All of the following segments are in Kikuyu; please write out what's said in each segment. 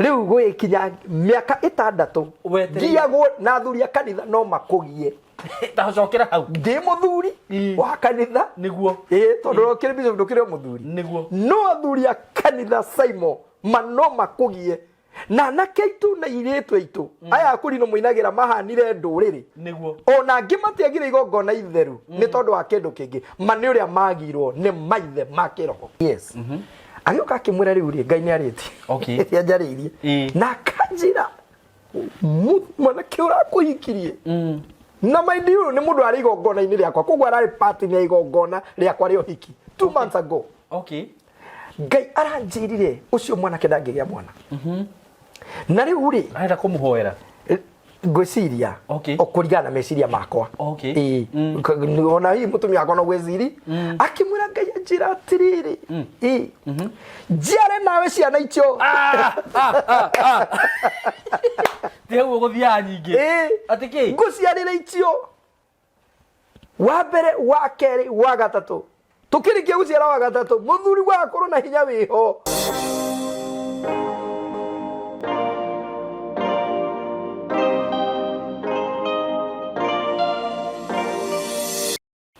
Rĩu gwĩkinya mĩaka 6 Wetereire. Ngiagwo na athuri a kanitha no makũgie. Ta cokera hau. Ndĩ mũthuri wa kanitha. Nĩguo. Ĩĩ, tondũ ũkĩrĩ bishop ndũkĩrĩ o mũthuri. Nĩguo. No athuri a kanitha Saimo ma no makũgie na anake aitũ na airĩtu aitũ aya akũrinũ mũinagĩra mahanire ndũrĩrĩ. Nĩguo. Ona angĩ matiagire igongona itheru nĩ tondũ wa kĩndũ kĩngĩ, ma nĩ ũrĩa magirwo nĩ maithe ma kĩroho. Yes. Agĩũka akĩmwĩra rĩu rĩ, Ngai nĩ arĩtie. Nĩ anjarĩirie. Na akanjĩra mwanake ũrakũhikirie na mind you nĩ mũndũ arĩ igongona-inĩ rĩakwa, koguo ararĩ part ya igongona rĩakwa rĩa ũhiki 2 months ago. Ngai aranjĩrire ũcio mwanake ndangĩgĩa mwana. Na rĩu rĩ, Arenda kũmũhoera. Ngwĩciria o kũringana na meciria makwa. Ĩĩ. Ona hihi mũtumia wakwa no gwĩciri akĩmwĩra Ngai anjĩra atĩrĩrĩ, ĩĩ, njiare nawe ciana icio. Ti hau ũgũthiaga nyingĩ. Ĩĩ. Atĩ kĩ? Ngũciarĩre icio wa mbere, wa kerĩ, wa gatatũ. Tũkĩrĩkia gũciara wa gatatũ, mũthuri wagakorwo na hinya wĩho.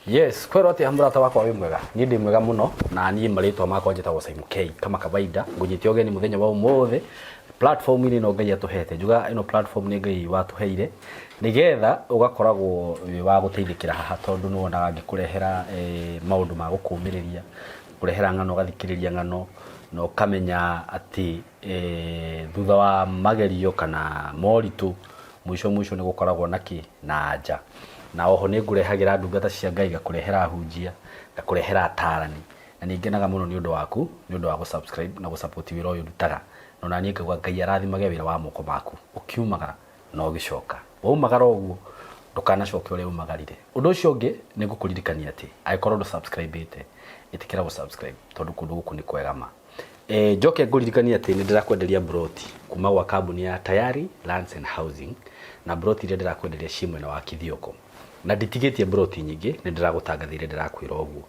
Yes, kwĩrwo atĩa mũrata wakwa? Wĩ mwega? Niĩ ndĩ mwega mũno, na niĩ marĩtwa makwa njĩtagwo Simon K kama kawaida. Ngũnyite ũgeni mũthenya wa ũmũthĩ platform-inĩ ĩno Ngai atũhete. Njugaga ĩno platform nĩ Ngai watũheire nĩgetha ũgakoragwo wĩ wa gũteithĩkĩra haha, tondũ nĩ wonaga ngĩkũrehera maũndũ ma gũkũmĩrĩria, kũrehera ng'ano, ũgathikĩrĩria ng'ano na ũkamenya atĩ thutha wa magerio kana moritũ, mũico mũico nĩ gũkoragwo na kĩ? Na anja. Na oho nĩ ngũrehagĩra ndungata cia Ngai, ngakũrehera ahunjia, ngakũrehera atarani, na nĩ ngenaga mũno nĩ ũndũ waku, nĩ ũndũ wa gũ subscribe na gũ support wĩra ũyũ ndutaga. Na ona niĩ ngauga Ngai arathimage wĩra wa moko maku ũkiumagara na ũgĩcoka. Waumagara ũguo ndũkanacoke ũrĩa umagarire. Ũndũ ũcio ũngĩ nĩ ngũkũririkania atĩ angĩkorwo ndũ subscribe ĩte, ĩtĩkĩra gũ subscribe tondũ kũndũ gũkũ nĩ kwega ma. Njoke ngũririkanie atĩ nĩ ndĩrakwenderia mburoti kuma gwa kambuni ya Tayari Lands and Housing, na mburoti iria ndĩrakwenderia ciĩ mwena wa Kithioko. Na nditigĩtie mburoti nyingĩ, nĩ ndĩragũtangathĩire ndĩrakwĩra ũguo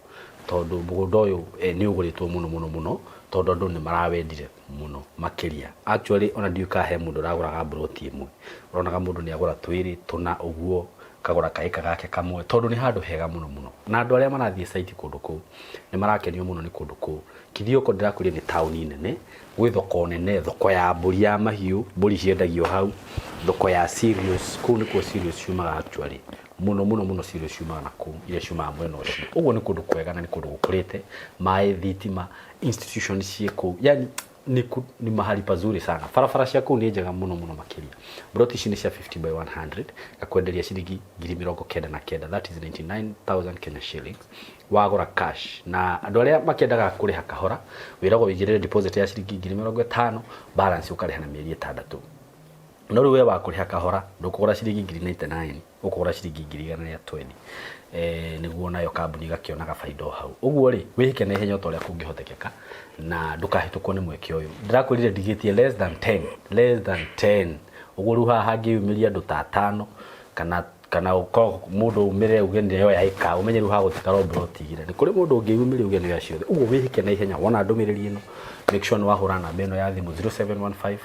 tondũ mũgũnda ũyũ nĩ ũgũrĩtwo mũno mũno mũno tondũ andũ nĩ marawendire mũno makĩria. Actually ona ndiũĩ kana he mũndũ ũragũraga mburoti ĩmwe, ũronaga mũndũ nĩ agũra twĩrĩ tũna ũguo, akagũra kaĩka gake kamwe tondũ nĩ handũ hega mũno mũno. Na andũ arĩa marathiĩ site kũndũ kũu nĩ marakenio mũno nĩ kũndũ kũu. Kithioko ndĩrakwĩrire nĩ taũni nene, gwĩ thoko nene, thoko ya mbũri ya mahiũ, mbũri ciendagio hau, thoko ya cereals, kũu nĩkuo cereals ciumaga actually, mũno mũno mũno cereals ciumaga na kũu, iria ciumaga mwena ũcio. Ũguo nĩ kũndũ kwega na nĩ kũndũ gũkũrĩte, maĩ, thitima, institution ciĩ kũu, yani nĩ ni mahali pazuri sana. Barabara cia kũu nĩ njega mũno mũno makĩria. Mburoti ici nĩ cia 50 by 100, ngakwenderia ciringi 99,000, that is 99,000 Kenya shillings. Wagũra cash. Na andũ arĩa makĩendaga kũrĩha kahora, wĩragwo wĩigĩrĩre deposit ya ciringi 50,000, balance ũkarĩha na mĩeri 6. No rĩu we wa kũrĩha kahora, ndũkũgũra ciringi ngiri 99, ũkũgũra ciringi 120,000, nĩguo nayo kambuni ĩgakĩonaga baida o hau. Ũguo rĩ, wĩhĩke na ihenya o ta ũrĩa kũngĩhotekeka na ndũkahĩtũkwo nĩ mweke ũyũ. Ndĩrakwĩrire ndigĩtie less than 10, less than 10. Ũguo rĩu haha hangĩyumĩria andũ ta atano kana ũkorwo mũndũ umĩre uge nĩ oya ĩka, ũmenye rĩu hagũtigara o mburoti igĩrĩ. Nĩ kũrĩ mũndũ ũngĩyumĩria uge nĩ oya ciothe. Ũguo wĩhĩke na ihenya wona ndũmĩrĩri ĩno, make sure nĩ wahũra namba ĩno ya thimũ 0715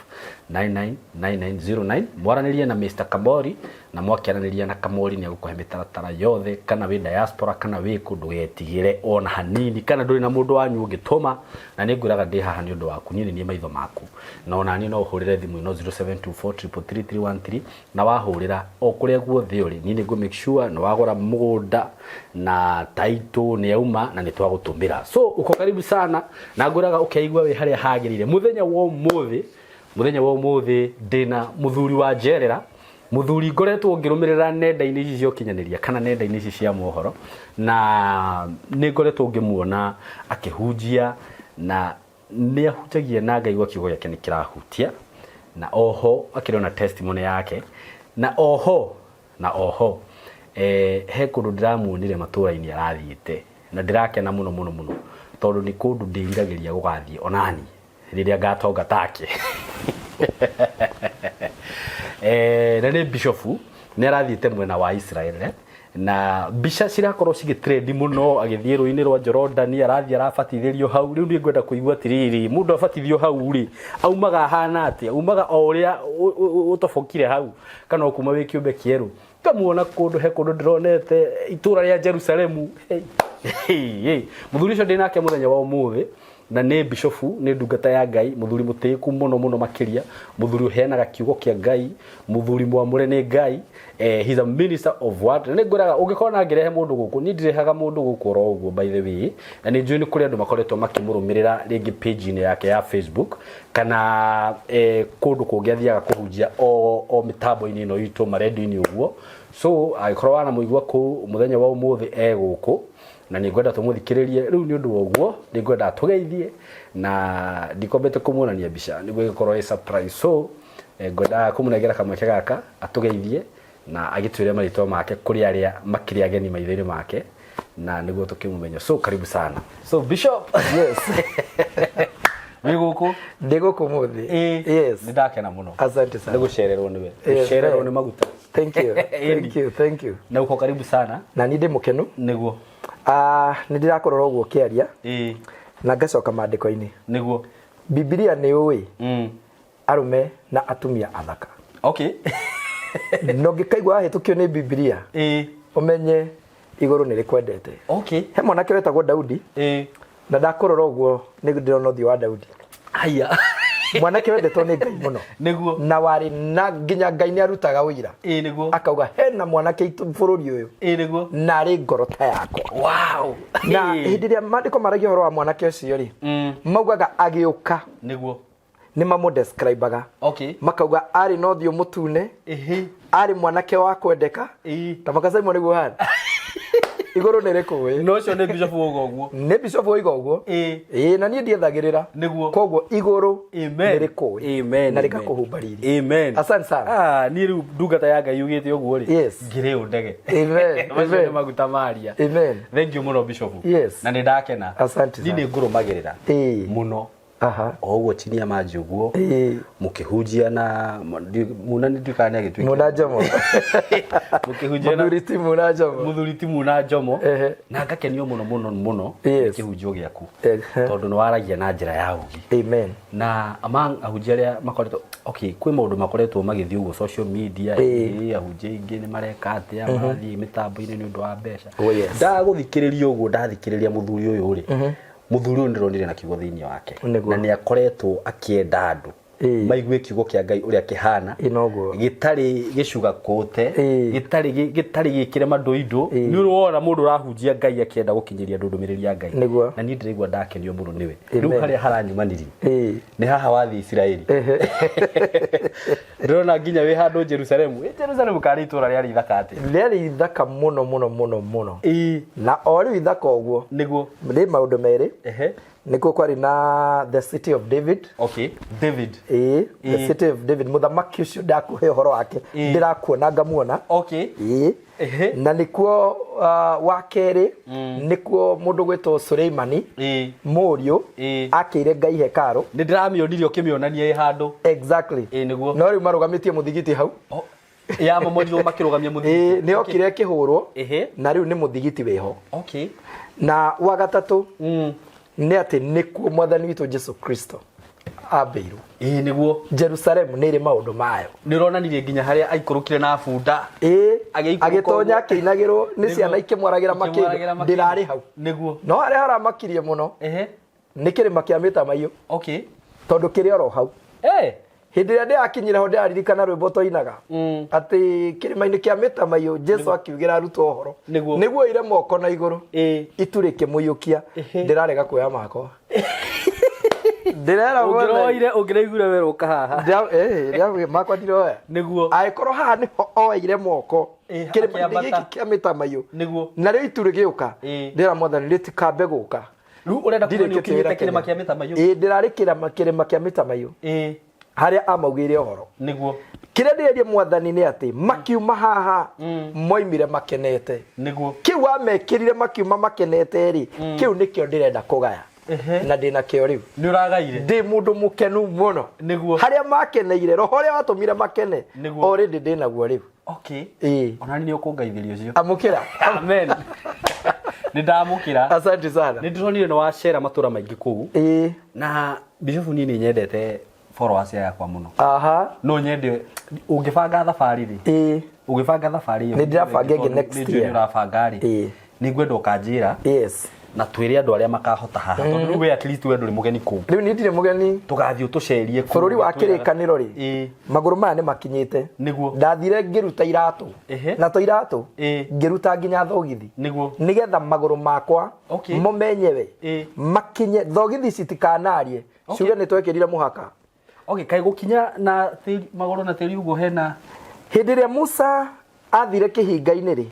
999909, mwaranĩrie na Mr Kamori, na mwakĩaranĩria na Kamori nĩ egũkũhe mĩtaratara yothe, kana wĩ diaspora kana wĩ kũ, ndũgetigĩre ona hanini, kana ndũrĩ na mũndũ wanyu ũngĩtũma, na nĩ ngwĩraga ndĩ haha nĩ ũndũ waku, niĩ nĩ niĩ maitho maku. Na ona niĩ no ũhũrĩre thimũ ĩno 0724 333 313, na wahũrĩra o kũrĩa guothe ũrĩ, niĩ nĩ ngũ make sure nĩ wagũra mũgũnda na title nĩ yauma na nĩ twagũtũmĩra. So uko karibu sana, na ngwĩraga ũkeigua wĩ harĩa hagĩrĩire. Mũthenya wa ũmũthĩ, mũthenya wa ũmũthĩ ndĩna mũthuri wa njerera, mũthuri ngoretwo ngĩrũmĩrĩra nenda-inĩ ici cia ũkinyanĩria kana nenda-inĩ ici cia mohoro, na nĩ ngoretwo ngĩmuona akĩhunjia, na nĩ ahunjagia na ngaigua kiugo gĩake nĩ kĩrahutia, na oho akĩrĩ ona testimony yake, na oho he kũndũ ndĩramuonire matũũra-inĩ arathiĩte, na ndĩrakena mũno mũno mũno tondũ nĩ kũndũ ndĩriragĩria gũgathiĩ onani rĩrĩa ngatonga take. Na nĩ bishofu, nĩ arathiĩte mwena wa Israel. Na mbica cirakorwo cigĩtrendi mũno agĩthiĩ rũĩ-inĩ rwa Jorodani, arathiĩ arabatithĩrio hau. Rĩu niĩ ngwenda kũigua atĩrĩrĩ, mũndũ abatithio hau rĩ, aumaga ahana atĩa? Umaga o ũrĩa ũtobokire hau kana ũkuma wĩ kĩũmbe kĩerũ? Ngamuona kũndũ, he kũndũ ndĩronete itũra rĩa Jerusalemu. Hey, hey, hey. Mũthuri ũcio ndĩ nake mũthenya wa ũmũthĩ na nĩ bishofu, nĩ ndungata ya Ngai, mũthuri mũtĩĩku mũno mũno makĩria, mũthuri ũheanaga kiugo kĩa Ngai, mũthuri mwamũre nĩ Ngai. He's a minister of word. Na nĩ ngwĩraga ũngĩkorwo na ngĩrehe mũndũ gũkũ, niĩ ndirehaga mũndũ gũkũ oro ũguo by the way, na nĩ njũĩ nĩ kũrĩ andũ makoretwo makĩmũrũmĩrĩra rĩngĩ page-inĩ yake ya Facebook kana kũndũ kũngĩ athiaga kũhunjia o mĩtambo-inĩ ĩno itũ marendio-inĩ ũguo. So angĩkorwo wanamũigua kũu, mũthenya wa ũmũthĩ e gũkũ na nĩ ngwenda tũmũthikĩrĩrie. Rĩu nĩ ũndũ wa ũguo nĩ ngwenda tũgeithie na ndikombete kũmuonania mbica nĩguo ĩgĩkorwo ĩ surprise. So ngwendaga kũmũnengera kamweke gaka atũgeithie na agĩtwĩre marĩtwa make kũrĩ arĩa makĩrĩ ageni maitho-inĩ make na nĩguo tũkĩmũmenye. So karibu sana. So Bishop. Yes. Wĩ gũkũ? Ndĩ gũkũ mũthĩ. Yes. Nĩ ndakena mũno. Asante sana. Nĩ gũcererwo nĩwe. Gũcererwo nĩ maguta. Thank you. Thank you. Thank you. Na uko karibu sana. Na niĩ ndĩ mũkenu. Nĩguo. Nĩ ndĩrakũrora ũguo ũkĩaria. Na ngacoka maandĩko-inĩ. Nĩguo. Bibilia nĩ ũĩ arũme na atumia athaka. Na ũngĩkaigua wahĩtũkio nĩ Bibilia, ũmenye igũrũ nĩ rĩkwendete. He mwanake wetagwo Daudi. Na ndakũrora ũguo nĩ ndĩrona ũthiũ wa Daudi. Haya. Mwanake wendetwo nĩ Ngai mũno. Nĩguo. Na warĩ na nginya Ngai nĩ arutaga ũira. Nĩguo. Akauga hena mwanake bũrũri ũyũ. Nĩguo. Na arĩ ngoro ta yakwa. Wow. Na hĩndĩ ĩrĩa maandĩko maragia ũhoro wa mwanake ũcio rĩ, maugaga agĩũka. Nĩguo. Nĩ mamũdescribaga. Makauga arĩ na ũthiũ mũtune. Arĩ mwanake wa kwendeka. Ta makacaimwo nĩguo hana. Igũrũ nĩ rĩkũĩ. No ũcio nĩ Bishop wauga ũguo. Nĩ Bishop woiga ũguo. Na niĩ ndiethagĩrĩra. Nĩguo. Koguo igũrũ Amen. nĩ rĩkũĩ. Amen. Na rĩgakũhumba riri. Amen. Asante sana. Niĩ rĩu ndungata ya Ngai yugĩte ũguo rĩ. Yes. Ngĩrĩ ũ ndege. Amen. Macio nĩ Amen. maguta maria. Amen. Thank you mũno Bishop. Yes. Na nĩ ndakena. Asante Niĩ sana. nĩ ngũrũmagĩrĩra. Mũno. O ũguo chini ya maji ũguo mũkĩhunjia na muna nĩ ndiũĩ kana nĩ agĩtuĩkire Muna Njomo. Mũkĩhunjia na Mũthuri ti Muna Njomo. Mũthuri ti Muna Njomo. Na ngakenio mũno mũno mũno nĩ kĩhunjio gĩaku tondũ nĩ waragia na njĩra ya ũgĩ. Amen. Na among ahunjia arĩa makoretwo, okay, kwĩ maũndũ makoretwo magĩthiĩ ũguo social media, ahunjia aingĩ nĩ mareka atĩa, marathiĩ mĩtambo-inĩ nĩ ũndũ wa mbeca. Oh, yes. Ndagũthikĩrĩria ũguo, ndathikĩrĩria mũthuri ũyũ rĩ, mũthuri ũyũ ndĩronire na kiugo thĩinĩ wake. Nĩguo. Na nĩ akoretwo akĩenda andũ maigue kiugo kĩa Ngai ũrĩa kĩhana, Noguo. gĩtarĩ gĩcugakũte, gĩtarĩ gĩkĩre mandũindũ. Nĩ ũrĩ wona mũndũ ũrahunjia Ngai akĩenda gũkinyĩria andũ ndũmĩrĩri ya Ngai. Nĩguo. Na niĩ ndĩraigua ndakenio mũno nĩwe. Amen. Rĩu harĩa haranyumanirie nĩ haha wathiĩ Isiraeli. Ndĩrona nginya wĩ handũ Jerusalemu. Jerusalemu karĩ itũra rĩarĩ ithaka atĩa? Rĩarĩ ithaka mũno mũno mũno mũno. Na o rĩu ithaka ũguo. Nĩguo. Rĩ maũndũ merĩ. Nĩkuo kwarĩ na the city of David. Okay. David. The city of David. Mũthamaki ũcio ndakũhe ũhoro wake. Ndĩrakuona ngamuona. Na nĩkuo wa kerĩ, nĩkuo mũndũ gwĩtwo Suleimani, mũriũ, akĩire Ngai hekarũ. Nĩ ndĩramĩonire ũkĩmĩonania ĩ handũ. Exactly. Nĩguo. No rĩu marũgamĩtie mũthigiti hau. Ya momorirwo makĩrũgamia mũthigiti. Nĩ okire ĩkĩhũrwo. Na rĩu nĩ mũthigiti wĩho. Na wa gatatũ, nĩ atĩ nĩkuo mwathani witũ Jesu Kristo ambĩirwo. Nĩguo. Jerusalemu nĩ ĩrĩ maũndũ mayo. Nĩ ũronanirie nginya harĩa aikũrũkire na bunda. Agĩikũrũka Agĩtonya ũguo. akĩinagĩrwo nĩ Nĩguo. ciana ikĩmwaragĩra Ikĩmwaragĩra makĩndũ. makĩndũ. Ndĩrarĩ hau. Nĩguo. No harĩa haramakirie mũno nĩ kĩrĩma kĩa mĩtamaiyũ. Tondũ kĩrĩ oro hau. Hĩndĩ ĩrĩa ndĩrakinyire ho ndĩraririkana rwĩmbo twainaga. Atĩ kĩrĩma-inĩ kĩa mĩtamaiyũ Jesu akiugĩra arutwo ũhoro. Nĩguo. Nĩguo oire moko na igũrũ. Itu rĩkĩmũiyũkia. Ndĩrarega kuoya makwa. Ndĩrera mwathani. Ũngĩroire, ũngĩraiguire werwo ũka haha. Makwa ndiroya. Nĩguo. Angĩkorwo haha nĩho oeire moko. Kĩrĩma-inĩ Akĩambata. gĩkĩ kĩa mĩtamaiyũ. Nĩguo. Narĩo itu rĩgĩũka. Ndĩra mwathani rĩtikambe gũka. Rĩu ũrenda kuga nĩ Ndirĩkĩtie ũkinyĩte wĩra kĩrĩma Kenya. kĩa mĩtamaiyũ? Ndĩrarĩ kĩrĩma kĩa mĩtamaiyũ. Harĩa amaugĩire ũhoro. Nĩguo. Kĩrĩa ndĩreria mwathani nĩ atĩ makiuma haha moimire makenete. Nĩguo. Kĩu wamekĩrire makiuma makenete rĩ, kĩu nĩkĩo ndĩrenda kũgaya. Na ndĩna kĩo rĩu. Nĩ ũragaire. Ndĩ mũndũ mũkenu mũno. Nĩguo. Harĩa makeneire, roho ũrĩa watũmire makene, Nĩguo. already ndĩnaguo rĩu. Okay. Ĩĩ. Ona nĩ ũkũngaithĩria ũcio. Amũkĩra. Amen. Nĩ ndamũkĩra. Asante sana. Nĩ ndĩronire nĩ wacera matũra maingĩ kũu. Ĩĩ. Na Bishop niĩ nĩ nyendete followers yakwa mũno. Aha. No nyende ũngĩbanga thabarĩ rĩ. Ĩĩ. Ũngĩbanga thabarĩ ĩyo. Nĩ ndĩrabanga ĩngĩ next Nĩ njũĩ year. nĩ ũrabanga rĩ. Ĩĩ. Nĩ ngwenda ũkanjĩra Yes. na twĩre andũ arĩa makahota haha tondũ rĩu we at least we ndũrĩ mũgeni kũu. Rĩu niĩ ndirĩ mũgeni. Tũgathiĩ ũtũcerie kũu. Bũrũri wa kĩrĩkanĩro rĩ. Ĩĩ. Magũrũ maya nĩ makinyĩte. Nĩguo. Ndathire ngĩruta iratũ. Ehe. Na to iratũ. Ĩĩ. Ngĩruta nginya thogithi. Nĩguo. Nĩgetha magũrũ makwa Okay. mo menyewe Ĩĩ. makinye thogithi citikanarie Okay. ciuge nĩ twekĩrire mũhaka. Okay, kaĩ gũkinya na tĩri magũrũ na tĩri ũguo hena Hĩndĩ ĩrĩa Musa athire kĩhinga-inĩ rĩ,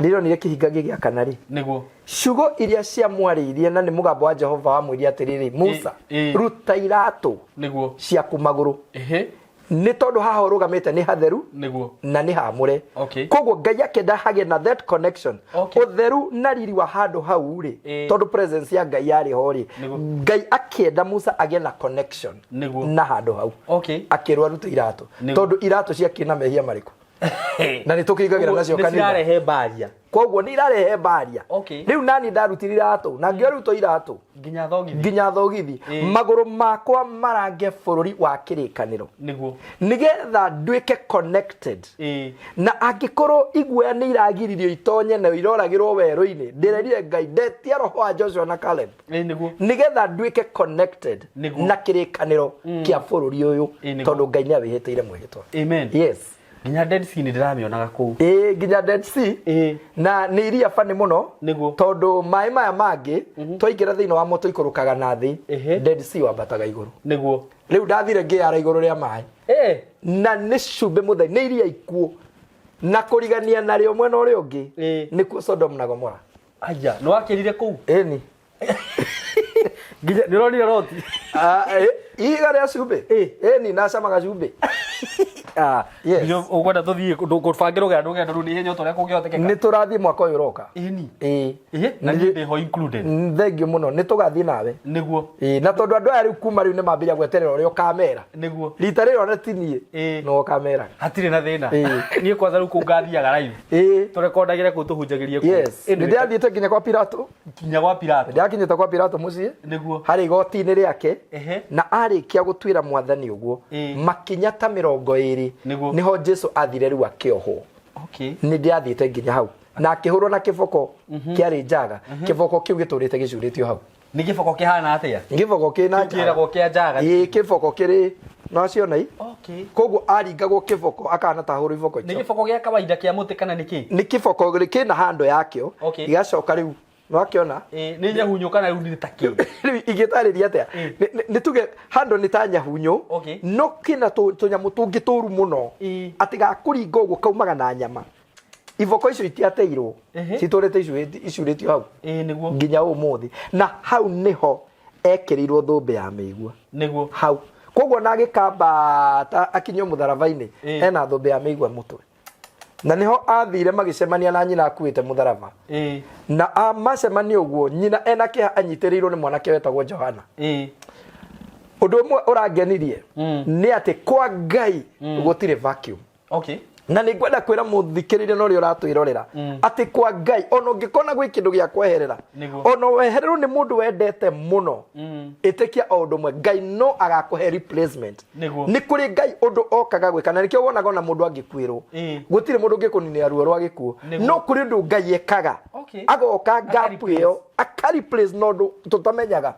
nĩronire kĩhinga gĩgĩakana rĩ, nĩguo ciugo iria ciamwarĩirie na nĩ mũgambo wa Jehova wamwĩrire atĩrĩrĩ, Musa, Ĩ- ĩ. ruta iratũ nĩguo ciaku magũrũ ehe nĩ tondũ haha ũrũgamĩte nĩ hatheru nĩguo na nĩ hamũre. Okay. Koguo Ngai akĩenda hagĩe na that connection. Okay. Ũtheru na riri wa handũ hau rĩ, Ĩ. tondũ presence ya Ngai yarĩ ho rĩ, Nĩguo. Ngai akĩenda Musa agĩe na connection Nĩguo. na handũ hau. Okay. Akĩrwo arute iratũ Nĩguo. tondũ iratũ ciakĩrĩ na mehia marĩkũ na nĩ tũkĩingagĩra nacio Nĩ kanitha cirarehe mbaria koguo nĩ irarehe mbaria. Okay. Rĩu nani ndarutire iratũ na ngĩarutwo iratũ nginya thogithi nginya thogithi Ĩ. magũrũ makwa marange bũrũri wa kĩrĩkanĩro nĩguo nĩgetha nduĩke connected ĩĩ na angĩkorwo iguoya nĩ iragiririo itonye na iroragĩrwo werũ-inĩ ndĩrerire Ngai ndetia roho wa Joshua na Caleb ĩĩ nĩguo nĩgetha nduĩke connected Nĩguo. na kĩrĩkanĩro kĩa bũrũri ũyũ Ĩ, nĩguo. tondũ Ngai nĩ awĩhĩtĩire mwĩhĩtwa. Amen. Yes. Nginya Dead Sea nĩ ndĩramĩonaga kũu. Ĩĩ nginya Dead Sea. Ĩĩ. Na nĩ iria bani mũno Nĩguo. tondũ maĩ maya mangĩ twaingĩra thĩinĩ wamo tũikũrũkaga na thĩ. Ehe. Dead Sea wambataga igũrũ. Nĩguo. Rĩu ndathire ngĩyara igũrũ rĩa maĩ Ĩĩ. na nĩ cumbĩ mũtheri, nĩ iria ikuũ na kũrigania narĩo mwena ũrĩa ũngĩ Ĩĩ. nĩkuo Sodom na Gomora. Aya, nĩ wakĩrire kũu? Ĩni. Nginya nĩ ũronire Loti? Ah, ihiga rĩa cumbĩ. Ĩĩ. Ĩni nacamaga cumbĩ. Ah, Yes. Bishop, ũkwenda tũthiĩ kũbangĩra rũgendo rũgendo rũu nĩ ihenya o ta ũrĩa kũngĩhotekeka? Nĩ tũrathiĩ mwaka ũyũ ũroka. Ĩni. Ĩĩ. Ĩĩ, na niĩ ndĩho included. Thengiũ mũno nĩ tũgathiĩ nawe. Nĩguo. Ĩĩ, na tondũ andũ aya rĩu kuma rĩu nĩ mambĩrĩria gweterera ũrĩa ũkamera. Nĩguo. Rita rĩrĩ ona ti niĩ Ĩĩ. no ũkameraga. Hatirĩ na thĩna. Ĩĩ. Niĩ kwanza rĩu kũu ngathiaga live. Ĩĩ. Tũrekondagĩre kũu tũhunjagĩrie kũu. Yes. Ĩĩ, Nĩ ndĩrathiĩte nginya kwa Pilato. nginya gwa Pilato. Ndĩrakinyĩte kwa Pilato mũciĩ. Nĩguo. Harĩ igoti-inĩ rĩake. Ehe. Na arĩkia gũtuĩra mwathani ũguo Ĩĩ. makinya ta 20 Nĩguo. nĩho Jesu athire rĩu akĩohwo. Okay. Nĩ ndĩrathiĩte nginya hau na akĩhũrwo na kĩboko kĩarĩ njaga. Kĩboko kĩu gĩtũrĩte gĩcurĩtio hau. Nĩ gĩboko kĩhana atĩa? Gĩboko kĩna Kĩu kĩragwo kĩa njaga. Ĩĩ, kĩboko kĩrĩ no ciona i. Okay. Koguo aringagwo kĩboko akahana ta ahũrwo iboko Nĩ icio. gĩboko gĩa kawaida kĩa mũtĩ kana nĩ kĩ? Nĩ kĩboko kĩna handũ yakĩo. Okay. Gĩgacoka rĩu nĩwakĩona. Ĩĩ, nĩ nyahunyũ kana rĩu nĩ ta kĩ? Rĩu ingĩtarĩria atĩa? Ĩĩ. Nĩ tuge handũ nĩ ta nyahunyũ Okay. no kĩna tũnyamũ tũngĩ tũru mũno Ĩĩ. atĩ gakũringa ũguo kaumaga na nyama. Iboko icio itiateirwo Ehe. citũrĩte icurĩtio hau Ĩĩ, nĩguo. nginya ũmũthĩ na hau nĩho ekĩrĩirwo thũmbĩ ya mĩigua Nĩguo. hau koguo na agĩkambata akinyio mũtharaba-inĩ Ĩĩ. ena thũmbĩ ya mĩigua mũtwe na nĩho athire magĩcemania na nyina akuĩte mũtharaba Ĩĩ. na macemania ũguo nyina ena kĩeha anyitĩrĩirwo nĩ mwanake wetagwo Johana. Ĩĩ. Ũndũ ũmwe ũrangenirie nĩ atĩ kwa Ngai gũtirĩ vacuum. Okay. Na nĩ ngwenda kwĩra mũthikĩrĩria na ũrĩa ũratwĩrorera atĩ kwa Ngai ona ũngĩkona gwĩ kĩndũ gĩa kweherera Nĩguo. ona wehererwo nĩ mũndũ wendete mũno ĩtĩkia o ũndũ ũmwe Ngai no agakũhe replacement. Nĩguo. Nĩ kũrĩ Ngai ũndũ okaga gwĩka na nĩkĩo wonaga ona mũndũ angĩkuĩrwo Ĩĩ. gũtirĩ mũndũ ũngĩkũninĩra ruo rwa gĩkuũ Nĩguo. no kũrĩ ũndũ Ngai ekaga Okay. agoka gap Aka-replace. ĩyo aka-replace na ũndũ tũtamenyaga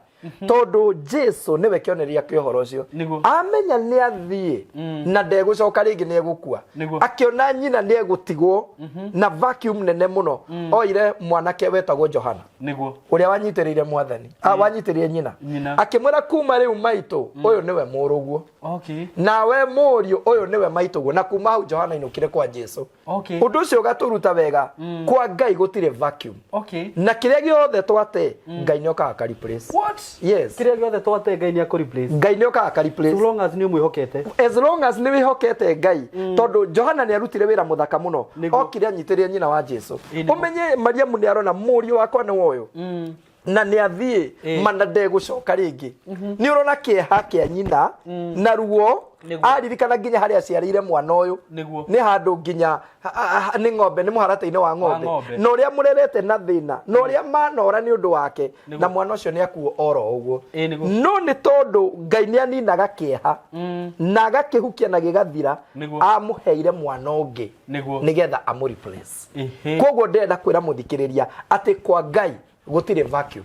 tondũ Jesu nĩwe kĩonereria kĩa ũhoro ũcio. Nĩguo. Amenya nĩ athiĩ na ndegũcoka rĩngĩ nĩ egũkua Nĩguo. akĩona nyina nĩ egũtigwo na vacuum nene mũno oire mwanake wetagwo Johana Nĩguo. ũrĩa wanyitĩrĩire mwathani wanyitĩrĩire nyina Nyina. akĩmwĩra kuma rĩu maitũ ũyũ nĩwe mũrũguo Okay. nawe mũriũ ũyũ nĩwe maitũguo na kuma hau Johana ainũkire kwa Jesu. Okay. Ũndũ ũcio ũgatũruta wega kwa Ngai gũtirĩ vacuum Okay. na kĩrĩa gĩothe twate Ngai nĩ okaga aka replace. What? Yes. Kĩrĩa gĩothe twate Ngai nĩ akũ replace. Ngai nĩ okaga aka replace. As long as nĩ ũmwĩhokete. As long as nĩ wĩhokete Ngai tondũ Johana nĩ arutire wĩra mũthaka mũno Nĩguo. okire anyitĩrĩire nyina wa Jesu. Ĩĩ, nĩguo. Ũmenye Mariamu nĩ arona mũriũ wakwa nĩ ũyũ. Na nĩ athiĩ mana ndegũcoka rĩngĩ. Nĩ ũrona kĩeha kĩa nyina na ruo. Aririkana nginya harĩa aciarĩire mwana ũyũ. Nĩ handũ nginya nĩ ng'ombe, nĩ mũharatĩ-inĩ wa ng'ombe. Ng'ombe. Na ũrĩa mũrerete na thĩna na ũrĩa manora nĩ ũndũ wake, na mwana ũcio nĩ akuo oro ũguo. No nĩ tondũ Ngai nĩ aninaga kĩeha na agakĩhukia na gĩgathira, amũheire mwana ũngĩ nĩgetha amũ replace. Koguo ndĩrenda kwĩra mũthikĩrĩria atĩ kwa Ngai gũtirĩ vacuum.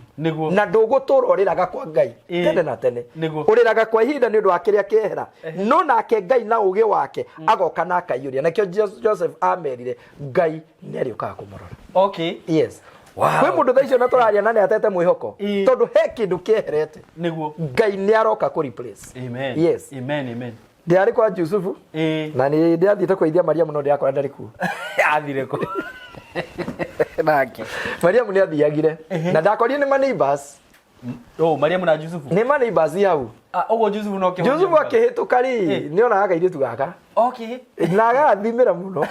Na ndũgũtũra ũrĩraga kwa Ngai tene na tene. Ũrĩraga kwa ihinda nĩ ũndũ wa kĩrĩa kĩehera, no nake Ngai na ũgĩ wake agoka na akaiyũria. Nakĩo Joseph amerire Ngai nĩ arĩũkaga kũmũrora. Yes. Kwĩ mũndũ thaa icio na tũraria na nĩ atete mwĩhoko, tondũ he kĩndũ kĩeherete. Ngai nĩ aroka kũ replace. Amen. Yes. Amen, amen. Ndĩrarĩ kwa Jusufu na nĩ ndĩrathiĩte kũgeithia Mariamu, no ndĩrakora ndarĩ kuo. Athire kũ nake? Mariamu nĩ athiagire na ndakorire nĩ ma neighbors. Oh, Mariamu na Jusufu. Nĩ ma neighbors hau. Ah, ũguo Jusufu no kĩhonia. Jusufu akĩhĩtũka rĩ, nĩ onaga kairĩtu gaka na agagathimĩra mũno.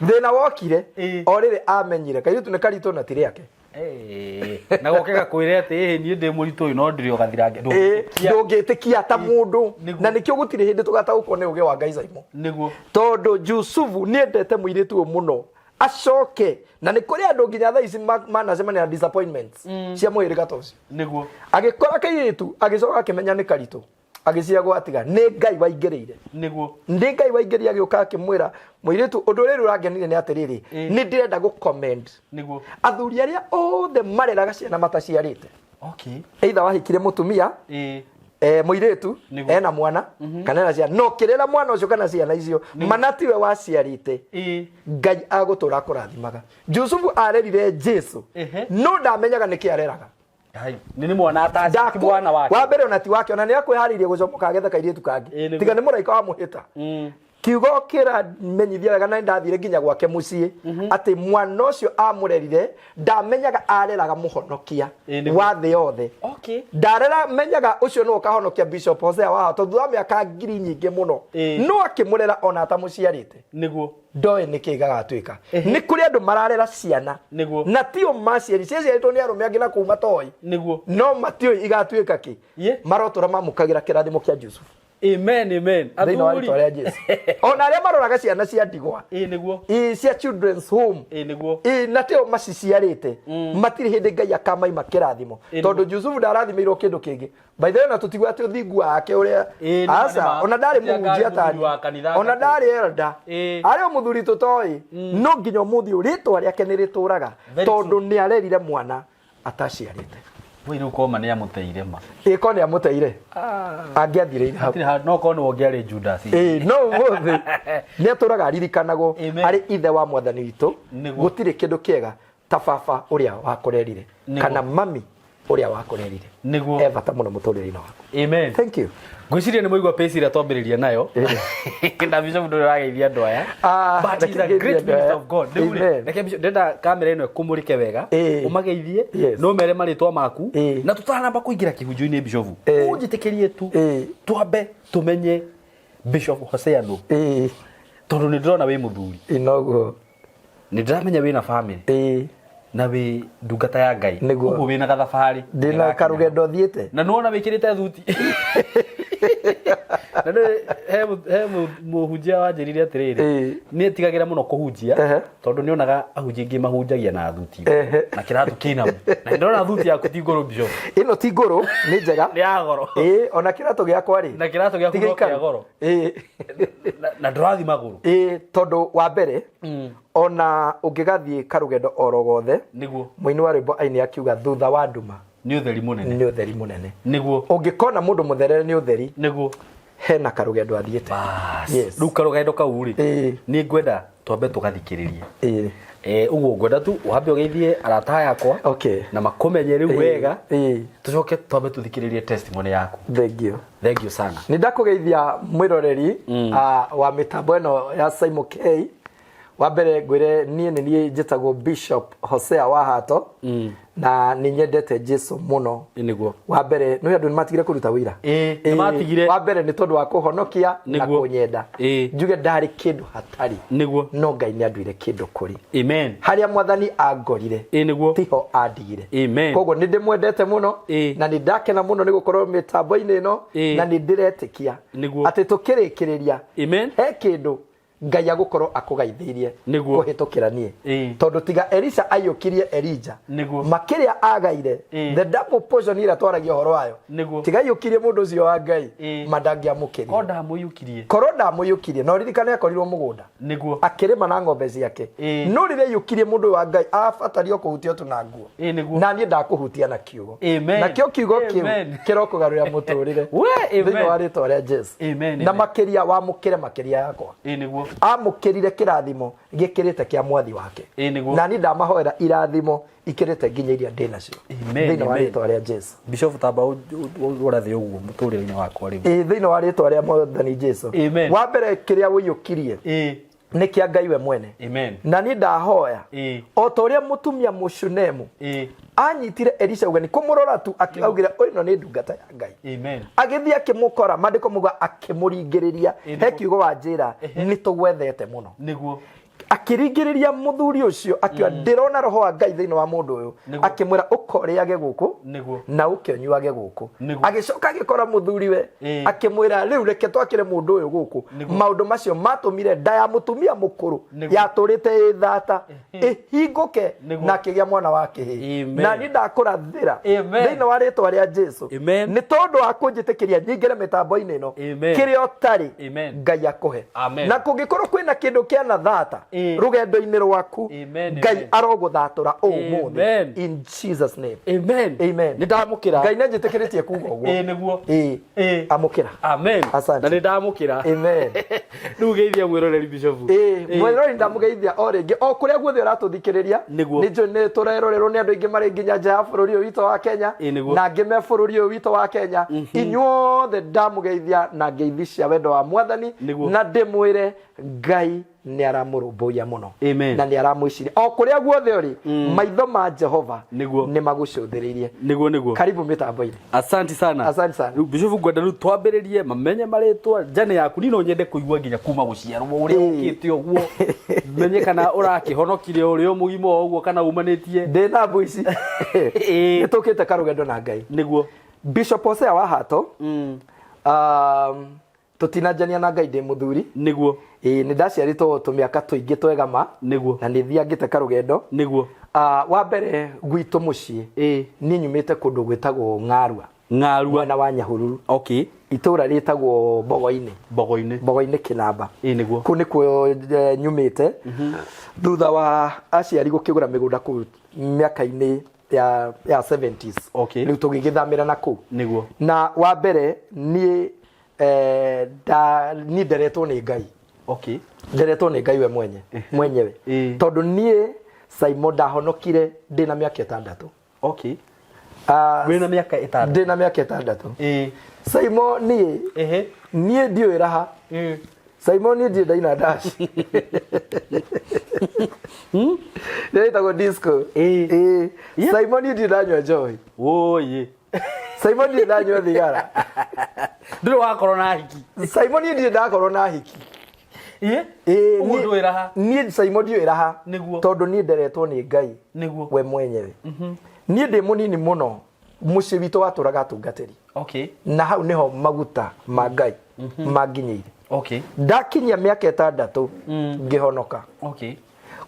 Thĩna wokire o rĩrĩ amenyire kairĩtu nĩ karitũ na ti rĩake. Na goke gakwĩre atĩ ĩhĩ, niĩ ndĩ mũritũ ũyũ no ndĩrĩ ũgathirange. Ndũngĩtĩkia ta mũndũ. Na nĩkĩo gũtirĩ hĩndĩ tũgataũkwo nĩ ũgĩ wa Ngai, Saimo. Tondũ Jusufu nĩ endete mũirĩtu ũyũ mũno, acoke na nĩ kũrĩ andũ nginya thaa ici manacemania na disappointments cia mũhĩrĩga ta ũcio. Agĩkora kairĩtu, agĩcoka akĩmenya nĩ karitũ, agĩciria gwatiga. Nĩ Ngai waingĩrĩire. Nĩ Ngai waingĩrĩire, agĩũka akĩmwĩra mũirĩtu. Ũndũ ũrĩa rĩu ũrangenirie nĩ atĩrĩrĩ, nĩ ndĩrenda gũ commend athuri arĩa othe mareraga ciana mataciarĩte. Either wahikire mũtumia, mũirĩtu ena mwana kana ena ciana, no kĩrĩra mwana ũcio kana ciana icio mana tiwe waciarĩte, Ngai agũtũra akũrathimaga. Jusufu arerire Jesu, no ndamenyaga nĩkĩ areraga. Hai, nĩ mwana ataci ti mwana wake. Wa mbere ona ti wake, ona nĩ akwĩharĩirie gũcomoka agethe kairĩtu kangĩ. Tiga nĩ mũraika wamũhĩta. Kiugo kĩramenyithia wega, na nĩ ndathire nginya gwake mũciĩ, atĩ mwana ũcio amũrerire ndamenyaga areraga mũhonokia wa thĩ yothe. Ndarera menyaga ũcio nĩwe ũkahonokia Bishop Hosea wa tondũ thutha wa mĩaka ngiri nyingĩ mũno. No akĩmũrera ona atamũciarĩte. Ndoĩ nĩkĩ gagatuĩka. Nĩ kũrĩ andũ mararera ciana na tio maciari, ciaciarĩtwo nĩ arũme angĩ na kũu matoĩ. No matiũĩ igatuĩka kĩ. Marotũra mamũkagĩra kĩrathimo kĩa Jusufu Amen, amen. Thĩinĩ wa Athuri. rĩtwa rĩa Jesu. Ona arĩa maroraga ciana cia ndigwa, Ĩ nĩguo. Ĩ, cia children's home, Ĩ nĩguo. Ĩ, na tio maciciarĩte, matirĩ hĩndĩ Ngai akamaima kĩrathimo. Tondũ Jusufu ndarathimĩirwo kĩndũ kĩngĩ. By the way, na tũtigua atĩ ũthingu wake ũrĩa. Ĩ, nĩ ma, Aca. nĩ ma. Ona ndarĩ Ti anga mũhunjia arĩ mũthuri tani wa kanitha ona anga ndarĩ elder. Arĩ o mũthuri tũtoĩ, no nginya ũmũthĩ ũyũ rĩtwa rĩake nĩ rĩtũraga, Very. Tondũ nĩ arerire mwana ataciarĩte. We rĩu koma nĩ amũteire ma. Ĩ, ko nĩ amũteire, angĩathirĩire hau. Hatirĩ handũ no korwo nĩwe ũngĩarĩ Judas. Ĩ, no ũmũthĩ nĩ atũraga aririkanagwo arĩ ithe wa mwathani witũ. Gũtirĩ kĩndũ kĩega ta baba ũrĩa wakũrerire kana mami ũrĩa wakũrerire. E bata mũno mũtũrĩre-inĩ waku. Amen. Thank you. Ngwĩciria nĩ mũigua pace ĩrĩa twambĩrĩria nayo na Bishop ndũrĩ ũrageithia andũ aya. Ah, But he's a reke great ngeithie andũ aya. minister of God. Rĩu rĩ, Amen. reke Bishop, ndĩrenda kamera ĩno ĩkũmũrĩke wega, ũmageithie, no mere marĩtwa maku, na tũtanamba kũingĩra kĩhunjio-inĩ, Bishop, ũnjĩtĩkĩrie tu twambe tũmenye Bishop Hosea nũ, tondũ nĩ ndĩrona wĩ mũthuri. Ĩ, noguo. Nĩ ndĩramenya wĩna family na wĩ ndungata ya Ngai. Ũguo wĩna gathabarĩ. Ndĩna karũgendo thiĩte. Na nĩwona wĩkĩrĩte thuti. Na nĩ he mũhunjia wanjĩrire atĩrĩrĩ, nĩ etigagĩra mũno kũhunjia tondũ nĩ onaga ahunjia aingĩ mahunjagia na thuti na kĩratũ kĩinamu, na ndĩrona thuti yaku ti ngũrũ, Bishop. Ĩno ti ngũrũ, nĩ njega. Nĩ ya goro. Ĩ, ona kĩratũ gĩakwa rĩ, Na kĩratũ gĩaku ti no gĩikaru. kĩa goro. Na ndũrathiĩ magũrũ. Ĩ, tondũ wa mbere, ona ũngĩgathiĩ karũgendo oro gothe, mũini wa rwĩmbo aini akiuga thutha wa nduma Nĩ ũtheri mũnene. Nĩ ũtheri mũnene. Ũngĩkona mũndũ mũtherere nĩ ũtheri, hena karũgendo athiĩte. Bas. Yes. Rĩu karũgendo kau rĩ, nĩ ngwenda twambe tũgathikĩrĩrie. Ũguo ngwenda tu wambe ũgeithie arata aya akwa na makũmenye rĩu wega, tũcoke twambe tũthikĩrĩrie testimony yaku. Thank you. Thank you sana. Nĩ ndakũgeithia mwĩroreri wa mĩtambo ĩno ya Simon K. Wa mbere ngwĩre niĩ nĩ niĩ njĩtagwo Bishop Hosea wa Hato. Na nĩ nyendete Jesu mũno. Nĩguo. Wa mbere nĩ andũ nĩ matigire kũruta wĩira. Ĩĩ, nĩ matigire. Wa mbere nĩ tondũ wa kũhonokia na Nĩguo. kũnyenda. Njuge ndarĩ kĩndũ hatarĩ. Nĩguo. No Ngai nĩ anduire kĩndũ kũrĩ. Amen. Harĩa Mwathani angorire. Ĩĩ nĩguo. Tiho andigire. Amen. Koguo nĩ ndĩmwendete mũno. Na nĩ ndakena mũno nĩ gũkorwo mĩtambo-inĩ ĩno. Na nĩ ndĩretĩkia. Nĩguo. Atĩ tũkĩrĩkĩrĩria. Amen. He kĩndũ Ngai agũkorwo akũgaithĩirie Nĩguo. kũhĩtũkĩra niĩ. Tondũ tiga Elisha aiyũkirie Elija. Nĩguo. Makĩrĩa agaire. The double portion ĩrĩa twaragia ũhoro wayo. Nĩguo. Tiga aiyũkirie mũndũ ũcio wa Ngai. Ma ndangĩamũkĩrire. Korwo ndamũiyũkirie. Korwo ndamũiyũkirie. Na ũririkane akorirwo mũgũnda. Nĩguo. Akĩrĩma na ng'ombe ciake. No rĩrĩa aiyũkirie mũndũ ũyũ wa Ngai abatario kũhutio tu na nguo. Nĩguo. Na niĩ ndakũhutia na kiugo. Amen. Nakĩo kiugo kĩu Amen. kĩrokũgarũrĩra mũtũrĩre. We, amen. Thĩinĩ wa rĩtwa rĩa Jesu. Amen, Na amen. makĩria wamũkĩre makĩria yakwa. Ĩĩ nĩguo. Amũkĩrire kĩrathimo gĩkĩrĩte kĩa mwathi wake. Ĩĩ nĩguo. Na niĩ ndamahoera irathimo ikĩrĩte nginya iria ndĩ nacio. Amen, Thĩinĩ wa amen. rĩtwa rĩa Jesu. Bishop tamba ũrathe ũguo mũtũrĩre-inĩ wakwa rĩu. Ĩĩ thĩinĩ wa rĩtwa rĩa Mwathani Jesu. Amen. Wa mbere kĩrĩa ũiyũkirie. Ĩĩ. Nĩ kĩa Ngai we mwene. Amen. Na niĩ ndahoya. Ĩĩ. O ta ũrĩa mũtumia Mũshunemu. Ĩĩ. Anyitire Elisha ũgeni kũmũrora tu augire ĩno nĩ ndungata ya Ngai. Amen. Agĩthiĩ akĩmũkora, maandĩko mauga akĩmũringĩrĩria. He kiugo wa njĩra nĩ tũgwethete mũno. Nĩguo. Akĩringĩrĩria mũthuri ũcio akiuga ndĩrona roho wa Ngai thĩinĩ wa mũndũ ũyũ. Nĩguo. Akĩmwĩra ũka ũrĩage gũkũ. Nĩguo. Na ũke ũnyuage gũkũ. Nĩguo. Agĩcoka agĩkora mũthuriwe. Akĩmwĩra rĩu reke twakĩre mũndũ ũyũ gũkũ. Nĩguo. Maũndũ macio matũmire nda ya mũtumia mũkũrũ Nĩguo. yatũrĩte ĩ thata ĩhingũke Nĩguo. na akĩgĩa mwana wa kĩhĩĩ. Amen. Na niĩ ndakũrathĩra Amen. thĩinĩ wa rĩtwa rĩa Jesu. Amen. Nĩ tondũ wa kũnjĩtĩkĩria nyingĩre mĩtambo-inĩ ĩno. Amen. Kĩrĩa ũtarĩ Amen. Ngai akũhe. Amen. Na kũngĩkorwo kwĩna kĩndũ kĩa thata rũgendo-inĩ rwaku Amen, Ngai amen. arogũthatũra ũmũthĩ. Amen. In Jesus name. Amen. Amen. Nĩ ndamũkĩra. Ngai nĩ anjĩtĩkĩrĩtie kuga ũguo. Ĩĩ nĩguo. Ĩĩ. Ĩĩ. Amũkĩra. Amen. Asante. Na nĩ ndamũkĩra. Amen. Rĩu geithia mwĩroreri Bishop. Ĩĩ, mwĩroreri ndamũgeithia o rĩngĩ o kũrĩa guothe ũratũthikĩrĩria. Nĩguo. Nĩ njũĩ nĩ tũrerorerwo nĩ andũ aingĩ marĩ nginya nja ya bũrũri ũyũ witũ wa Kenya. Ĩĩ nĩguo. Na angĩ me bũrũri ũyũ witũ wa Kenya. Inyuothe ndamũgeithia na ngeithi cia wendo wa Mwathani. Nĩguo. Na ndĩmwĩre Ngai nĩ aramũrũmbũiya mũno. Amen. Na nĩ aramwĩciria o kũrĩa guothe ũrĩ. Maitho ma Jehova Nĩguo. nĩ magũcũthĩrĩirie. Nĩguo nĩguo. Karibu mĩtambo-inĩ. Asante sana. Asante sana. Rĩu Bishop ngwenda rĩu twambĩrĩrie mamenye marĩtwa njane yaku ni no nyende kũigua nginya kuma gũciarwo ũrĩa ũkĩte ũguo menye kana ũrakĩhonokire ũrĩ o mũgima o ũguo kana umanĩtie Ndĩ na mbu ici. Nĩ tũkĩte karũgendo na Ngai. Nĩguo. Bishop Hosea wa Hato. Tũtinanjania na Ngai ndĩ mũthuri. Nĩguo. Ĩĩ nĩ ndaciarĩtwo tũmĩaka tũingĩ twega ma. Nĩguo. Na nĩ thiangĩte karũgendo. Nĩguo. Wa mbere gwitũ mũciĩ. Niĩ nyumĩte kũndũ gwĩtagwo Ng'arua. Ng'arua. Mwena wa Nyahururu. Okay. Itũra rĩtagwo Mbogo-inĩ. Mbogo-inĩ. Mbogo-inĩ Kĩnamba. Ĩĩ nĩguo. Kũu nĩkuo nyumĩte. Thutha wa aciari gũkĩgũra mĩgũnda kũu mĩaka-inĩ ya 70s. Okay. Rĩu tũgĩgĩthamĩra na kũu. Nĩguo. Na wa mbere niĩ niĩ nderetwo nĩ Ngai. Okay. Nderetwo nĩ Ngai we mwenyewe. Tondũ niĩ Simon ndahonokire ndĩna mĩaka 6. Okay. Wĩna mĩaka 6? Ndĩna mĩaka 6. Simon niĩ niĩ ndiũĩ raha. Simon niĩ ndirĩ ndaina dash. Nĩ disco. Ĩĩ. Simon niĩ ndirĩ ndanyua njohi. Wũi. Simon ndirĩ ndanyua thigara. Ndũrĩ wakorwo na hiki. Simon niĩ ndirĩ ndakorwo na hiki. Ĩĩ. Ĩĩ, Ũguo ndũĩ raha. Niĩ Simon ndiũĩ raha. Nĩguo. Tondũ niĩ nderetwo nĩ Ngai. Nĩguo. We mwenyewe. Niĩ ndĩ mũnini mũno mũciĩ witũ watũraga atungatĩri. Okay. Na hau nĩho maguta ma Ngai manginyĩire. Okay. Ndakinyia mĩaka 6 ngĩhonoka. Okay.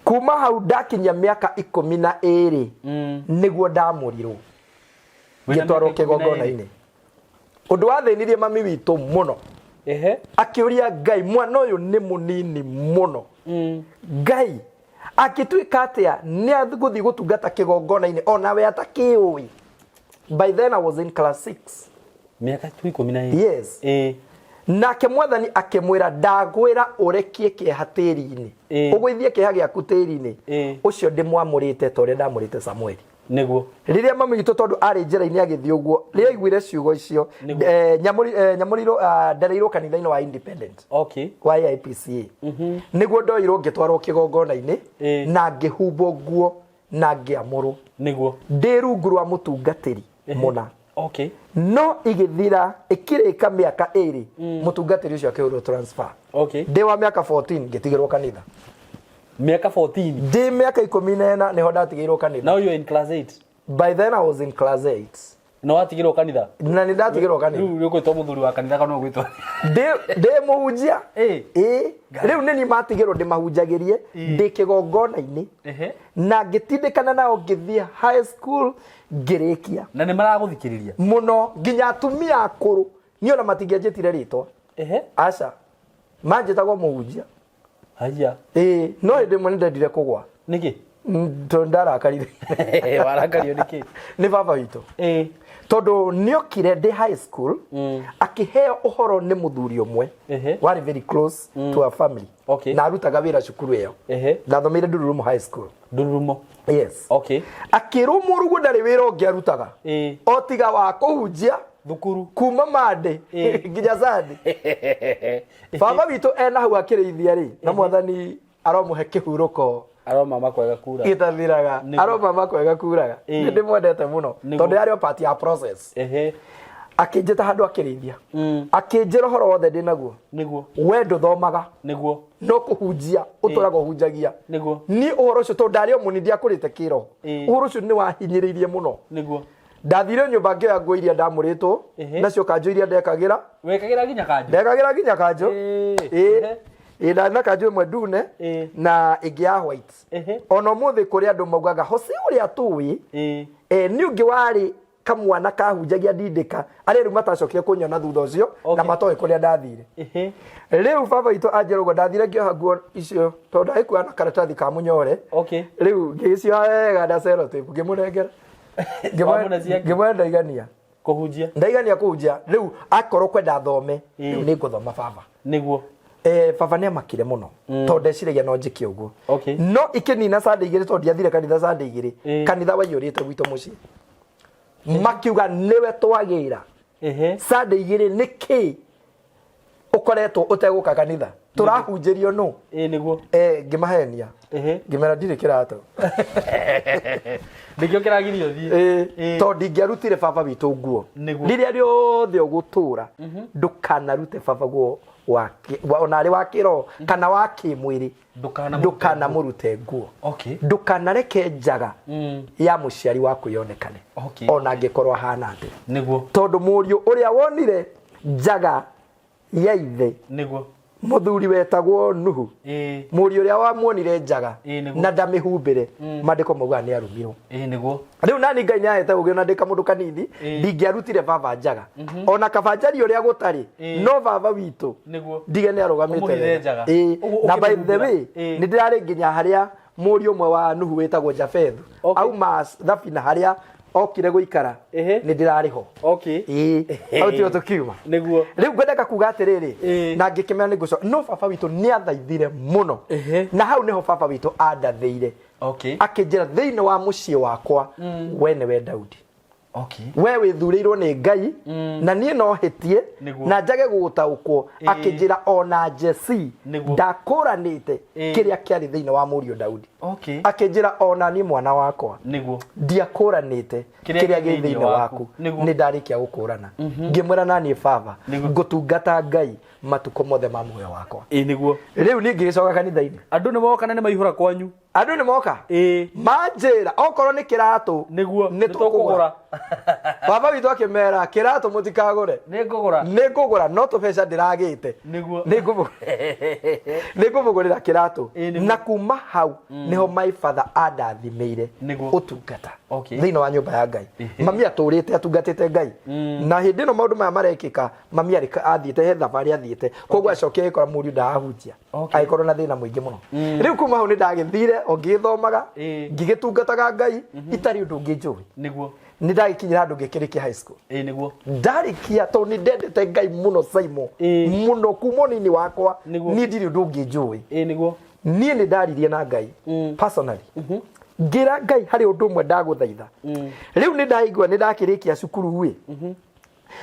Kuma hau ndakinyia mĩaka 12 nĩguo ndamũrirwo. Wĩna Ngĩtwarwo mĩaka 12? kĩgongona-inĩ. Ũndũ wathĩnirie mami witũ mũno. Akĩũria Ngai mwana ũyũ nĩ mũnini mũno. Ngai akĩtuĩka atĩa nĩ agũthiĩ gũtungata kĩgongona-inĩ onawe atakĩũĩ. By then I was in class 6. Mĩaka tu 12. Yes. Nake Mwathani akĩmwĩra ndagwĩra ũrekie kĩeha tĩri-inĩ. Ũgũithie kĩeha gĩaku tĩri-inĩ. Ũcio ndĩmwamũrĩte ta ũrĩa ndamũrĩte Samueli. Nĩguo. Rĩrĩa mami witũ tondũ arĩ njĩra-inĩ agĩthiĩ ũguo, rĩrĩa aiguire ciugo icio, nyamũrirwo, ndereirwo kanitha-inĩ wa Independent. Okay. Wa AIPCA. Nĩguo ndoirwo ngĩtwarwo kĩgongona-inĩ na ngĩhumbwo nguo Na ngĩamũrwo ndĩ rungu rwa mũtungatĩri mũna. No igĩthira, ĩkĩrĩka mĩaka 2, mũtungatĩri ũcio akĩhũrwo transfer. Ndĩ wa mĩaka 14 ngĩtigĩrwo kanitha. Mĩaka 14? Ndĩ mĩaka 14 nĩho ndatigĩirwo kanitha. Now you're in class 8? By then I was in class 8. Na watigĩrwo kanitha? Na nĩ ndatigĩrwo kanitha. Rĩu ũgwĩtwo mũthuri wa kanitha kana ũgwĩtwo? Ndĩ mũhunjia. Ĩ rĩu nĩ niĩ matigĩrwo ndĩmahunjagĩrie ndĩ kĩgongona-inĩ. Na ngĩtindĩkana nao ngĩthiĩ high school ngĩrĩkia. Na nĩ maragũthikĩrĩria? Mũno, nginya atumia akũrũ niĩ ona matingĩanjĩtire rĩtwa. Aca, manjĩtagwo mũhunjia. Haya. Ĩĩ, no hĩndĩ ĩmwe nĩ ndendire kũgwa. Nĩkĩ? Tondũ ndarakarire. Warakario nĩkĩ? Nĩ baba witũ. Tondũ nĩokire ndĩ high school, akĩheo ũhoro nĩ mũthuri ũmwe warĩ very close to our family. Na arutaga wĩra cukuru ĩyo. Ndathomeire Ndururumo High School. Ndururumo. Yes. Akĩrwo mũrũguo ndarĩ wĩra ũngĩ arutaga o tiga wa kũhunjia Thukuru. Kuma Monday nginya Sunday. Baba witũ ena hau akĩrĩithia rĩ, na Mwathani aromũhe kĩhurũko Aromama kwega kura. Gĩtathiraga. Aromama kwega kuraga. Nĩ ndĩmwendete mũno tondũ yarĩ o part ya process. Akĩnjĩta handũ akĩrĩithia, akĩnjĩra ũhoro wothe ndĩ naguo. We ndũthomaga, no kũhunjia ũtũraga ũhunjagia. Niĩ ũhoro ũcio, tondũ ndarĩ o mũnini, ndiakũrĩte kĩroho, ũhoro ũcio nĩ wahinyĩrĩirie mũno. Ndathire nyũmba ngĩoya nguo iria ndamũrĩtwo nacio, kanjũ iria ndekagĩra. Wekagĩra nginya kanjũ? Ndekagĩra nginya kanjũ. Ĩĩ. Ĩĩ, ndarĩ na kanjũ ĩmwe ndune na ĩngĩ ya white. Ona ũmũthĩ kũrĩ andũ maugaga Hosea ũrĩa tũĩ, nĩ ũngĩ warĩ kamwana kahunjagia ndindĩka, arĩa rĩu matacokire kũnyona thutha ũcio na matoĩ kũrĩa ndathire. Rĩu baba witũ anjĩra ũguo, ndathire ngĩoha nguo icio tondũ ndagĩkuaga na karatathi ka mũnyore. Rĩu ngĩgĩcioha wega na sellotape, ngĩmũnengera. Wamũne ciake? Ngĩmwĩra ndaigania Kũhunjia. Ndaigania kũhunjia. Rĩu akorwo kwenda thome, rĩu nĩ ngũthoma, baba. Baba nĩ amakire mũno tondũ ndeciragia no njĩke ũguo. No ikĩnina Sunday 2, tondũ ndiathire kanitha Sunday 2, kanitha waiyũrĩte gwitũ mũciĩ, makiuga nĩwe twagĩra. Sunday 2 nĩkĩ ũkoretwo ũtegũka kanitha? Tũrahunjĩrio nũ? Ĩĩ nĩguo. Ngĩmahenia, ngĩmera ndirĩ kĩratũ. Nĩkĩo kĩragirio thiĩ. Tondũ ndingĩarutire baba witũ nguo. Rĩrĩa rĩothe ũgũtũra, ndũkanarute baba guo ona arĩ wa kĩroho kana wa kĩmwĩrĩ. Ndũkanamũrute. Ndũkanamũrute nguo. Ndũkanareke njaga ya mũciari waku yonekane, ona angĩkorwo ahana atĩa. Tondũ mũriũ ũrĩa wonire njaga ya ithe, mũthuri wetagwo Nuhu, mũriũ ũrĩa wamuonire njaga na ndamĩhumbĩre, maandĩko maugaga nĩ arumirwo. Ĩĩ nĩguo. Rĩu nani Ngai nĩ ahete ũgĩ, ona ndĩ kamũndũ kanini, ndingĩarutire baba njaga, ona kaba njarie ũrĩa gũtarĩ, no baba witũ ndige nĩ arũgamĩte Ũmũhithe wega. njaga. Ĩĩ. Ũguo Na by the ũkĩmũhumbĩra. way, nĩ ndĩrarĩ nginya harĩa mũriũ ũmwe wa Nuhu wĩtagwo Jafethu auma thabina harĩa okire gũikara, nĩ ndĩrarĩ ho. Ĩĩ, hau tiho tũkiuma. Rĩu ngwendaga kuga atĩrĩrĩ, na ngĩkĩmera nĩ ngũcoka, no baba witũ nĩ athaithire mũno. Na hau nĩho baba witũ andathĩire, akĩnjĩra thĩinĩ wa mũciĩ wakwa, we nĩwe Daudi. We wĩthurĩirwo nĩ Ngai, na niĩ no hĩtie na njage gũgũtaũkwo. Akĩnjĩra ona Jesi ndakũranĩte kĩrĩa kĩarĩ thĩinĩ wa mũriũ Daudi. Akĩnjĩra ona niĩ mwana wakwa ndiakũranĩte Kĩrĩa kĩrĩa gĩ gĩ thĩinĩ thĩinĩ waku. waku. Nĩ ndarĩkia gũkũrana. Ngĩmwĩra naniĩ baba, ngũtungata Ngai matukũ mothe ma muoyo wakwa. Ĩĩ nĩguo. Rĩu niĩ ngĩgĩcoka kanitha-inĩ. Andũ nĩ moka na nĩ maihũra kwanyu. Andũ nĩ moka, manjĩra okorwo nĩ kĩratũ nĩ Nĩ tũkũgũra. Baba witũ akĩmera kĩratũ mũtikagũre. Nĩ ngũgũra. Nĩ ngũgũra, no tũbeca ndĩragĩte. Nĩ ngũmũgũrĩra kĩratũ. Na kuma hau nĩho my father andathimĩire ũtungata thĩinĩ wa nyũmba ya Ngai. Mami atũrĩte atungatĩte Ngai, na hĩndĩ ĩno maũndũ maya marekĩka, mami arĩ athiĩte he thabarĩ athiĩte, koguo acokia agĩkora mũriũ ndarahunjia. Agĩkorwo na thĩna mũingĩ mũno. Rĩu kuma hau nĩ ndagĩthire o ngĩgĩthomaga, ngĩgĩtungataga Ngai itarĩ ũndũ ũngĩ njũĩ. Nĩ ndagĩkinyĩra handũ ngĩkĩrĩkia high school. Ĩĩ nĩguo. Ndarĩkia, tondũ nĩ ndendete Ngai mũno, Simon, mũno kuma ũnini wakwa. Niĩ ndirĩ ũndũ ũngĩ njũĩ. Ĩĩ nĩguo. Niĩ nĩ ndaririe na Ngai personally, ngĩra Ngai harĩ ũndũ ũmwe ndagũthaitha. Rĩu nĩ ndaigua nĩ ndakĩrĩkia cukuru ĩ.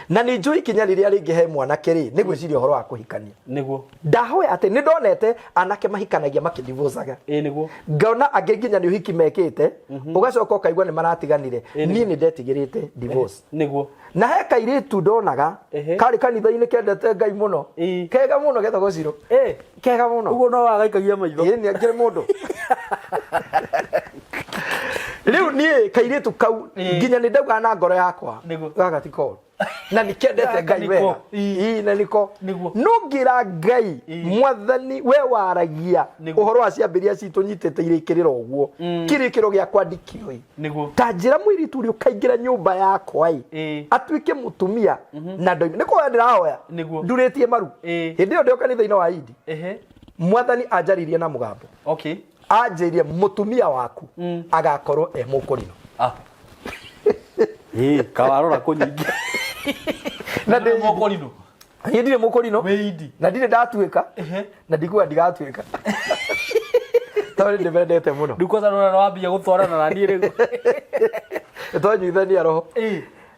Na nĩ njũĩ ikinya rĩrĩa rĩngĩ he mwanake rĩ, nĩ gwĩciria ũhoro wa kũhikania. Ndahoya atĩ nĩ ndonete anake mahikanagia makĩdivocaga. Ĩĩ nĩguo. Ngona angĩ nginya nĩ ũhiki mekĩte, ũgacoka ũkaigua nĩ maratiganire. Niĩ nĩ ndetigĩrĩte divorce. Na he kairĩtu ndonaga karĩ kanitha-inĩ kendete Ngai mũno. Kega mũno getagwo Ciro. Kega mũno. Ũguo no wagaikagia maitho. Ĩĩ nĩ akĩrĩ mũndũ. Rĩu niĩ kairĩtu kau nginya nĩ ndaugaga na ngoro yakwa. Gaka ti koru. Na nĩ kendete Gaka Ngai nĩko. wega. Ii na nĩko. No ngĩra Ngai mwathani we waragia ũhoro wa ciambĩrĩria citũ nyitĩte irĩkĩrĩro ũguo. Kĩrĩkĩro gĩakwa ndikĩũĩ. Ta njĩra mũirĩtu ũrĩa ũkaingĩra nyũmba yakwa ĩ atuĩke mũtumia na ndoime. Nĩ kũhoya ndĩrahoya. Ndurĩtie maru. Hĩndĩ ĩyo ndĩ o kanitha-inĩ wa Indi. Mwathani anjarĩirie na mũgambo. Anjĩrie mũtumia waku agakorwo e mũkũrinũ. Ĩĩ, kawarora kũnyingĩ. Na ndĩ Mũkũrinũ. Niĩ ndirĩ mũkũrinũ. Wĩ Indi. Na ndirĩ ndatuĩka. Na ndikuga ndigatuĩka. Tondũ nĩndĩmendete mũno. Rĩu kwanza nĩwona nĩwambia gũtwarana na niĩ rĩu. Twanyuithania roho.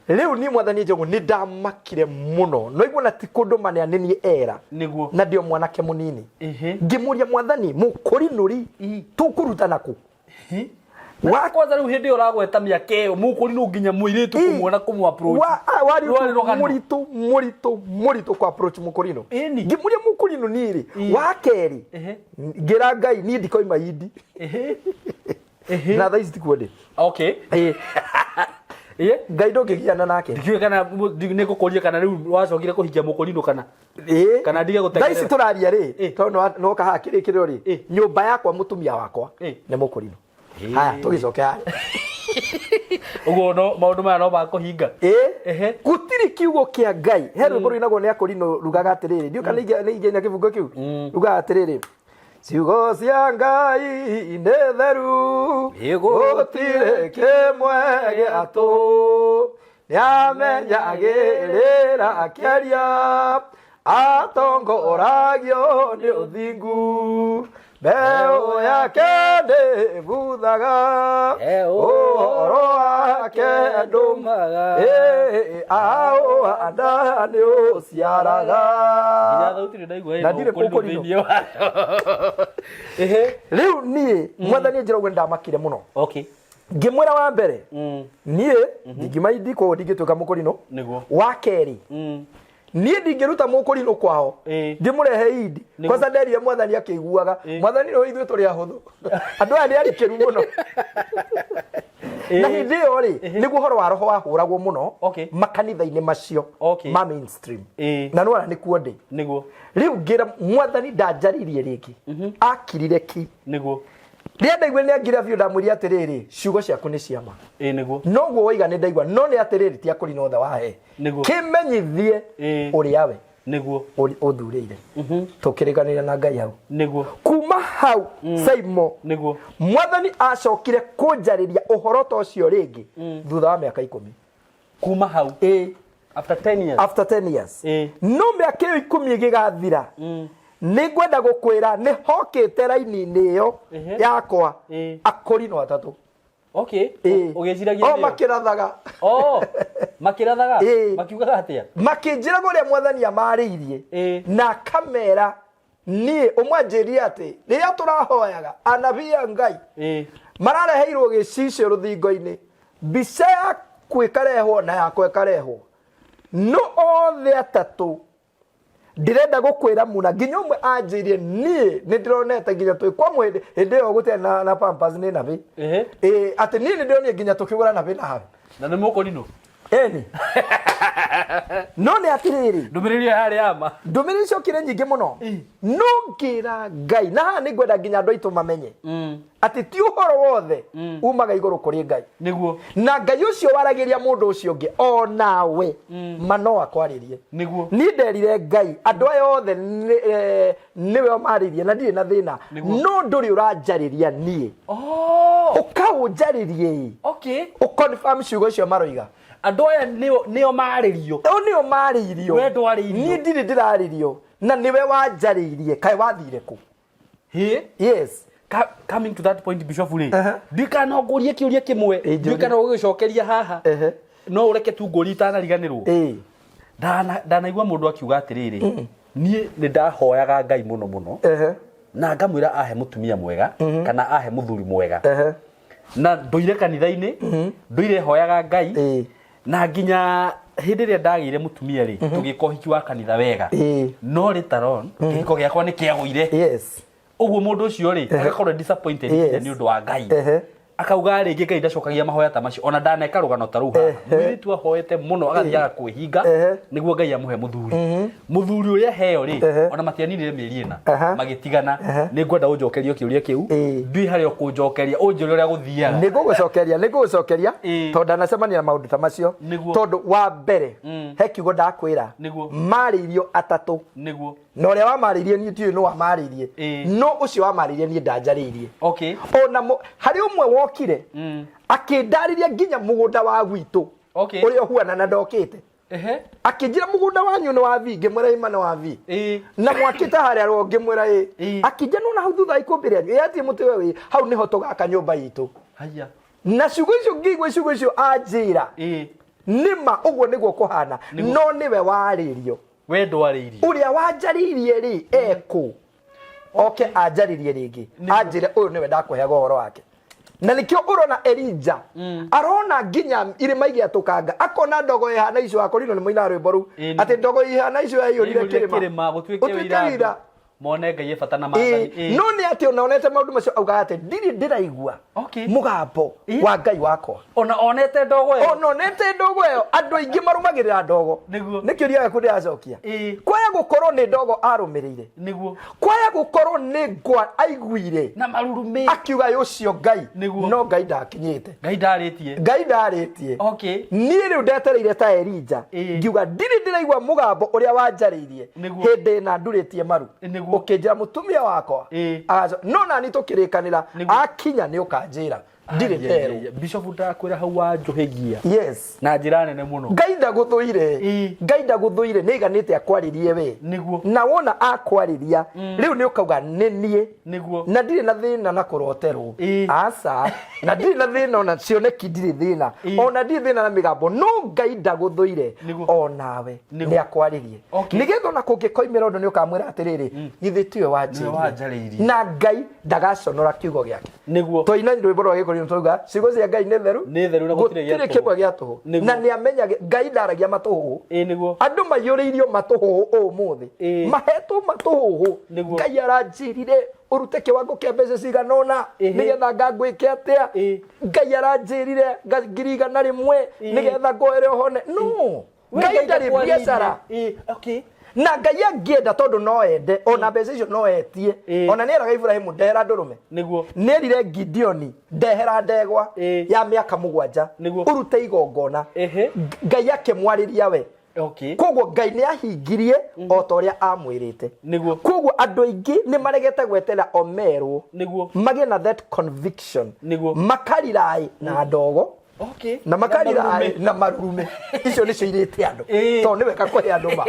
Rĩu niĩ mwathani Njogu nĩ ndamakire mũno. No igua na ti kũndũmanĩra nĩ niĩ era. Na ndĩ o mwanake mũnini. Ngĩmũria mwathani mũkũrinũ rĩ tũkũrutana kũ? Wa kwanza rĩu hĩndĩ ĩyo ũragweta mĩaka ĩyo mũkũrinũ nginya mũirĩtu kũmuona kũmũ approach. Warĩ Rwarĩ ũndũ rũgano. mũritũ mũritũ mũritũ kũ approach mũkũrinũ. Ngĩmũria mũkũrinũ niĩ rĩ wa kerĩ ngĩra Ngai niĩ ndikoima Indi. Na thaa ici tikuo ndĩ. Ĩĩ. Ngai ndũngĩgiana nake. Ndikiũĩ kana nĩ ngũkũria kana rĩu wacokire kũhikia mũkũrinũ kana. Kana ndige Thaa ici gũtegerera. tũraria rĩ, tondũ nĩwoka haha kĩrĩkĩrĩro rĩ, nyũmba yakwa mũtumia wakwa nĩ mũkũrinũ. Haya, tũgĩcoke haha. Ũguo no maũndũ maya no makũhinga. Gũtirĩ kiugo kĩa Ngai. He rwĩmbo rũinagwo nĩ akũrinũ rugaga atĩrĩrĩ, ndiũĩ kana nĩ ingĩina kĩbungo kĩu. Rugaga atĩrĩrĩ, ciugo cia Ngai nĩ theru, gũtirĩ kĩmwe gĩatũ. Nĩamenyagĩrĩra akĩaria, atongoragio nĩ ũthingu. Mbeũ yake ndĩbuthaga, ũhoro wake ndũmaga. Aũhanda nĩ ũciaraga. Nginya thauti nĩ ndaigua Na ĩna ndirĩ ũkũrinũ mũkũrinũ. thĩinĩ wayo. Rĩu niĩ mwathani njĩra ũguo nĩndamakire mũno. Ngĩmwĩra wa mbere, niĩ ndingiuma Indi koguo ndingĩtuĩka mũkũrinũ. Wa kerĩ, niĩ ndingĩruta mũkũrinũ kwao, ndĩmũrehe Indi. Kwanza nderire mwathani akĩiguaga, mwathani rĩu ithuĩ tũrĩ ahũthũ. Andũ aya nĩ arikĩru mũno. Na hĩndĩ ĩyo rĩ, nĩguo ũhoro wa roho wahũragwo mũno makanitha-inĩ macio ma mainstream. Na nĩwona nĩkuo ndĩ. Rĩu ngĩra mwathani ndanjarĩirie rĩngĩ. Akirire ki. Rĩrĩa ndaiguire nĩ angira biũ ndamwĩrire atĩrĩrĩ, ciugo ciaku nĩ cia ma. Noguo woiga nĩ ndaigua, no nĩ atĩrĩrĩ ti akũrinũ othe wahe. Kĩmenyithie ũrĩa we ũthurĩire. Tũkĩrĩkanĩra na Ngai hau. Kuma hau Saimo, mwathani acokire kũnjarĩria ũhoro ta ũcio rĩngĩ thutha wa mĩaka 10. Kuma hau. After 10 years. After 10 years. No mĩaka ĩyo 10 ĩgĩgathira, nĩ ngwenda gũkwĩra nĩ hokĩte raini-inĩ ĩyo yakwa akũrinũ atatũ. Ũgĩciragia O nĩo? makĩrathaga. Makĩrathaga? Makiugaga atĩa? Makĩnjĩraga ũrĩa mwathani amarĩirie. Na akamera niĩ ũmwe anjĩrire atĩ rĩrĩa tũrahoyaga anabii a Ngai marareheirwo gĩcicio rũthingo-inĩ, mbica yaku ĩkarehwo na yakwa ĩkarehwo, no othe atatũ ndĩrenda gũkwĩra muna, nginya ũmwe anjĩrire niĩ nĩ ndĩronete nginya twĩ kwa mũhĩndĩ hĩndĩ ĩyo gũtirĩ na Pampers nĩ nabĩ. Atĩ niĩ nĩ ndĩronire nginya tũkĩgũra nabĩ na hau. Na nĩ mũkũrinũ? Ĩni. No nĩ atĩrĩrĩ. Ndũmĩrĩri ĩyo yarĩ ya ma. Ndũmĩrĩri ciokire nyingĩ mũno. No ngĩra Ngai, na haha nĩ ngwenda nginya andũ aitũ mamenye. Atĩ ti ũhoro wothe umaga igũrũ kũrĩ Ngai. Na Ngai ũcio waragĩria mũndũ ũcio ũngĩ o nawe ma no akwarĩrie. Niĩ nderire Ngai andũ aya othe nĩwe ũmarĩrie na ndirĩ na thĩna. No ndũrĩ ũranjarĩria niĩ. Ũkaũnjarĩrie ĩ. Ũconfirm ciugo icio maroiga. Andũ aya nĩo marĩrio. O nĩo marĩirio. We ndwarĩirio. Niĩ ndirĩ ndĩrarĩrio. Na nĩwe wanjarĩirie. Kaĩ wathire kũ? Hĩ? Yes. Coming to that point, Bishop rĩ, ndika no ngũrie kĩũria kĩmwe, Ĩ, njũria. ndika no gũgĩcokeria haha. No ũreke tu ngũrie itanariganĩrwo. Ndanaigua mũndũ akiuga atĩrĩrĩ, niĩ nĩ ndahoyaga Ngai mũno mũno na ngamwĩra ahe mũtumia mwega kana ahe mũthuri mwega, na ndũire kanitha-inĩ, ndũire hoyaga Ngai, na nginya hĩndĩ ĩrĩa ndagĩire mũtumia rĩ, tũgĩka ũhiki wa kanitha wega, no later on kĩhiko gĩakwa nĩ kĩagũire. Ũguo mũndũ ũcio rĩ, agakorwo disappointed nginya nĩ ũndũ wa Ngai, akauga rĩngĩ Ngai ndacokagia mahoya ta macio. Ona ndaneka rũgano ta rũu haha, mũirĩtu ahoete mũno agathiaga kwĩhinga nĩguo Ngai amũhe mũthuri. Mũthuri ũrĩa heo rĩ, ona matianinire mĩeri 4 magĩtigana. Nĩ ngwenda ũnjokerie kĩũria kĩu. Ndiũĩ harĩa ũkũnjokeria, ũnjĩre ũrĩa gũthiaga. Nĩ ngũgũcokeria tondũ ndanacemania na maũndũ ta macio. Tondũ wa mbere, he kiugo ndakwĩra, marĩirio atatũ, na ũrĩa wamarĩirie niĩ ndiũĩ nũ wamarĩirie, no ũcio wamarĩirie niĩ ndanjarĩirie. Ona harĩ ũmwe wokire akĩndarĩria nginya mũgũnda wa gwitũ ũrĩa ũhuana na ndokĩte. Akĩnjĩra mũgũnda wanyu nĩ wa vi, ngĩmwĩra ima nĩ wa vi. Na mwakĩte harĩa rwo, ngĩmwĩra ĩ. Akĩnjĩra nona hau thutha wa ikũmbĩ rĩanyu ĩ atĩ mũtĩ we wĩ hau nĩho tũgaka nyũmba itũ. Haya. Na ciugo icio ngĩigua, ciugo icio anjĩra, nĩma ũguo nĩguo kũhana, no nĩwe warĩrio. We ndwarĩirie. Ũrĩa wanjarĩirie rĩ ekũ oke anjarĩrie rĩngĩ, anjĩre ũyũ nĩwe ndakũheaga ũhoro wake. Na nĩkĩo ũrona Elija arona nginya irĩma igĩatũkanga, akona ndogo ĩhana icio akorino nĩ mũinaga rwĩmbo rũu, atĩ ndogo ihana icio yaiyũrire kĩrĩma kĩrĩma gũtuĩke gũtuĩke wĩira wĩira. Andũ mone Ngai e bata na maathani. No nĩ atĩ ona onete maũndũ macio augaga atĩ ndirĩ ndĩraigua mũgambo wa Ngai wakwa. Ona onete ndogo ĩyo. Ona onete ndogo ĩyo. Andũ aingĩ marũmagĩrĩra ndogo. Nĩ kĩũria gĩaku ndĩracokia. Kwaya gũkorwo nĩ ndogo arũmĩrĩire, kwaya gũkorwo nĩ ngwa aiguire na marurumĩ, akiuga "Ĩ, ũcio Ngai." No Ngai ndakinyĩte. Ngai ndarĩtie. Ngai ndarĩtie. Niĩ rĩu ndetereire ta Elija, ngiuga ndirĩ ndĩraigua mũgambo ũrĩa wanjarĩirie hĩndĩ ĩna ndurĩtie maru, ũkĩnjĩra mũtumia wakwa no nani tũkĩrĩkanĩra, akinya nĩ ũkanjĩra, ndirĩ nderwo. Bishop, ndakwĩra hau wanjũhĩgia na njĩra nene mũno. Ngai ndagũthũire. Ngai ndagũthũire, nĩ aiganĩte akwarĩrie we. Na wona akwarĩria rĩu nĩ ũkauga nĩ niĩ. Na ndirĩ na thĩna na kũroterwo. Aca, na ndirĩ na thĩna ona cioneki, ndirĩ thĩna, ona ndirĩ thĩna na mĩgambo, no Ngai ndagũthũire. Onawe nĩ akwarĩrie, nĩgetha ona kũngĩkoimĩra ũndũ nĩ ũkamwĩra atĩrĩrĩ, githĩ tiwe Nĩwe wanjĩrire? Wanjarĩirie. Na Ngai ndagaconora kiugo gĩake. Twaina rwĩmbo rwa gĩkũrinũ twauga ciugo cia Ngai nĩ theru. Nĩ theru na gũtirĩ gĩa gũtirĩ tũhũ. Kĩmwe gĩa tũhũ. Na nĩ amenyage Ngai ndaragia matũhũhũ. Andũ maiyũrĩirio matũhũhũ ũmũthĩ, mahetwo matũhũhũ. Ngai aranjĩrire ũrute kĩwango kĩa mbeca cigana ũna nĩgetha ngangwĩke atĩa. Ngai aranjĩrire 100,000 nĩgetha ngoere ũhone. No We Ngai ndarĩ ndakwarĩirie. biacara. Na Ngai angĩenda, tondũ no ende ona mbeca icio no etie. Ona nĩ eraga Iburahĩmu ndehera ndũrũme. Nĩ erire Gideoni ndehera ndegwa ya mĩaka 7, ũrute igongona. Ngai akĩmwarĩria we. Koguo Ngai nĩ ahingirie o ta ũrĩa amwĩrĩte. Koguo andũ aingĩ nĩ maregete gwetera o merwo, magĩe na that conviction, makariraĩ na ndogo na makariraĩ na marurume. Icio nĩcio irĩte andũ, tondũ nĩ wega kũhe andũ ma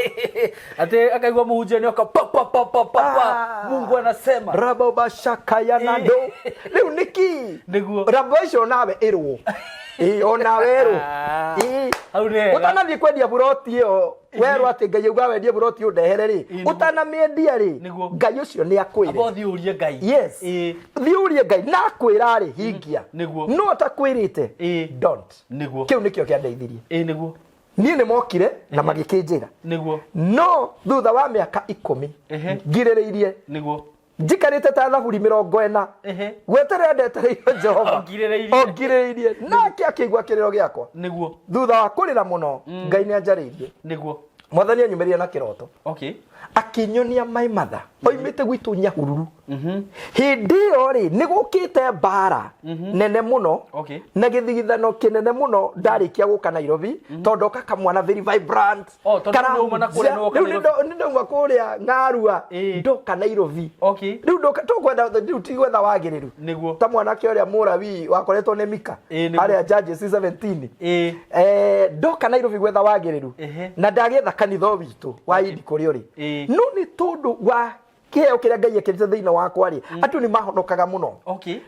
Ati akaigua mũhunjia nĩoka pa pa pa pa pa pa. Mungu anasema. Rabobashakayanando rĩu nĩki. Rabo icio nawe ĩrwo. Ĩĩ, onawe ĩrwo. Ĩĩ. Hau nĩ hega. Ũtanathiĩ kwendia buroti ĩyo werwo atĩ Ngai auga wendie buroti ũndehere rĩ, ũtanamĩendia rĩ, Ngai ũcio nĩ akwĩre. Amba ũthiĩ ũrie Ngai. Yes. Thiĩ ũrie Ngai na akwĩra rĩ, hingia. No atakwĩrĩte, don't. Kĩu nĩkĩo kĩandeithirie. Niĩ nĩ mokire na magĩkĩnjĩra, no thutha wa mĩaka 10 ngirĩrĩirie, njikarĩte ta thaburi 40, gweterera ndetereire Jehova. O ngirĩrĩirie. O ngirĩrĩirie, nake akĩigua kĩrĩro gĩakwa. Thutha wa kũrĩra mũno, Ngai nĩ anjarĩirie. Mwathani anyumĩrire na kĩroto, akĩnyonia my mother oimĩte gwitũ Nyahururu. Hĩndĩ ĩyo rĩ, nĩ gũkĩte mbara nene mũno na gĩthigithano kĩnene mũno. Ndarĩkia gũka Nairobi, tondũ ndoka kamwana very vibrant. Oh, tondũ rĩu nĩwauma na kũrĩa nĩwoka Rĩu Nairobi. nĩ ndauma kũrĩa Ng'arua, ndoka Nairobi. Rĩu ndoka tũkwenda rĩu ti gwetha wagĩrĩru, ta mwanake ũrĩa Mũrawi wakoretwo nĩ Mika harĩa Judges 17. Ndoka Nairobi gwetha wagĩrĩru, na ndagĩetha kanitha o witũ wa Indi kũrĩa ũrĩ. No nĩ tondũ wa kĩheo kĩrĩa Ngai ekĩrĩte thĩinĩ wakwa rĩ, andũ nĩ mahonokaga mũno.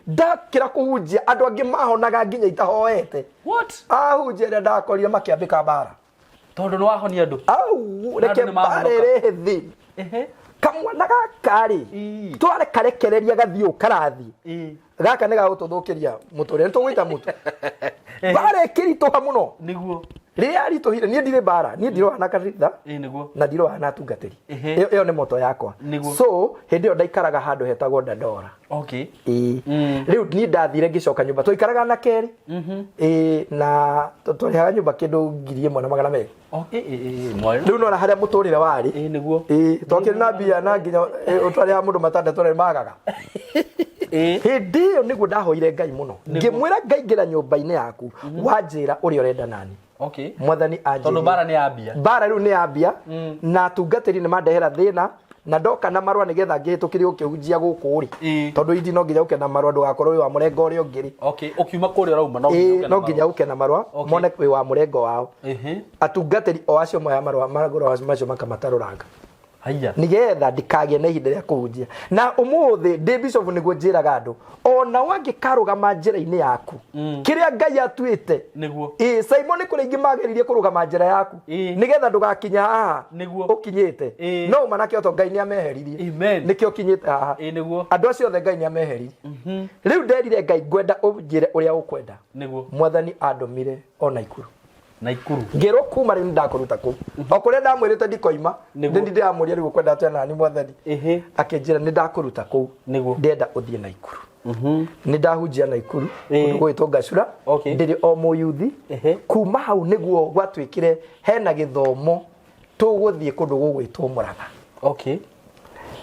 Ndakĩra kũhunjia, andũ angĩ mahonaga nginya itahoete. What? Ahunjia arĩa ndakorire makĩambĩka mbara. Tondũ nĩ wahonia andũ. Au, Na reke andũ nĩ mahonoka. mbara ĩrehe thĩna. Kamwana gaka rĩ, tware karekereria gathiĩ ũũ karathiĩ. Gaka nĩ gagũtũthũkĩria mũtũrĩre, nĩ tũgũita mũtu. Mbara ĩkĩritũha mũno. Nĩguo. Rĩrĩa yaritũhire, niĩ ndirĩ mbara, niĩ ndirũaga na kanitha. Ĩĩ nĩguo. Na ndirũaga na atungatĩri. Ehe. Ĩyo ĩyo nĩ moto yakwa. Nĩguo. So hĩndĩ ĩyo ndaikaraga handũ hetagwo Dandora. Okay. Ĩĩ. Rĩu niĩ ndathire ngĩcoka nyũmba, twaikaraga na kerĩ. Ĩĩ, na twarĩhaga nyũmba kĩndũ 1,200. Okay, ĩĩ, ĩĩ, mwarĩ. Rĩu nona harĩa mũtũrĩre warĩ. Ĩĩ nĩguo. Ĩĩ, twakĩrĩ na mbia na nginya ũtwarĩhaga mũndũ matandatũ na nĩmagaga. Ĩĩ. Hĩndĩ ĩyo nĩguo ndahoire Ngai mũno. Ngĩmwĩra ngaingĩra nyũmba-inĩ yaku, wanjĩra ũrĩa ũrenda nani. Okay. Mwathani anjĩrire. Tondũ mbara nĩ yambia. Mbara rĩu nĩ yambia na atungatĩri nĩ mandehera thĩna na ndoka na marũa nĩgetha ngĩhĩtũkĩrio ũkĩhunjia gũkũ rĩ. Tondũ indi no nginya ũke na marũa ndũgakorwo wĩ wa mũrengo ũrĩa ũngĩ rĩ. Okay, ũkiuma kũrĩa ũrauma no nginya Ĩĩ, ũke na no nginya marũa. ũke na marũa Okay. mone wĩ wa mũrengo wao. Atungatĩri o acio moya marũa marũa macio makamatarũranga. Haiya. Nigetha ndikagĩe na ihinda rĩa kũhunjia. Na ũmũthĩ ndĩ bishop nĩguo njĩraga andũ ona wangĩkarũgama njĩra-inĩ yaku kĩrĩa Ngai atuĩte. Nĩguo. Ĩĩ, Simon nĩ kũrĩ aingĩ mageririe kũrũgama njĩra yaku Ĩĩ. nĩgetha ndũgakinya haha Nĩguo. ũkinyĩte. Ĩĩ. No ũma na kĩhoto Ngai nĩ ameheririe. Amen. Nĩkĩo ũkinyĩte haha. Ĩĩ nĩguo. Andũ acio othe Ngai nĩ ameheririe. Rĩu nderire Ngai ngwenda ũnjĩre ũrĩa ũkwenda. Nĩguo. Mwathani andũmire o Naikuru. Naikuru. Ngĩrwo kuma rĩu nĩndakũruta kũu. O kũrĩa ndamwĩrĩte ndikoima, Nĩguo. nĩ ndĩramũria rĩu ũkwenda atĩa nani mwathani. Akĩnjĩra nĩndakũruta kũu. Nĩguo. Ndĩrenda ũthiĩ Naikuru. Nĩ ndahunjia Naikuru, Ĩĩ. kũndũ gũgwĩtwo Ngacura, Okay. ndĩrĩ o mũyuthi. Kuma hau nĩguo gwatuĩkire hena gĩthomo tũgũthiĩ kũndũ gũgwĩtwo Mũrang'a. Okay.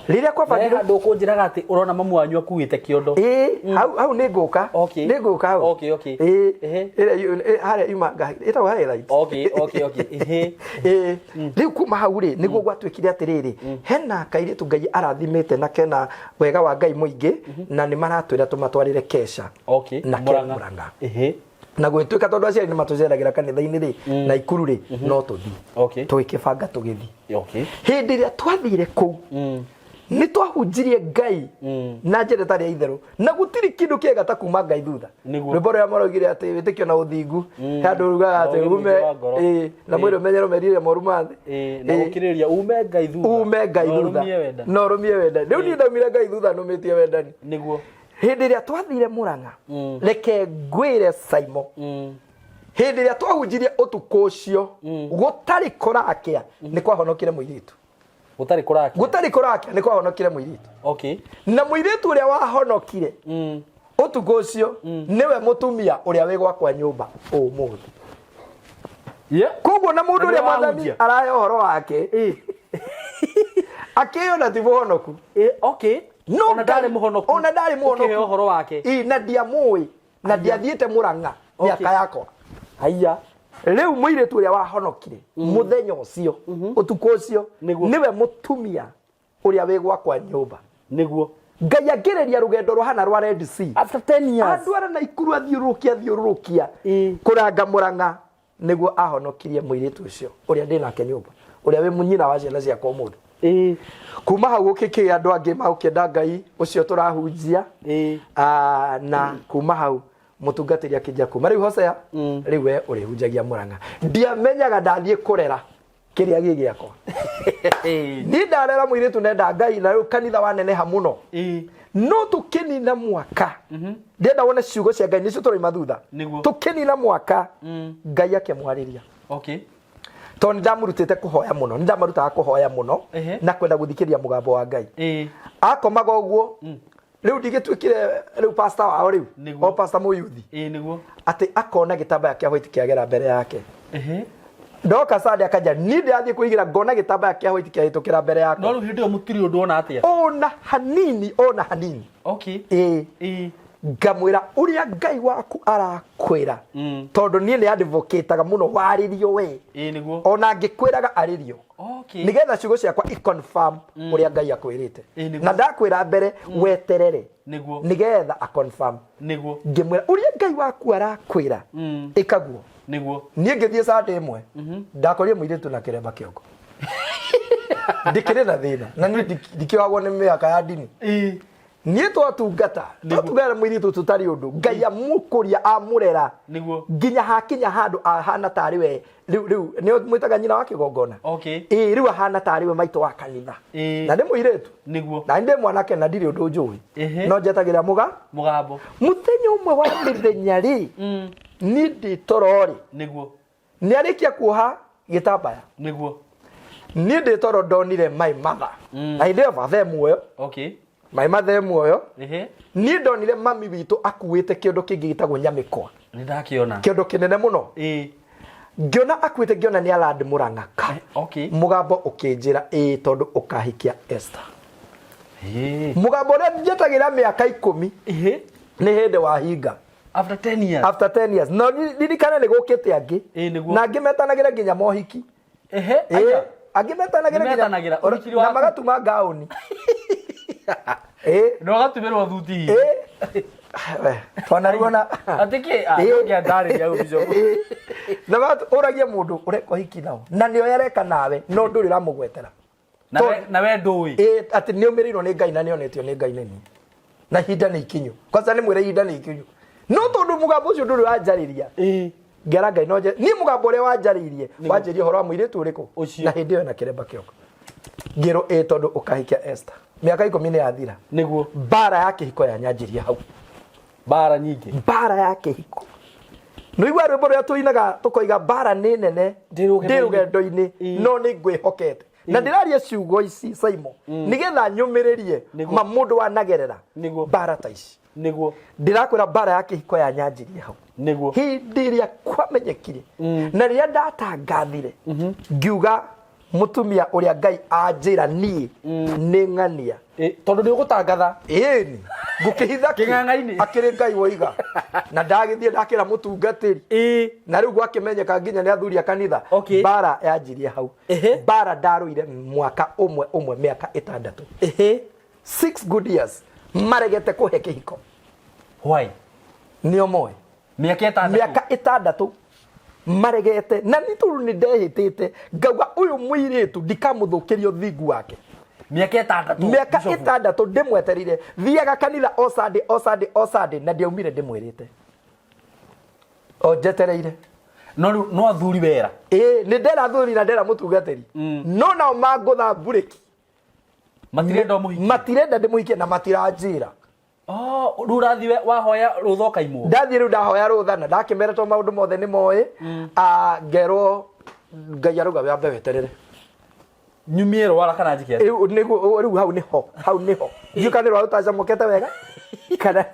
Rĩrĩa kwabangirwo handũ ũkũnjĩraga atĩ ũrona mamu wanyu akuĩte kĩondo. Ĩĩ, hau hau nĩ ngũka. Okay. Nĩ ngũka hau. Okay, okay. Ĩĩ. Ehe. Ĩrĩa harĩa yuma ĩtagwo highlight. Okay, okay, okay. Ehe. Ĩĩ. Rĩu kuma hau rĩ, nĩguo gwatuĩkire atĩrĩrĩ, hena kairĩtu Ngai arathimĩte na kena wega wa Ngai mũingĩ, na nĩ maratwĩra tũmatwarĩre kesha. Okay. Na ke Mũrang'a. Mũrang'a. Ehe. Na gwĩtuĩka tondũ aciari nĩ matũceragĩra kanitha-inĩ rĩ, na Ikuru rĩ, no tũthiĩ. Okay. Tũgĩkĩbanga tũgĩthiĩ. Okay. Hĩndĩ ĩrĩa twathire kũu, nĩ twahunjirie Ngai na njĩra ĩtarĩ ya itherũ, na gũtirĩ kĩndũ kĩega ta kuma Ngai thutha. Nĩguo. Rwĩmbo rũrĩa maraugire atĩ wĩtĩkio na ũthingu, he andũ rugaga Na atĩ ũgĩ ume, mũingĩ wa ngoro. ĩĩ, na mwĩrĩ ũmenyere merirĩria moru ma thĩ. Ĩĩ, na Ĩĩ. gũkirĩrĩria ume Ngai thutha. Ume Ngai Na thutha. ũrũmie wendani. Na ũrũmie wendani. Rĩu niĩ ndaumire Ngai thutha nũmĩtie wendani. Nĩguo. Hĩndĩ ĩrĩa twathire Mũrang'a, reke ngwĩre Saimo, hĩndĩ ĩrĩa twahunjirie ũtukũ ũcio, gũtarĩ kũrakĩa, nĩ kwahonokire mũirĩtu. Gũtarĩ kũrakĩa. Gũtarĩ kũrakĩa, nĩ kwahonokire mũirĩtu. Okay. Na mũirĩtu ũrĩa wahonokire ũtukũ ũcio, nĩwe mũtumia ũrĩa wĩ gwakwa nyũmba ũmũthĩ. Yeah. Koguo na mũndũ Na ũrĩa nĩwe mwathani wahunjia. arahe ũhoro wake, akĩyona ti mũhonoku. Okay. No Ona ndarĩ Ngai- mũhonoku. Ona ndarĩ mũhonoku. Ũkĩheo ũhoro wake. Ĩ, na ndiamũĩ, na ndiathiĩte Mũrang'a Okay. mĩaka yakwa. Haiya. Rĩu mũirĩtu ũrĩa wahonokire mũthenya ũcio, ũtukũ ũcio, Nĩguo. nĩwe mũtumia ũrĩa wĩ gwakwa nyũmba. Nĩguo. Ngai angĩrĩria rũgendo rũhana rwa Red Sea. After 10 years. Andwara na Ikuru athiũrũrũkia athiũrũrũkia Ĩ. kũranga Mũrang'a nĩguo ahonokirie mũirĩtu ũcio ũrĩa ndĩ nake nyũmba, ũrĩa wĩ nyina wa ciana ciakwa ũmũthĩ. Ĩ. Kuma hau gũkĩkĩgĩa andũ angĩ magũkĩenda Ngai ũcio tũrahunjia. Ĩ. Na kuma hau mũtungatĩri akĩnjia kuma rĩu Hosea, rĩu we ũrĩhunjagia Mũrang'a. Ndiamenyaga ndathiĩ kũrera kĩrĩa gĩ gĩakwa. Niĩ ndarera mũirĩtu nenda Ngai na rĩu kanitha waneneha mũno. Ĩ. No tũkĩnina mwaka, ndĩrenda wone ciugo cia Ngai nĩcio tũraima thutha. Nĩguo. Tũkĩnina mwaka, Ngai akĩmwarĩria. Okay. Tondũ nĩ ndamũrutĩte kũhoya mũno, nĩ ndamarutaga kũhoya mũno Ehe. na kwenda gũthikĩrĩria mũgambo wa Ngai. Ĩ. Akomaga ũguo, rĩu ndigĩtuĩkire rĩu pastor wao rĩu, Nĩguo. o pastor mũyuthi. Ĩ nĩguo. Atĩ akona gĩtambaya kĩa white kĩagera mbere yake. Ehe. Ndoka Sunday akanja, niĩ ndĩrathiĩ kwĩigĩra ngona gĩtambaya kĩa white kĩahĩtũkĩra mbere yakwa. No rĩu hĩndĩ ĩyo mũtirĩ ũndũ ona atĩa? Ona hanini, ona hanini. Okay. Ĩ. Ĩ. Ngamwĩra ũrĩa Ngai waku arakwĩra. Tondũ niĩ nĩ advocate-aga mũno warĩrio we. Ĩ nĩguo. Ona ngĩkwĩraga arĩrio. Okay. Nĩgetha ciugo ciakwa i confirm ũrĩa Ngai akwĩrĩte. Ĩ nĩguo. Na ndakwĩra mbere weterere. Nĩguo. Nĩgetha a confirm. Nĩguo. Ngĩmwĩra ũrĩa Ngai waku arakwĩra. Ĩkaguo. Nĩguo. Niĩ ngĩthiĩ Sunday ĩmwe, ndakorire mũirĩtu na kĩremba kĩongo. Ndikĩrĩ na thĩna. Na niĩ ndikĩohagwo nĩ mĩhaka ya ndini. Ĩ. Niĩ twatungata twatungata mũirĩtu tũtarĩ ũndũ, Ngai amũkũria amũrera nginya hakinya handũ ahana tarĩ we rĩu rĩu nĩ mwĩtaga nyina wa kĩgongona. Ĩĩ, rĩu ahana tarĩ we maitũ wa kanitha. Na nĩ mũirĩtu na ndĩ mwanake na ndirĩ ũndũ njũĩ, no njetagĩra mũga mũgambo. Mũthenya ũmwe wa mĩthenya rĩ, niĩ ndĩ toro rĩ, nĩ arĩkia kuoha gĩtambaya, niĩ ndĩ toro ndonire my mother, na hĩndĩ ĩyo baba e muoyo, my mother e muoyo. Niĩ ndonire mami witũ akuĩte kĩondo kĩngĩ gĩtagwo nyamĩkwa. Nĩ ndakĩona. Kĩondo kĩnene mũno. Ngĩona akuĩte, ngĩona nĩ aland mũrang'a ka. Mũgambo ũkĩnjĩra, ĩĩ, tondũ ũkahikia Esther. Mũgambo ũrĩa njetagĩra mĩaka 10 nĩ hĩndĩ wahinga. After 10 years. After 10 years. No ririkane nĩ gũkĩte angĩ na angĩ metanagĩra nginya mohiki. Ĩĩ, Acha. Angĩ metanagĩra nginya Nĩmetanagĩra, ũhiki na waku. magatuma ngaũni. Ĩĩ. Na ũgatumĩrwo thuti hihi. Ĩĩ. We, twanaruona. Atĩ kĩ? Ah, Ĩĩ. ndũngĩandarĩria hau, Bishop. Ĩĩ. Na ũragia mũndũ ũreka ũhiki nao na nĩo areka nawe no ndũrĩ ũramũgwetera. Na we ndũĩ. Ĩĩ, atĩ nĩ ũmĩrĩirwo nĩ Ngai na nĩ onetio nĩ Ngai nĩ niĩ na ihinda nĩ ikinyu, kwanza nĩ mwĩre ihinda nĩ ikinyu, no tondũ mũgambo ũcio ndũrĩ ũranjarĩria, ngera Ngai no niĩ mũgambo ũrĩa wanjarĩirie wanjĩrie ũhoro wa mũirĩtu ũrĩkũ. Ũcio. Na hĩndĩ ĩyo na kĩremba kĩoko ngĩrwo, ĩĩ, tondũ ũkahikia Esther, mĩaka 10 nĩ yathira. Mbara ya kĩhiko yanyanjirie hau. Mbara nyingĩ. Mbara ya kĩhiko, nĩigua rwĩmbo rũrĩa tũinaga tũkoiga mbara nĩ nene Ndĩ rũgendo-inĩ. ndĩ rũgendo-inĩ, no nĩ ngwĩhokete na ndĩraria ciugo ici Saimo nĩgetha nyũmĩrĩrie ma mũndũ wanagerera mbara ta ici. Ndĩrakwĩra mbara ya kĩhiko yanyanjirie hau. Hĩndĩ ĩrĩa kwamenyekire na rĩrĩa ndatangathire ngiuga mũtumia ũrĩa Ngai anjĩra niĩ nĩ ng'ania. Tondũ nĩ ũgũtangatha. Ĩni ngũkĩhitha kĩ? Kĩng'ang'a-inĩ. Akĩrĩ Ngai woiga na ndagĩthiĩ ndakĩra mũtungatĩri na rĩu gwakĩmenyeka nginya nĩ athuri a kanitha. Mbara yanjirie hau. Mbara ndarũire mwaka ũmwe ũmwe mĩaka 6. 6 good years maregete kũhe kĩhiko. Why? Nĩo moĩ. Mĩaka 6. Mĩaka 6 maregete, na nĩ tondũ nĩ ndehĩtĩte ngauga ũyũ mũirĩtu ndikamũthũkĩria ũthingu wake. Mĩaka 6. Mĩaka Bishop. 6 ndĩmweterire, thiaga kanitha o Sunday, o Sunday, o Sunday, na ndiaumire ndĩmwĩrĩte o njetereire. No rĩu no athuri wera. Ĩĩ, nĩ ndera thuri na ndera mũtungatĩri, no nao mangũtha mburĩki. Matirenda ũmũhikie. Matirenda ndĩmũhikie na matiranjĩra. Oh, rĩu ũrathiĩ wahoya rũtha ũkaimwo. Ndathiĩ rĩu ndahoya rũtha na ndakĩmera to maũndũ mothe nĩ moĩ. Ah, ngerwo Ngai arauga wambe weterere. Nyumie rwara kana njike atĩa? Rĩu nĩguo rĩu hau nĩho, hau nĩho ndiũĩ kana nĩ rwa rũtacamũkĩte wega kana.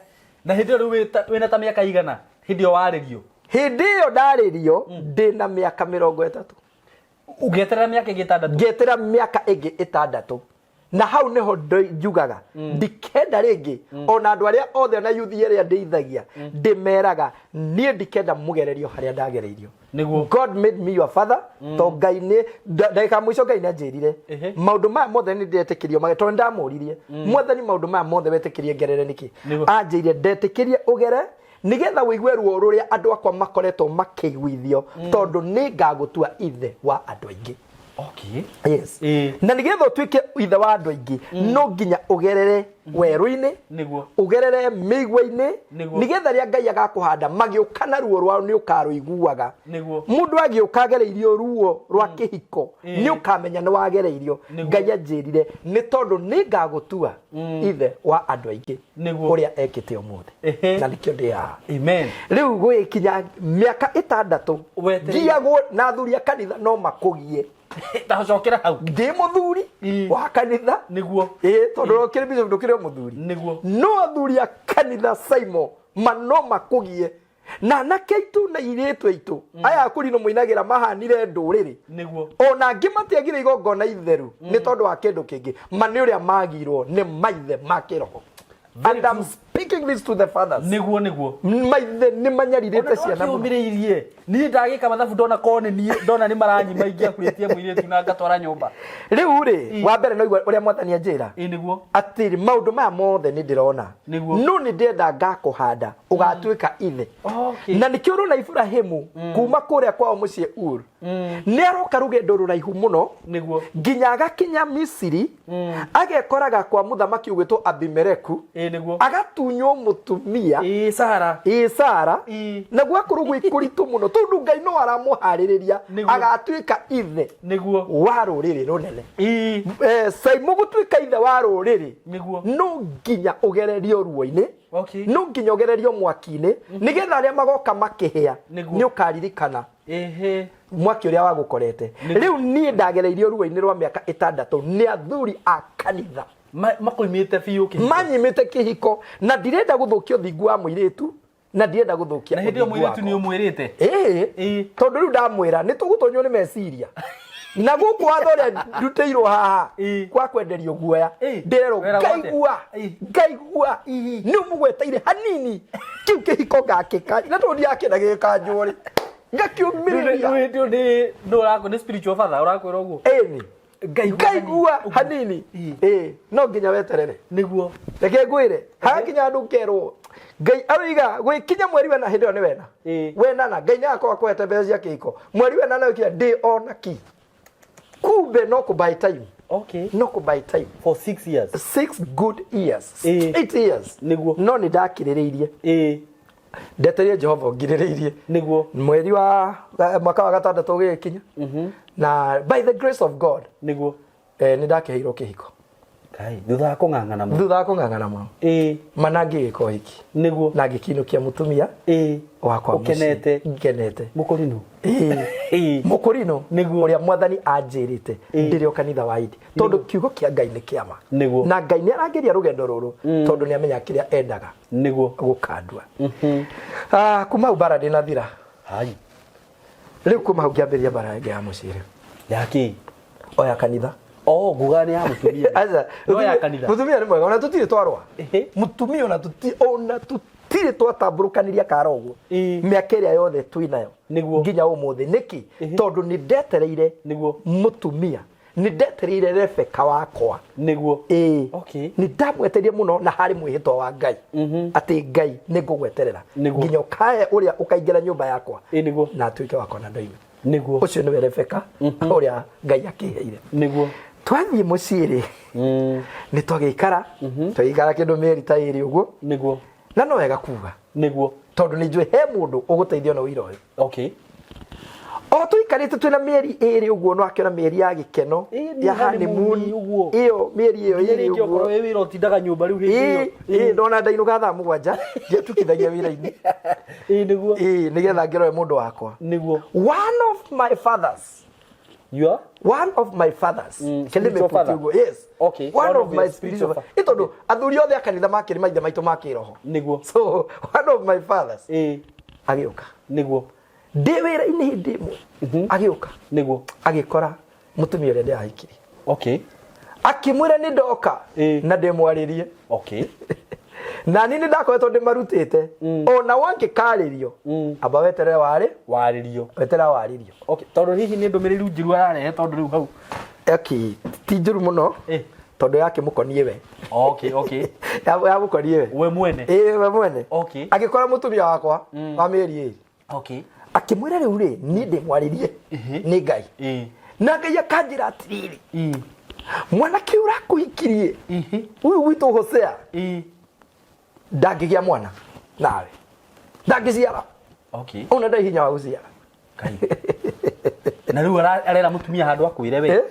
Na hĩndĩ ĩyo rĩu wĩna ta mĩaka igana hĩndĩ ĩyo warĩrio? Hĩndĩ ĩyo ndarĩrio ndĩna mĩaka 30. Ũgĩeterera mĩaka ĩngĩ 6. Ngĩeterera mĩaka ĩngĩ 6, na hau nĩho njugaga ndikenda rĩngĩ ona andũ arĩa othe ona yuthi ĩrĩa ndĩithagia ndĩmeraga niĩ ndikenda mũgererio harĩa ndagereirio. God made me your father, to Ngai nĩ ndagĩka ya mũico Ngai nĩ anjĩrire maũndũ maya mothe nĩ ndetĩkĩrio mage, tondũ ndamũririe, Mwathani, maũndũ maya mothe wetĩkĩrie ngerere nĩkĩ? Anjĩrire ndetĩkĩrie ũgere nĩgetha ũigue ruo rũrĩa andũ akwa makoretwo makĩiguithio, tondũ nĩ ngagũtua ithe wa andũ aingĩ. Yes. Na nĩgetha ũtuĩke ithe wa andũ aingĩ, no nginya ũgerere werũ-inĩ, ũgerere mĩigua-inĩ, nĩgetha rĩrĩa Ngai agakũhanda magĩũka na ruo rwao nĩ ũkarũiguaga. Mũndũ agĩũka agereirio ruo rwa kĩhiko, nĩ ũkamenya nĩ wagereirio. Ngai anjĩrire nĩ tondũ nĩ ngagũtua ithe wa andũ aingĩ, ũrĩa ekĩte ũmũthĩ. Na nĩkĩo ndĩ haha. Amen. Rĩu gwĩkinya mĩaka 6 Wetereire. ngiagwo na athuri a kanitha no makũgie. Ta cokera hau. Ndĩ mũthuri wa kanitha. Ĩĩ, tondũ ũkĩrĩ bishop ndũkĩrĩ o mũthuri. No athuri a kanitha Saimo ma no makũgie na anake aitũ na airĩtu aitũ aya akũrinũ mũinagĩra mahanire ndũrĩrĩ. Ona angĩ matiagire igongona itheru nĩ tondũ wa kĩndũ kĩngĩ, ma nĩ ũrĩa magirwo nĩ maithe ma kĩroho. Very And I'm true. speaking this to the fathers. Nĩguo nĩguo. Maithe nĩ manyarirĩte ciana mũno. Ũmĩrĩirie. Niĩ ndagĩka mathabu ndona korwo nĩ niĩ ndona nĩ maranyima ingĩakurĩtie mũirĩtu na ngatwara nyũmba. Rĩu rĩ, wa mbere no igua ũrĩa mwathani anjĩra. Ĩ nĩguo. Atĩrĩ, maũndũ maya mothe nĩ ndĩrona. Nĩguo. No nĩ ndĩrenda ngakũhanda ũgatuĩka ithe. Okay. Na nĩkĩo ũrona Iburahĩmu kuma kũrĩa kwao mũciĩ Ur. Nĩ aroka rũgendo rũraihu mũno. Nĩguo. Nginya agakinya Misiri, agekoraga kwa mũthamaki ũgwĩtwo Abimeleku. Ĩ nĩguo. Agatunywo mũtumia. Ĩ Sara. Ĩ Sara. Ĩ. Na gwakorwo gwĩ kũritũ mũno tondũ Ngai no aramũharĩrĩria Nĩguo. agatuĩka ithe Nĩguo. wa rũrĩrĩ rũnene. Ĩ. Saimo gũtuĩka ithe wa rũrĩrĩ Nĩguo. no nginya ũgererio ruo-inĩ Okay. no nginya ũgererio mwaki-inĩ nĩgetha arĩa magoka makĩhĩa Nĩguo. nĩ ũkaririkana Ehe. mwaki ũrĩa wagũkorete. Rĩu niĩ ndagereirio ruo-inĩ rwa mĩaka ĩtandatũ nĩ athuri a kanitha. Makoimĩte biũ kĩhiko. Manyimĩte kĩhiko na ndirenda gũthũkia ũthingu wa mũirĩtu na ndirenda gũthũkia Na hĩndĩ ĩyo ũthingu mũirĩtu nĩ wakwa. ũmwĩrĩte. Ĩĩ. Ĩĩ. Tondũ rĩu ndamwĩra nĩ tũgũtonywo nĩ meciria. Na gũkũ watho ũrĩa ndutĩirwo haha Ĩĩ. kwa kwenderio guoya Ĩĩ. ndĩrerwo Wĩragwo atĩa? ngaigua Ĩĩ. ngaigua nĩ ũmũgweteire hanini kĩu kĩhiko ngakĩka na tondũ ndiakĩenda gĩgĩkanjwo rĩ ngakiumĩrĩria. Rĩu hĩndĩ ĩyo nĩ nũ ũrakũ nĩ spiritual father ũrakwĩra ũguo. Ĩni. Ngaigua Ngaigua hanini. hanini. Ĩĩ. Ĩĩ, no nginya weterere. Nĩguo. Reke ngwĩre hagakinya handũ ngerwo Ngai aroiga gwĩkinya mweri wena hĩndĩ ĩyo nĩ wena. Ĩĩ. Wenana Ngai nĩ agakorwo akũhete mbeca cia kĩhiko mweri wenana wĩkinya ndĩ ona ki kumbe no kũ buy time. Okay. No kũ buy time. For 6 years. 6 good years. Ĩĩ. 8 years. Nĩguo. No nĩ ndakirĩrĩirie. Ĩĩ. Ndetereire Jehova ngirĩrĩirie. Nĩguo. Mweri wa mwaka wa gatandatũ ũgĩkinya na by the grace of God Nĩguo. Nĩ ndakĩheirwo kĩhiko. Kai, thutha wa kũng'ang'ana mũno. Thutha wa kũng'ang'ana mũno. Ĩĩ. Mana ngĩgĩka ũhiki. Nĩguo. Na ngĩkinũkia mũtumia Ĩĩ. wakwa mũciĩ. Ũkenete. Ngenete. Mũkũrinũ. Ĩĩ. Ĩĩ. Mũkũrinũ Nĩguo. ũrĩa mwathani anjĩrĩte Ĩĩ. ndĩrĩ o kanitha wa Indi tondũ kiugo kĩa Ngai nĩ kĩama. Nĩguo. Na Ngai nĩ arangeria rũgendo rũrũ tondũ nĩ amenya kĩrĩa endaga Nĩguo. gũkandua. Kuma hau mbara ndĩnathira. Hai. Rĩu kuma hau ngĩambĩrĩria mbara ĩngĩ ya mũciĩ rĩu. Ya kĩ? O ya kanitha. Oh, nguga nĩ ya mũtumia. Aca, No ya kanitha. Mũtumia nĩ mwega ona tũtirĩ twarũa. Ĩhĩ. Mũtumia ona tũtirĩ twatambũrũkanĩria kara ũguo. Ĩĩ. Mĩaka ĩrĩa yothe twĩ nayo. Nĩguo. Nginya ũmũthĩ. Nĩkĩ? Ĩhĩ. Tondũ nĩ ndetereire Nĩguo. mũtumia. Nĩ ndetereire Rebeka wakwa. Nĩguo. Ĩĩ. Okay. Nĩ ndamwetereire mũno na harĩ mwĩhĩtwa wa Ngai. Atĩ Ngai nĩ ngũgweterera. Nĩguo. Nginya ũkae ũrĩa ũkaingĩra nyũmba yakwa. Ĩĩ nĩguo. Na atuĩke wakwa na ndoime. Nĩguo. Ũcio nĩwe Rebeka ũrĩa Ngai akĩheire. Nĩguo. Twathiĩ mũciĩ rĩ nĩ twagĩikara twagĩikara kĩndũ mĩeri ta ĩrĩ ũguo. Nĩguo. Na no wega kuga. Nĩguo. Tondũ nĩ njũĩ he mũndũ ũgũteithio na ũira ũyũ. Okay. O tũikarĩte twĩna mĩeri ĩrĩ ũguo no akĩona mĩeri ya gĩkeno Ĩĩ, ya honeymoon honeymoon ũguo. ĩyo mĩeri ĩyo Nginya ĩrĩ rĩngĩ okorwo ũguo. wĩ wĩra ũtindaga nyũmba rĩu hĩndĩ Ĩĩ, ĩyo. ĩĩ, ndona ndainũka thaa mũgwanja ndiatukithagia wĩra-inĩ. Ĩĩ nĩguo. Ĩĩ, nĩgetha ngĩrore mũndũ wakwa. Nĩguo. One of my fathers. You are? One of my fathers. Mm, Kĩndĩ spiritual mĩputi father. ũguo, yes. Okay, One one of of my your spiritual spiritual father. Ĩ tondũ athuri othe a kanitha makĩrĩ maithe maitũ ma kĩroho. Nĩguo. So, one of my fathers. Ĩĩ. Agĩũka. Nĩguo. Ndĩ wĩra-inĩ hĩndĩ ĩmwe. Agĩũka. Nĩguo. Agĩkora mũtumia ũrĩa ndĩrahikirie. Okay. Akĩmwĩra nĩ ndoka Ĩĩ. na ndĩmwarĩrie. Okay. Na niĩ nĩ ndakoretwo ndĩmarutĩte ona wangĩkarĩrio amba weterere warĩ Warĩrio. weterere warĩrio. Okay, tondũ hihi nĩ ndũmĩrĩri njũru ararehe tondũ rĩu hau. Okay, ti njũru mũno Eh. tondũ yakĩmũkoniĩ we. Okay, okay. Yamũkoniĩ we. We mwene. Ĩĩ we mwene. Okay. Agĩkora mũtumia wakwa wa mĩeri ĩrĩ. Okay. Akĩmwĩra rĩu rĩ niĩ ndĩmwarĩrie nĩ Ngai. Ĩĩ. Na Ngai akanjĩra atĩrĩrĩ Ĩĩ. mwanake ũrakũhikirie Ĩhĩ. ũyũ gwitũ Hosea Ĩĩ. ndangĩgĩa mwana nawe ndangĩciara Okay. ona ndarĩ hinya wa gũciara. Kai. Na rĩu arera mũtumia handũ akwĩre we. Eh?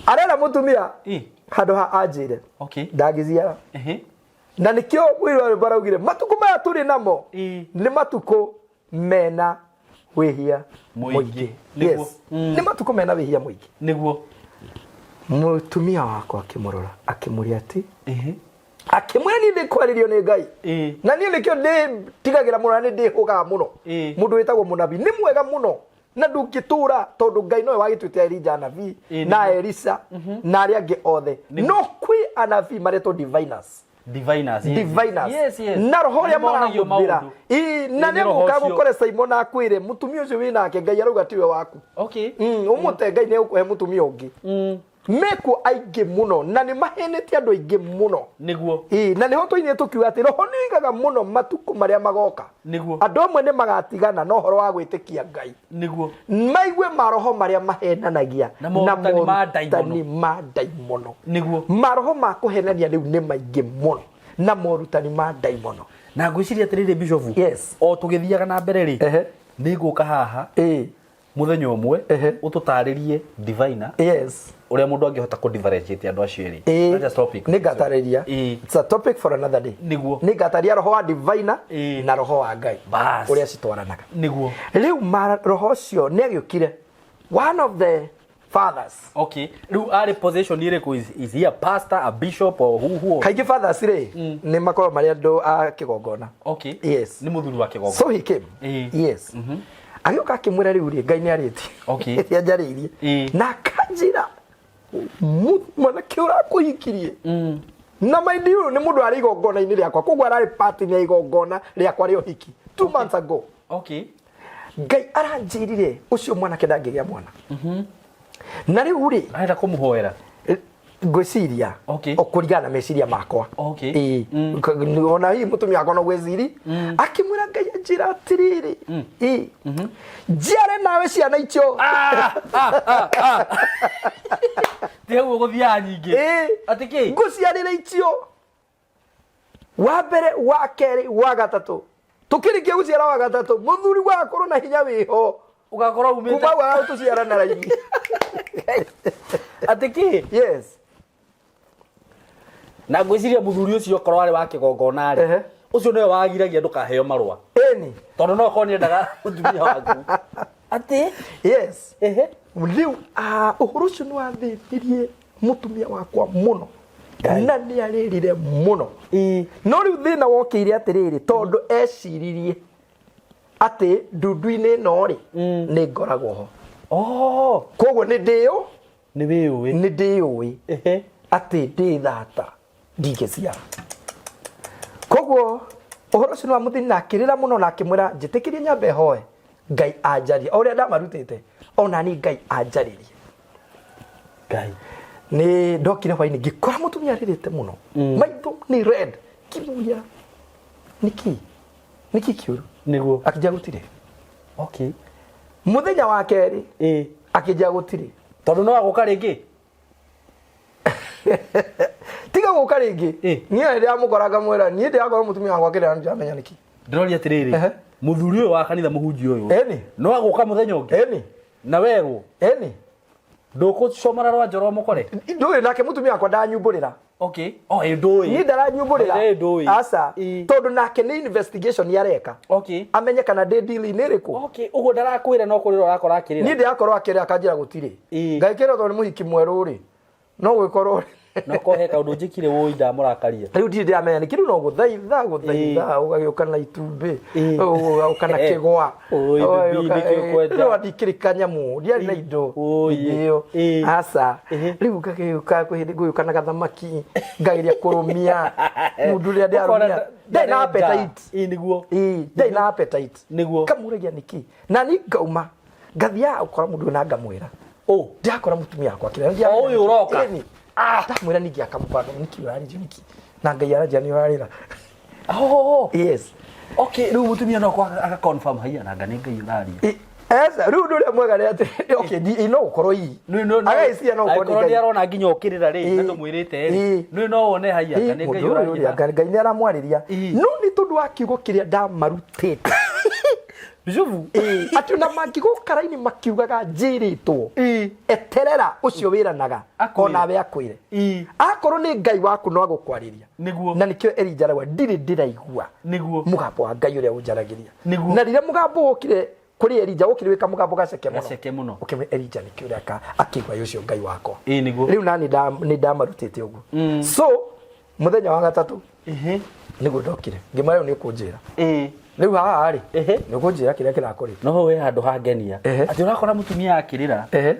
Arera mũtumia Ĩĩ. handũ ha anjĩre Okay. ndangĩciara. Ĩhĩ. Na nĩkĩo mũirũ wa rwĩmbo araugire matukũ maya tũrĩ namo Ĩĩ. nĩ matukũ mena wĩhia Mũingĩ. mũingĩ. Nĩguo. Yes. Nĩ matukũ mena wĩhia mũingĩ. Nĩguo. Mũtumia wakwa akĩmũrora akĩmũria atĩ Ĩhĩ. akĩmwĩra niĩ ndĩkwarĩrio nĩ Ngai. Ĩĩ. Na niĩ nĩkĩo ndĩtigagĩra mũno na nĩ ndĩhũgaga mũno. Ĩĩ. Mũndũ wĩtagwo mũnabii nĩ mwega mũno na ndũngĩtũra tondũ Ngai nowe wagĩtuĩte Elija nabii Ĩĩ, na nĩguo. Elisha na arĩa angĩ othe. No kwĩ anabii maretwo diviners. Diviners, yes, diviners yes. na roho ũrĩa Nĩmonagio marahũthĩra maũndũ. Ĩ, na Ĩ, nĩ nĩ roho gũka ũcio. gũkore Simon akwĩre mũtumia ũcio wĩ nake Ngai arauga tiwe waku. Okay. Ũmũte Ngai nĩ egũkũhe mũtumia ũngĩ. Mekuo aingĩ mũno na nĩ mahenĩtie andũ aingĩ mũno. Nĩguo. Ĩ, na nĩho tũinire tũkiuga atĩ roho nĩ ũigaga mũno matukũ marĩa magoka. Nĩguo. Andũ amwe nĩ magatigana na ũhoro wa gwĩtĩkia Ngai. Nĩguo. Maigue maroho marĩa mahenanagia Na morutani ma ndaimono. morutani ma ndaimono. Nĩguo. Maroho ma kũhenania rĩu nĩ maingĩ mũno na morutani ma ndaimono. Na ngwĩciria atĩrĩrĩ Bishop. Yes. O tũgĩthiaga na mbere rĩ. Ehe. Nĩ ngũka haha Ĩ. mũthenya ũmwe Ehe. ũtũtarĩrie diviner Yes. ũrĩa mũndũ angĩhota kũ differentiate andũ acio erĩ. Ĩ. That's a topic. Nĩ ngatarĩria. Ĩ. It's a topic for another day. Nĩguo. Nĩ ngatarĩria roho wa diviner Ĩ. na roho wa Ngai. Bas. Ũrĩa citwaranaga. Nĩguo. Rĩu roho ũcio nĩ agĩũkire. One of the fathers. Okay. Rĩu arĩ position ĩrĩkũ? Is he a pastor, a bishop or who who? Kaingĩ fathers rĩ nĩ makoragwo marĩ andũ a kĩgongona. Okay. Yes. Nĩ mũthuri wa kĩgongona. So he came. Ĩ. Yes. Agĩũka akĩmwĩra rĩu rĩ Ngai nĩ arĩtie. Okay. Nĩ anjarĩirie. Ĩ. Na akanjĩra mwanake ũrakũhikirie. Na mind you nĩ mũndũ arĩ igongona-inĩ rĩakwa koguo ararĩ part ya igongona rĩakwa rĩa ũhiki 2 months ago. Okay. Ngai aranjĩrire ũcio mwanake ndangĩgĩa mwana. Na rĩu rĩ Arenda kũmũhoera. Ngwĩciria Okay. o kũringana na meciria makwa. Okay. Ĩĩ. Ona hihi mũtumia wakwa no gwĩciri akĩmwĩra Ngai anjĩra atĩrĩrĩ, ĩĩ, njiare nawe ciana icio. Ti hau ũgũthiaga nyingĩ. Ĩĩ. Atĩ kĩ? Ngũciarĩre icio wa mbere wa kerĩ wa gatatũ tũkĩrĩkia gũciara wa gatatũ mũthuri wagakorwo na hinya wĩho Ũgakorwo umĩte. kuma hau tũciara na raithi. Atĩ kĩ? Yes. Na ngwĩciria mũthuri ũcio okorwo arĩ wa kĩgongona rĩ, Ehe. ũcio nĩwe wagiragia ndũkaheo marũa. Ĩni. Tondũ no okorwo nĩendaga mũtumia waku. Atĩ? Yes. Ehe. Rĩu ũhoro ũcio nĩ wathĩnirie mũtumia wakwa mũno na nĩ arĩrire mũno. Ĩ. No rĩu thĩna wokĩire atĩrĩrĩ tondũ eciririe atĩ ndundu-inĩ ĩno rĩ nĩ ngoragwo ho. Oh, Koguo nĩ ndĩũ nĩ wĩyũĩ. Nĩ ndĩyũĩ Ehe. atĩ ndĩ thata ndingĩciara. Koguo ũhoro ũcio nĩ wamũthĩni na akĩrĩra mũno na akĩmwĩra njĩtĩkĩrie nyambe hoe Ngai anjarie o ũrĩa ndamarutĩte ona niĩ Ngai anjarĩrie. Ngai. Nĩ ndokire hwainĩ ngĩkora mũtumia arĩrĩte mũno. Maitho nĩ red. Ngĩmũria nĩkĩ nĩkĩ kĩũru? Nĩguo. Akĩnjĩra gũtirĩ. Okay. Mũthenya wa kerĩ Ĩ. akĩnjĩra gũtirĩ. Tondũ no agũka rĩngĩ. Tiga gũka rĩngĩ. Ĩ. Niĩ ndĩramũkora ngamwĩra niĩ ndĩrakora mũtumia wakwa akĩrĩra ndiramenya nĩkĩ. Ndĩroria atĩrĩrĩ. Ehe. Mũthuri ũyũ wa kanitha mũhunjia ũyũ. Ĩni. No agũka mũthenya ũngĩ. Ĩni. Na werwo. Ĩni. Ndũkũcomora rwa njora ũmũkore. Ndũĩ nake mũtumia wakwa ndanyumbũrĩra. Okay. Oh, ĩ ndũĩ. Niĩ ndaranyumbũrĩra. Ĩ ndũĩ. Aca. Ĩ. Tondũ nake nĩ investigation areka. Okay. Amenye kana ndĩ deal-inĩ ĩrĩkũ. Okay, ũguo ndarakwĩra no kũrĩra ũrakora akĩrĩra. Niĩ ndĩrakorwo akĩrĩra akanjĩra gũtirĩ. Ĩ. Ngagĩkĩrwo tondũ nĩ mũhiki mwerũ rĩ. No gwĩkorwo No ko he kaũndũ njĩkire wũi ndamũrakaria. Rĩu ndirĩ ndĩramenya nĩkĩ rĩu no gũthaitha gũthaitha ũgagĩũka na itumbĩ Ĩ. ũgagĩũka na kĩgwa. Ũi, baby, nĩkĩ ũkwenda? Rĩu ndikĩrĩ kanyamũ ndiarĩ na indo Ũi. hĩndĩ ĩyo. Ĩ. Aca. Ĩhĩ. Rĩu ngagĩũka kwĩ hĩndĩ ngũgĩũka na gathamaki ngageria kũrũmia mũndũ ũrĩa ndĩrarũmia ndarĩ na appetite. Ĩ nĩguo. Ĩ, ndarĩ na appetite. Nĩguo. Ngamũragia nĩkĩ na niĩ ngauma ngathiaga gũkora mũndũ ũyũ na ngamwĩra Ũ. ndĩrakora mũtumia wakwa akĩrĩra. O ũyũ ũroka? Ĩni. Ndamwĩra ningĩ akamũbanga nĩkĩ ũrarĩrio nĩkĩ na Ngai aranjĩra nĩ ũrarĩra. Oh. Yes. Okay, rĩu mũtumia no kwa aka confirm haiya nanga nĩ Ngai ũraria. Esa, rĩu ũndũ ũrĩa mwega nĩ atĩ okay, no gũkorwo ii agagĩciria no gũkorwo nĩ Angĩkorwo Ngai. nĩ arona nginya ũkĩrĩra rĩ Ĩ. na ndũmwĩrĩte rĩ Ĩ. nĩ no wone haiya Ĩ, anga nĩ Ngai mũndũ ũyũ ũrĩa, ũraria. Ngai nĩ aramwarĩria Ĩ. no nĩ tondũ wa kiugo kĩrĩa ndamarutĩte. Bishop. Ĩ, atĩ ona mangĩgũka raini makiugaga njĩrĩtwo Ĩ. eterera ũcio wĩranaga Akwĩre. onawe akwĩre. Ĩ. Akorwo nĩ Ngai waku no agũkwarĩria. Nĩguo. Na nĩkĩo Elijah arauga ndirĩ ndĩraigua Nĩguo. mũgambo wa Ngai ũrĩa ũnjaragĩria. Nĩguo. Na rĩrĩa mũgambo wokire kũrĩ Elijah wokire wĩ kamũgambo gaceke mũno. Gaceke mũno. Ũkĩmwĩra Elijah nĩkĩo ũrĩa akĩigua ũcio Ngai wakwa. Ĩ nĩguo. Rĩu nani nĩ ndamarutĩte ũguo. So mũthenya wa gatatũ Ĩhĩ. nĩguo ndokire ngĩmwĩra rĩu nĩ ũkũnjĩra. Ĩ. Rĩu haha rĩ Ehe. nĩ ũkũnjĩra kĩrĩa kĩrakũrĩra. No we handũ hangenia. Ehe. Atĩ ũrakora mũtumia akĩrĩra. Ehe.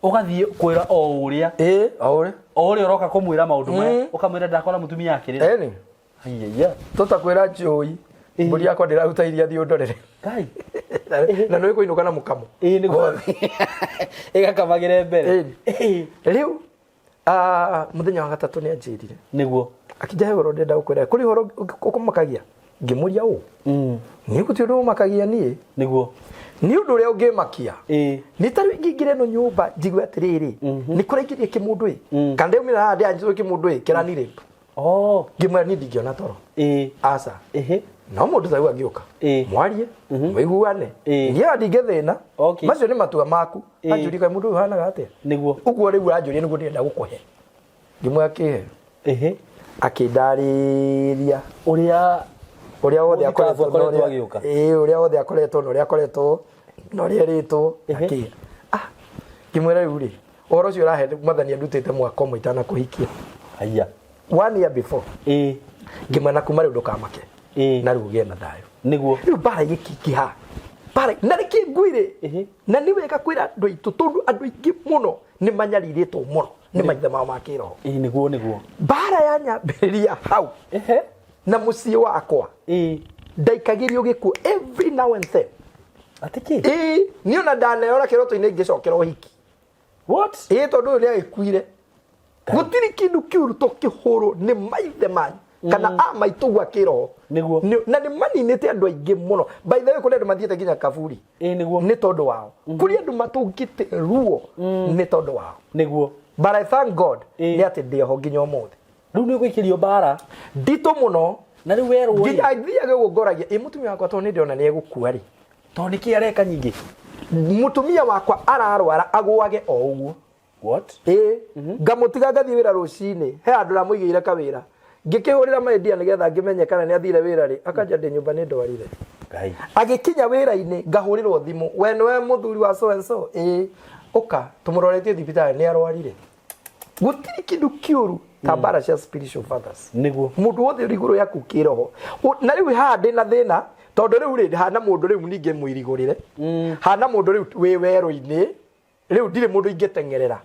Ũgathiĩ kwĩra o ũrĩa. Ĩĩ, o ũrĩa. O ũrĩa ũroka kũmwĩra maũndũ maya, ũkamwĩra ndakora mũtumia akĩrĩra. Ĩni. Aiya. Tũtakwĩra njũi. Mbũri yakwa ndĩraruta iria thiĩ ũndorere. Ngai. Na nĩ kũinũka na mũkamo. Ĩĩ nĩguo. Ĩgakamagĩre mbere. Ĩni. Rĩu ah, mũthenya wa gatatũ nĩ anjĩrire. Nĩguo. Akĩnjahe ũhoro ndĩrenda gũkwĩra. Kũrĩ ũhoro ũkũmakagia? Ngĩmũria ũ. Niĩ gũtirĩ ũndũ ũmakagia niĩ. Nĩguo. Nĩ ũndũ ũrĩa ũngĩmakia. Ĩĩ. Nĩ ta rĩu ingĩingĩra ĩno nyũmba njigue atĩrĩrĩ, nĩ kũraingĩria kĩmũndũ ĩ. Kana ndĩaumĩra haha ndĩanjĩrwo kĩmũndũ ĩ, kĩrani rape. Oh. Ngĩmwĩra niĩ ndingĩona toro. Ĩĩ. Aca. Ĩhĩ. No mũndũ ta rĩu angĩũka. Ĩĩ. Mwarie, mũiguane. Ĩĩ. Niĩ ona ndingĩthĩna. Okay. Macio nĩ matua maku. Ĩĩ. Anjũrie kaĩ mũndũ ũyũ ũhanaga atĩa? Nĩguo. Ũguo rĩu aranjũria nĩguo ndĩrenda gũkũhe. Ngĩmwĩra kĩhe. Ĩhĩ. Akĩndarĩria Ũrĩa ũrĩa wothe Mũthikabu akoretwo na akoretwo ũrĩa- agĩũka. Ĩĩ, ũrĩa wothe akoretwo na ũrĩa akoretwo na ũrĩa erĩtwo Ĩhĩ. akĩ ah ngĩmwĩra rĩu rĩ ũhoro ũcio ũrahe mwathani andutĩte mwaka ũmwe itanakũhikia. Haiya. One year before. Ĩĩ. Ngĩmwĩra na kuma rĩu ndũkamake. Ĩĩ. Na rĩu ũgĩe na thayũ. Nĩguo. Rĩu mbara ĩgĩkĩingĩha. Mbara na nĩkĩ ngwĩre? Ĩhĩ. Na nĩ wega kwĩra andũ aitũ tondũ andũ aingĩ mũno nĩ manyarirĩtwo mũno nĩ maithe mao ma kĩroho. Ĩĩ nĩguo nĩguo. Mbara yanyambĩrĩria hau. Ehe. Na mũciĩ wakwa. Ĩĩ. Ndaikagĩrio gĩkuũ every now and then. Atĩ kĩ? Ĩĩ, niĩ ona ndaneyora kĩroto-inĩ ngĩcokera ũhiki. What? Ĩĩ tondũ ũyũ nĩ agĩkuire. Gũtirĩ kĩndũ kĩũru tũkĩhũrwo nĩ maithe manyu kana a maitũ gwa kĩroho. Nĩguo. Na nĩ maninĩte andũ aingĩ mũno. By the way kũrĩ andũ mathiĩte nginya kaburi. Ĩĩ nĩguo. Nĩ tondũ wao. Kũrĩ andũ matũngĩte ruo nĩ tondũ wao. Nĩguo. But I thank God Ĩĩ. nĩ atĩ ndĩ oho nginya ũmũthĩ. Rĩu nĩ ũgũikĩrio mbara. Nditũ mũno. Na rĩu werwo rĩ. Nginya thiage ũguo ngoragia ĩ mũtumia wakwa tondũ nĩ ndĩrona nĩ egũkua rĩ. Tondũ nĩkĩ areka nyingĩ? Mũtumia wakwa ararwara agũage o ũguo. What? Ĩĩ, ngamũtiga ngathiĩ wĩra rũcinĩ, he handũ ndamũigĩire kawĩra. Ngĩkĩhũrĩra my dear nĩgetha ngĩmenye kana nĩ athire wĩra rĩ, akanja ndĩ nyũmba nĩ ndwarire. Ngai. Agĩkinya wĩra-inĩ ngahũrĩrwo thimũ, we nĩwe mũthuri wa so and so? Ĩĩ, ũka tũmũroretie thibitarĩ nĩ arwarire. Gũtirĩ kĩndũ kĩũru ta mbara cia spiritual fathers. Nĩguo. Mũndũ wothe ũrĩ igũrũ yaku kĩroho. Na rĩu haha ndĩ na thĩna tondũ rĩu rĩ hana mũndũ rĩu ningĩ mũirigũrĩre. Hana mũndũ rĩu wĩ werũ-inĩ rĩu ndirĩ mũndũ ingĩteng'erera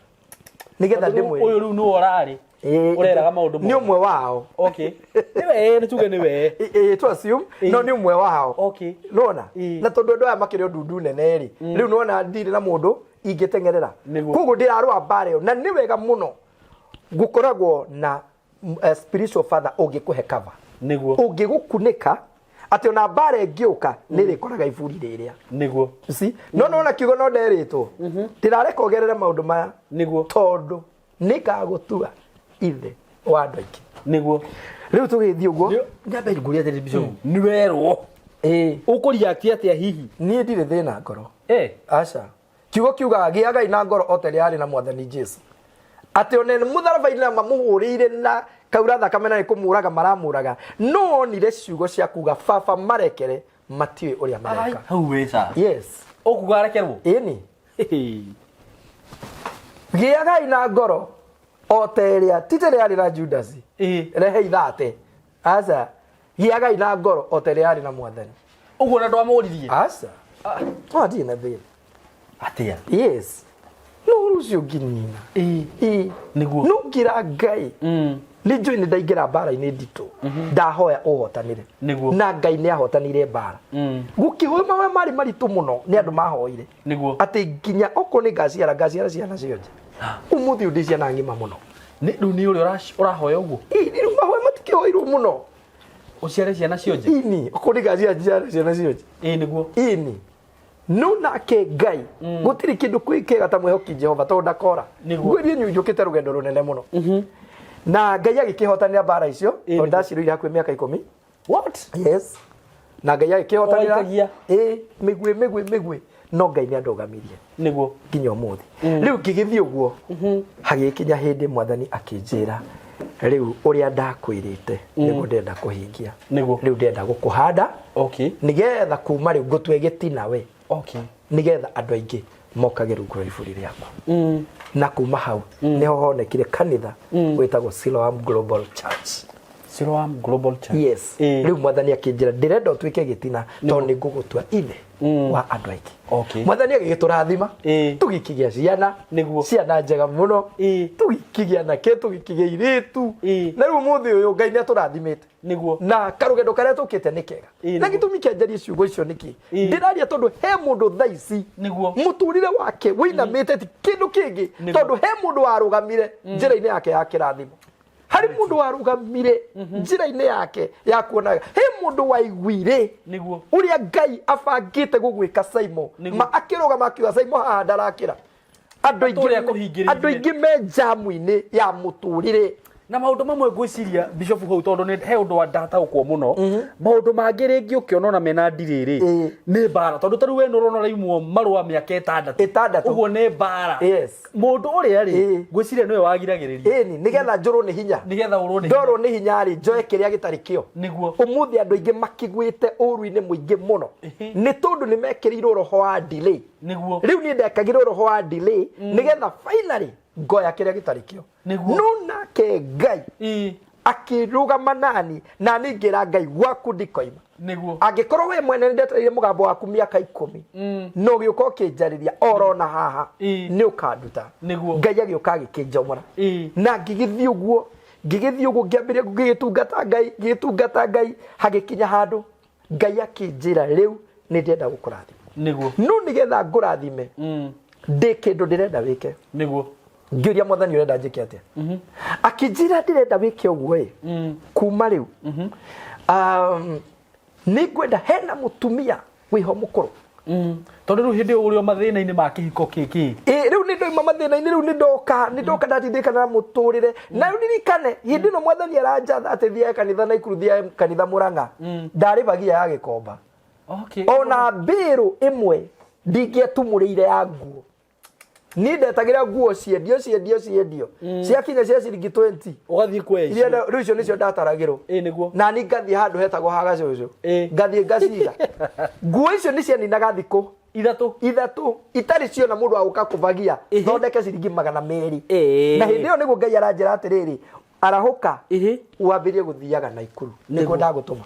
nĩgetha ndĩmwĩre. Ũyũ rĩu nĩwe ũrarĩ. Ĩĩ, Ũreraga maũndũ nĩ ũmwe wao. Okay. Nĩwe, nĩ tuge nĩwe. Ĩĩ, to assume no nĩ ũmwe wao. Okay. Nĩwona? Ĩĩ. Na tondũ andũ aya makĩrĩ o ndundu nene rĩ, rĩu nĩwona ndirĩ na mũndũ ingĩteng'erera. Nĩguo. Koguo ndĩrarũa mbara ĩyo na nĩ wega mũno gũkoragwo na spiritual father ũngĩkũhe cover. Nĩguo. Ũngĩgũkunĩka atĩ ona mbara ĩngĩũka nĩ ĩrĩkoraga iburi rĩrĩa. Nĩguo. You see? No nona kiugo no nderĩtwo. Ndĩrareka ũgerere maũndũ maya. Nĩguo. Tondũ nĩngagũtua ithe wa andũ aingĩ. Nĩguo. Rĩu tũgĩthiĩ ũguo. Nyambe ngũrie atĩrĩ Bishop. Nĩ werwo. Ĩĩ. Ũkũreact atĩa hihi? Niĩ ndirĩ thĩna ngoro. Eh. Aca. Kiugo kiugaga gĩagai na ngoro o ta ĩrĩa yarĩ na Mwathani Jesu. Atĩ one mũtharaba-inĩ na mamũhũrĩire na kaura thakame na nĩ kũmũraga maramũraga. No onire ciugo cia kuga baba marekere matiũĩ ũrĩa mareka. Hau wĩ ca. Yes. Ũkuga arekerwo? Ĩni. Gĩagai na ngoro o ta ĩrĩa ti ta ĩrĩa yarĩ na Judasi. Ĩĩ. Rehei thate. Aca. Gĩagai na ngoro o ta ĩrĩa yarĩ na Mwathani. Ũguo na ndwamũririe? Aca. No ndirĩ na thĩna. Atĩa? Yes. No ũhoro ũcio ũngĩnina. Ĩĩ. Ĩĩ. Nĩguo. No ngĩra Ngai. Nĩ njũĩ nĩ ndaingĩra mbara-inĩ nditũ. Ndahoya ũhotanĩre. Nĩguo. Na Ngai nĩ ahotanire mbara. Gũkĩhoya mahoya marĩ maritũ mũno nĩ andũ mahoire. Nĩguo. Atĩ nginya okorwo nĩ ngaciara ngaciara ciana cionje. Ũmũthĩ ũyũ ndĩ ciana ng'ima mũno. Nĩ rĩu nĩ ũrĩa ũrahoya ũguo? Ĩĩ, rĩu mahoya matikĩhoirwo mũno. Ũciare ciana cionje? Ĩni, okorwo nĩ ngaciara njiare ciana cionje. Ĩĩ nĩguo. Ĩni. No nake Ngai gũtirĩ kĩndũ kwĩ kĩega ta mwĩhoki Jehova tondũ ndakora. Nĩguo. Ngwĩrie nyunjũkĩte rũgendo rũnene mũno. Na Ngai agĩkĩhotanĩra mbara icio tondũ ndacirũire hakuhĩ mĩaka ikũmi. What? Yes. Na Ngai agĩkĩhotanĩra. Waikagia. Ĩĩ, mĩguĩ mĩguĩ mĩguĩ. No Ngai nĩ andũgamirie Nĩguo. nginya ũmũthĩ. Rĩu ngĩgĩthiĩ ũguo hagĩkinya hĩndĩ mwathani akĩnjĩra rĩu ũrĩa ndakwĩrĩte nĩguo ndĩrenda kũhingia. Nĩguo. Rĩu ndĩrenda gũkũhanda Okay. nĩgetha kuma rĩu ngũtue gĩtina we Okay. nĩgetha andũ aingĩ mokage rungu rwa iburi rĩaku. Na kuma hau nĩho honekire kanitha wĩtagwo Siloam Global Church. Siloam Global Church. Yes. Ĩĩ. Rĩu mwathani akĩnjĩra ndĩrenda ũtuĩke gĩtina tondũ nĩ ngũgũtua ithe. Wa andũ aingĩ. Okay. Mwathani agĩgĩtũrathima. Tũgĩkĩgĩa ciana. Ciana njega mũno. Tũgĩkĩgĩa nake, tũgĩkĩgĩa irĩtu. Na rĩu ũmũthĩ ũyũ Ngai nĩ atũrathimĩte. Na karũgendo karĩa tũkĩte nĩ kega. Na gĩtũmi kĩa njarie ciugo icio nĩkĩ? Ndĩraria tondũ he mũndũ thaa ici mũtũrĩre wake wĩinamĩte ti kĩndũ kĩngĩ, tondũ he mũndũ warũgamire njĩra-inĩ yake ya kĩrathimo. Harĩ mũndũ warũgamire njĩra-inĩ yake ya kuonaga. He mũndũ waiguire ũrĩa Ngai abangĩte gũgwĩka Saimo, ma akĩrũgama akiuga Saimo haha ndarakĩra. Andũ aingĩ Ũrĩa akũhingĩrĩirie. Andũ aingĩ me njamu-inĩ ya mũtũrĩre. Na maũndũ mamwe ngwĩciria, Bishop, hau tondũ nĩ he ũndũ wa ndataũkwo mũno, maũndũ mangĩ rĩngĩ ũkĩona ona mena ndirĩ rĩ, nĩ mbara, tondũ ta rĩu we nĩ ũrona ũraimwo marũa mĩaka 6. 6. Ũguo nĩ mbara. Mũndũ ũrĩa rĩ, ngwĩciria nĩwe wagiragĩrĩria. Ĩni, nĩgetha njũrwo nĩ hinya. Nĩgetha ũrwo nĩ hinya. Ndorwo nĩ hinya rĩ, njoe kĩrĩa gĩtarĩ kĩo. Ũmũthĩ andũ aingĩ makĩgwĩte ũru-inĩ mũingĩ mũno nĩ tondũ nĩ mekĩrĩirwo roho wa delay. Rĩu niĩ ndekagĩrwo roho wa delay nĩgetha finally ngoya kĩrĩa gĩtarĩ kĩo. No nake Ngai akĩrũgama nani, nani ngĩra Ngai gwaku ndikoima. Angĩkorwo we mwene nĩ ndetereire mũgambo waku mĩaka 10, na ũgĩũka ũkĩnjarĩria orona haha, nĩ ũkanduta. Ngai agĩũka agĩkĩnjomora. Na ngĩgĩthiĩ ũguo, ngĩgĩthiĩ ũguo, ngĩambĩrĩria ngĩgĩtungata Ngai, ngĩgĩtungata Ngai, hagĩkinya handũ Ngai akĩnjĩra rĩu nĩ ndĩrenda gũkũrathima. No nĩgetha ngũrathime, ndĩ kĩndũ ndĩrenda wĩke. Ngĩũria Mwathani ũrenda njĩke atĩa? Akĩnjĩra ndĩrenda wĩke ũguo ĩ, kuma rĩu nĩ ngwenda hena mũtumia wĩho mũkũrũ. Tondũ rĩu hĩndĩ ĩyo ũrĩ o mathĩna-inĩ ma kĩhiko kĩkĩ. Ĩ, rĩu nĩ ndoima mathĩna-inĩ, rĩu nĩ ndoka, nĩ ndoka ndatindĩkana na mũtũrĩre. Na rĩu ndirikane hĩndĩ ĩno Mwathani aranjatha atĩ thiage kanitha Naikuru, thiage kanitha Mũrang'a, ndarĩbagia ya Gĩkomba. Ona mbĩrũ ĩmwe ndingĩetumũrĩire ya nguo. Niĩ ndetagĩra nguo ciendio, ciendio, ciendio, ciakinya cia ciringi 20. Ũgathiĩ kuoya iria icio. Rĩu icio nĩcio ndataragĩrwo. Na niĩ ngathiĩ handũ hetagwo ha Gacũcũ, ngathiĩ ngaciga. Nguo icio nĩ cianinaga thikũ 3. 3 itarĩ ciona mũndũ wa gũka kũbagia, thondeke ciringi 200. Na hĩndĩ ĩyo nĩguo Ngai aranjĩra atĩrĩrĩ, arahũka, wambĩrĩrie gũthiaga Naikuru, nĩkuo ndagũtũma.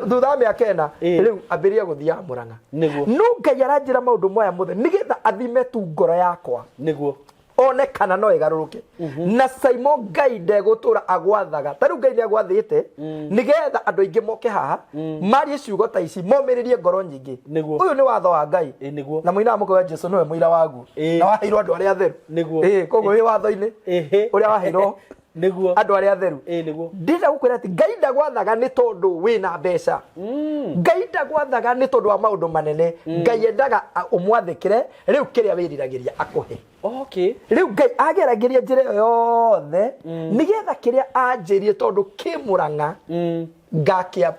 Thutha wa mĩaka 4, rĩu ambĩrĩrie gũthiaga Mũrang'a. No Ngai aranjĩra maũndũ maya mothe nĩgetha athime tu ngoro yakwa, one kana no ĩgarũrũke. Na Saimo, Ngai ndegũtũra agwathaga. Ta rĩu Ngai nĩ agwathĩte nĩgetha andũ aingĩ moke haha marie ciugo ta ici, momĩrĩrie ngoro nyingĩ. Ũyũ nĩ watho wa Ngai. Na mũinaga mũkauga Jesu nĩwe mũira waguo, na waheirwo andũ arĩa atheru. Koguo wĩ watho-inĩ ũrĩa waheirwo andũ arĩa atheru. Ndĩrenda gũkwĩra atĩ Ngai ndagwathaga nĩ tondũ wĩna mbeca. Ngai ndagwathaga nĩ tondũ wa maũndũ manene. Ngai endaga ũmwathĩkĩre rĩu kĩrĩa wĩriragĩria akũhe. Rĩu Ngai ageragĩria njĩra ĩyo yothe nĩgetha kĩrĩa anjĩrie, tondũ kĩ Mũrang'a,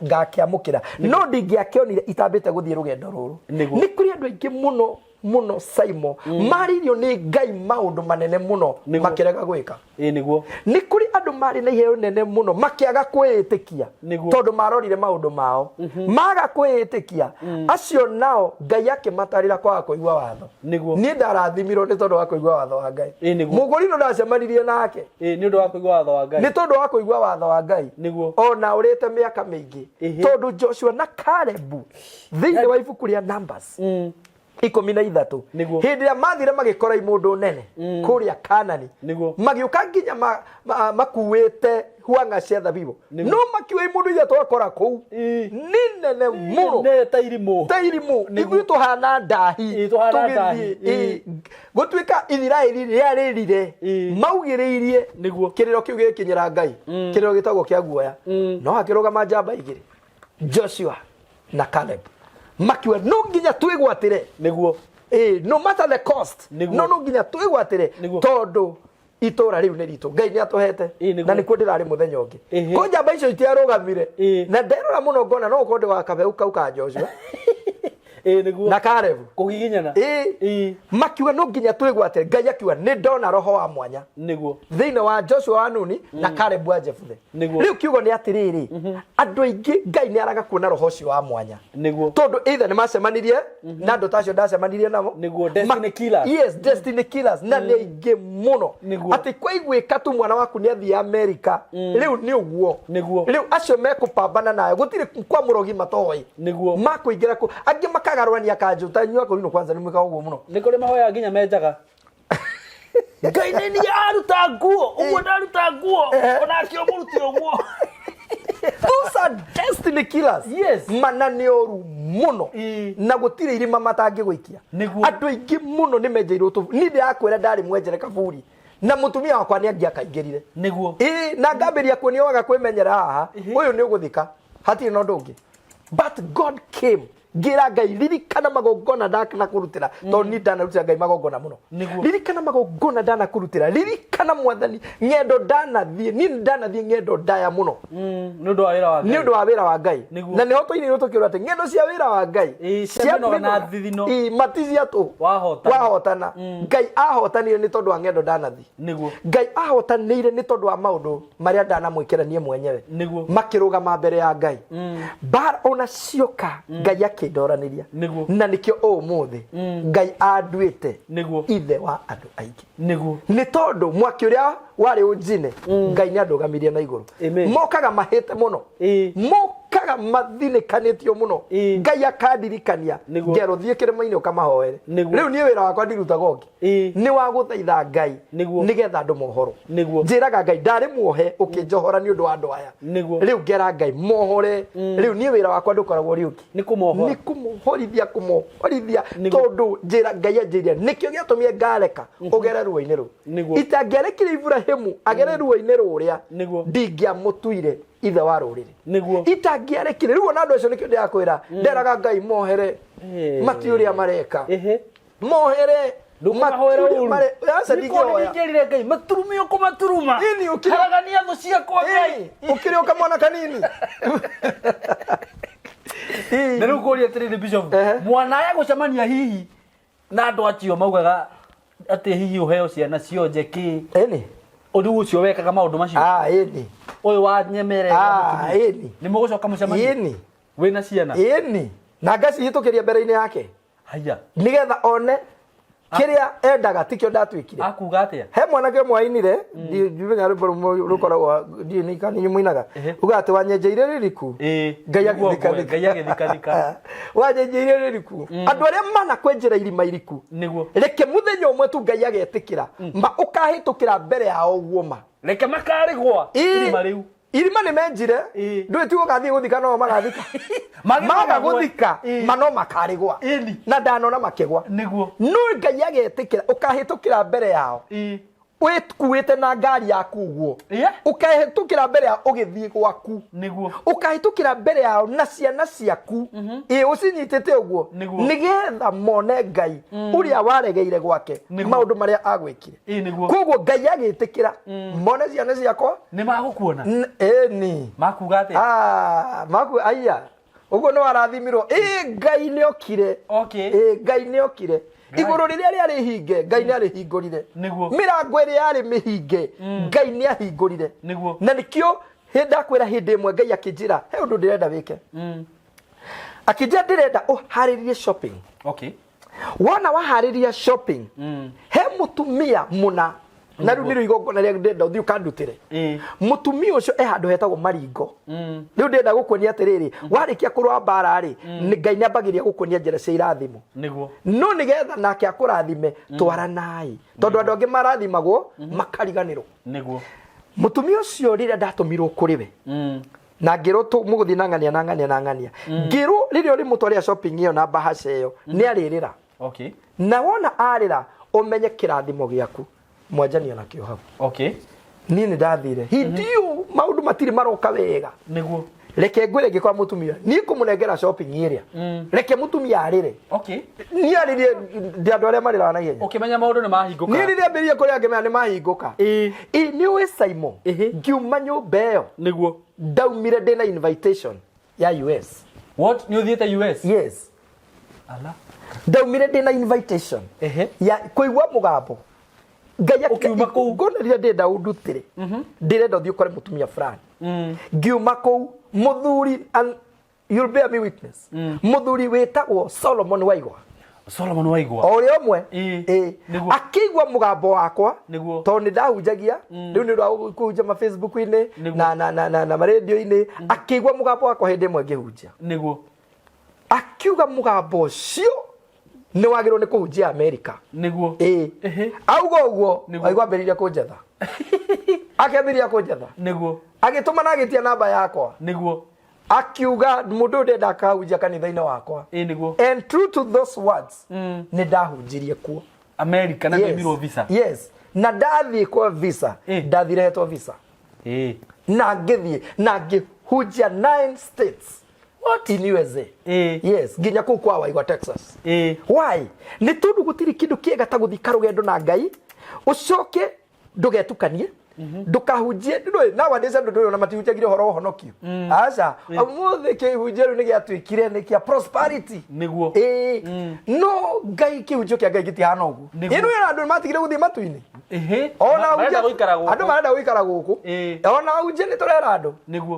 ngakĩamũkĩra, no ndingĩakĩonire itambĩte gũthiĩ rũgendo rũrũ. Nĩ kũrĩ andũ aingĩ mũno mũno, Saimo, marĩirio nĩ Ngai maũndũ manene mũno, makĩrega gwĩka. Nĩ kũrĩ andũ marĩ na iheo nene mũno, makĩaga kwĩĩtĩkia, tondũ marorire maũndũ mao, maga kwĩĩtĩkia. Acio nao Ngai akĩmatarĩra kwaga kũigua watho. Niĩ ndarathimirwo nĩ tondũ wa kũigua watho wa Ngai. Mũgũri no ndacemanirie nake. Nĩ ũndũ wa kũigua watho wa Ngai. Nĩ tondũ wa kũigua watho wa Ngai. Ona ũrĩte mĩaka mĩingĩ. Tondũ Joshua na Kalebu thĩinĩ wa ibuku rĩa Numbers 13, hĩndĩ ĩrĩa mathire magĩkora imũndũ nene kũrĩa Kanani, magĩũka nginya makuĩte huanga cia thabibũ, no makiuga imũndũ iria twakora kũu nĩ nene mũno. Nene ta irimũ. Ta irimũ. Ithuĩ tũhana ndahi. Tũhana Tũgĩthiĩ, ndahi. Gũtuĩka Ithiraeli rĩarĩrire, maugĩrĩirie, kĩrĩro kĩu gĩkinyĩra Ngai, kĩrĩro gĩtagwo kĩa guoya. No hakĩrũgama njamba igĩrĩ, Joshua na Caleb, makiuga no nginya twĩgwatĩre. No matter the cost. No nginya twĩgwatĩre, tondũ itũra rĩu nĩ ritũ, Ngai nĩ atũhete. Na nĩkuo ndĩrarĩ mũthenya ũngĩ. Ko njamba icio itiarũgamire. Na nderora mũno ngona no gũkorwo ndĩ wa kabeu kau ka Joshua. Ĩĩ, nĩguo. Na Karebu. Kũgiginyana. Ĩĩ. Makiuga no nginya twĩgwate. Ngai akiuga nĩ ndona roho wa mwanya Nĩguo. Thĩinĩ wa Joshua wa Nuni na Karebu wa Jefuthe. Rĩu kiugo nĩ atĩrĩrĩ, andũ aingĩ Ngai nĩ araga kuona roho ũcio wa mwanya. Tondũ either nĩ macemanirie na andũ ta acio ndacemanirie namo. Destiny killers. Yes, destiny killers, na nĩ aingĩ mũno. Atĩ kwaiguĩka tu mwana waku nĩ athiĩ Amerika, rĩu nĩ ũguo. Rĩu acio mekũpambana nayo gũtirĩ kwa mũrogi matoĩ. Makũingĩra kũ angĩ makagarũrania kanjũ ta inyuĩ akũrinũ kwanza nĩ mwĩkaga ũguo mũno. Nĩ kũrĩ mahoya nginya menjaga. Ngai nĩ niĩ aruta nguo, ũguo ndaruta nguo, onake ũmũrute ũguo. Those are destiny killers. Mana nĩ ũru mũno. Na gũtirĩ irima matangĩgũikia. Andũ aingĩ mũno nĩ menjeirwo tũbu. Niĩ ndĩrakwĩra ndarĩ mwenjere kaburi. Na mũtumia wakwa nĩ angĩakaingĩrire. Ĩĩ, na ngambĩrĩria kuonio waga kwĩmenyera haha, ũyũ nĩ ũgũthika. Hatirĩ na ũndũ ũngĩ. But God came. Ngĩra Ngai, ririkana magongona ndanakũrutĩra, tondũ niĩ ndanarutĩra Ngai magongona mũno. Ririkana magongona ndanakũrutĩra, ririkana Mwathani ng'endo ndanathiĩ, niĩ nĩ ndanathiĩ ng'endo ndaya mũno. Nĩ ũndũ wa wĩra wa Ngai. Nĩ ũndũ wa wĩra wa Ngai. Na nĩho tũinĩirwo tũkĩrwo atĩ ng'endo cia wĩra wa Ngai Ĩĩ, cia cia mĩnoga na mĩnoga. thithino. Ĩĩ, mati cia tũhũ. Wahotana. Wahotana. Ngai ahotanire nĩ tondũ wa ng'endo ndanathiĩ. Ngai ahotanĩire nĩ tondũ wa maũndũ marĩa ndanamwĩkĩra niĩ mwenyewe. Makĩrũgama mbere ya Ngai. Mbara ona cioka, Ngai akĩndoranĩria. Na nĩkĩo ũmũthĩ Ngai anduĩte ithe wa andũ aingĩ. Nĩ tondũ mwaki ũrĩa warĩ ũnjine, Ngai nĩ andũgamirie na igũrũ. Mokaga mahĩte mũno. Mokaga mathinĩkanĩtio mũno. Ngai akandirikania. Ngerwo thiĩ kĩrĩma-inĩ ũkamahoere. Rĩu niĩ wĩra wakwa ndirutaga ũngĩ. Nĩ wa gũthaitha Ngai nĩgetha andũ mohorwo. Njĩraga Ngai ndarĩ muohe ũkĩnjohora nĩ ũndũ wa andũ aya. Rĩu ngera Ngai mohore. Rĩu niĩ wĩra wakwa ndũkoragwo ũrĩ ũngĩ. Nĩ kũmohora. Nĩ kũmohorithia, kũmohorithia. Tondũ njĩra Ngai anjĩrire nĩkĩo gĩatũmire ngareka ũgere ruo-inĩ rũu. Itangĩarekire Iburahĩmu agere ruo-inĩ rũrĩa, ndingĩamũtuire ithe wa rũrĩrĩ. Itangĩarekire. Rĩu ona andũ acio nĩkĩo ndĩrakwĩra, nderaga Ngai mohere, mati ũrĩa mareka. Mohere. Ndũkũmahoera Mati ũrĩa ũru. aca Nĩkũrĩ ndingĩhoya. ningĩrire Ngai, maturume ũkũmaturuma. Ĩni, ũkĩrĩ- Haragania thũ ciakwa, Ngai. Ĩni, ũkĩrĩ o kamwana kanini. Ĩĩ. Na rĩu ngũria atĩrĩrĩ, Bishop, mwana aya gũcemania hihi na andũ acio maugaga atĩ hihi ũheo ciana cionje kĩ? Ĩni. Ũndũ ũcio wekaga maũndũ macio? Ah, ĩni. Ũyũ wa nyemerera Ah, mũtumia. ĩni. Nĩ mũgũcoka mũcemanie? Ĩni. Wĩna ciana? Ĩni. Na ngacihĩtũkĩria mbere-inĩ yake. Haya. Nĩgetha one kĩrĩa endaga tikĩo ndatuĩkire. Akuga atĩa? He mwanake ũmwe ainire, ndimenya rwĩmbo rũmwe rũkoragwo, ndiũĩ nĩ kana inyuĩ mũinaga. Uga atĩ wanyenjeire rĩriku. Ngai Nĩguo agĩthikathika. Ngai agĩthikathika. Wanyenjeire rĩriku. Andũ arĩa manakwenjera irima iriku. Reke mũthenya ũmwe tu Ngai agetĩkĩra. Ma ũkahĩtũkĩra mbere yao ũguo ma. Reke makarĩgwa irima rĩu. Irima nĩ menjire. Ndũĩ ti gũgathiĩ gũthika no magathika. Magĩthika Maga magwe. gũthika, ma no makarĩgwa. Na ndanona makĩgwa. No Ngai agetĩkĩra ũkahĩtũkĩra mbere yao. Wĩkuĩte na ngari yaku ũguo. Ũkahĩtũkĩra mbere yao ũgĩthiĩ gwaku. Ũkahĩtũkĩra mbere yao na ciana ciaku. Ĩĩ, ũcinyitĩte ũguo. Nĩgetha mone Ngai ũrĩa waregeire gwake maũndũ marĩa agwĩkire. Koguo Ngai agĩtĩkĩra mone ciana ciakwa. Nĩ magũkuona? Ĩni. Makuga atĩa? Maku, aiya. Ũguo nĩ warathimirwo. Ĩĩ, Ngai nĩ okire. Ĩĩ, Ngai nĩ okire. Igũrũ rĩrĩa rĩarĩ hinge, Ngai nĩ arĩhingũrire. Mĩrango ĩrĩa yarĩ mĩhinge, Ngai nĩ ahingũrire. Na nĩkĩo ndakwĩra hĩndĩ ĩmwe Ngai akĩnjĩra, he ũndũ ndĩrenda wĩke. Akĩnjĩra ndĩrenda ũharĩrie shopping. Wona waharĩria shopping, he mũtumia mũna, na rĩu nĩrĩo igongona rĩa ndĩrenda ũthiĩ ũkandutĩre. Mũtumia ũcio e handũ hetagwo Maringo. Rĩu ndĩrenda gũkuonia atĩrĩrĩ, warĩkia kũrũa mbara rĩ, Ngai nĩ ambagĩrĩria gũkuonia njĩra cia irathimo. No nĩgetha nake akũrathime, twaranai. Tondũ andũ angĩ marathimagwo, makariganĩrwo. Mũtumia ũcio rĩrĩa ndatũmirwo kũrĩ we, na ngĩrwo mũgũthiĩ na ng'ania na ng'ania na ng'ania. Ngĩrwo rĩrĩa ũrĩmũtwarĩra shopping ĩyo na bahasha ĩyo, nĩ arĩrĩra. Na wona arĩra, ũmenye kĩrathimo gĩaku mwanjania nakĩo hau. Niĩ nĩ ndathire. Hĩndĩ ĩyo maũndũ matirĩ maroka wega. Reke ngwĩre ngĩkora mũtumia, niĩ ngũmũnengera shopping ĩrĩa. Reke mũtumia arĩre. Niĩ arĩrie ndĩ andũ arĩa marĩraga na ihenya. Ũkĩmenya maũndũ nĩ mahingũka. Niĩ rĩrĩa ambĩrĩria kũrĩa ngĩmenya nĩ mahingũka. Ĩ, nĩ ũĩ Simon? Ngiuma nyũmba ĩyo. Ndaumire ndĩna invitation ya US. What? Nĩ ũthiĩte US? Yes. Ala. Ndaumire ndĩ na invitation ya kũigua mũgambo Ngai. Ũkiuma kũu? Ngona rĩrĩa ndĩrenda ũndutĩre, ndĩrenda ũthiĩ ũkore mũtumia fulani. Ngiuma kũu, mũthuri, and you'll bear me witness, mũthuri wĩtagwo Solomon Waigwa. Solomon Waigwa. O ũrĩa ũmwe. Ĩĩ. Akĩigua mũgambo wakwa, tondũ nĩ ndahunjagia rĩu nĩ ũndũ wa kũhunjia ma Facebook-inĩ na marendio-inĩ. Akĩigua mũgambo wakwa hĩndĩ ĩmwe ngĩhunjia, akiuga mũgambo ũcio nĩ wagĩrĩirwo nĩ kũhunjia Amerika. Ĩĩ. Auga ũguo, waigua ambĩrĩria kũnjetha, akĩambĩrĩria kũnjetha, agĩtũma na agĩtia namba yakwa, akiuga mũndũ ũyũ ndenda akahunjia kanitha-inĩ wakwa. And true to those words, nĩ ndahunjirie kuo. America na nĩmirwo visa. Yes, na ndathiĩ kwa visa, ndathire hetwo visa na ngĩthiĩ na ngĩhunjia nine states. What? In USA. Yes, nginya kũu kwa Waigwa, Texas. Why? Nĩ tondũ gũtirĩ kĩndũ kĩega ta gũthiĩ karũgendo na Ngai, ũcoke ndũgetukanie, ndũkahunjie. Ndũĩ nowadays andũ, ndũĩ ona matihunjagia ũhoro wa ũhonokio. Aca, ũmũthĩ kĩhunjio rĩu nĩ gĩatuĩkire nĩ kĩa prosperity. Ĩĩ, no Ngai, kĩhunjio kĩa Ngai gĩtihana ũguo. Ĩno ĩna andũ matigire gũthiĩ matu-inĩ. Ona Marenda hunjia- gũikara gũkũ. Andũ marenda gũikara gũkũ. Ona hunjia nĩ tũrera andũ,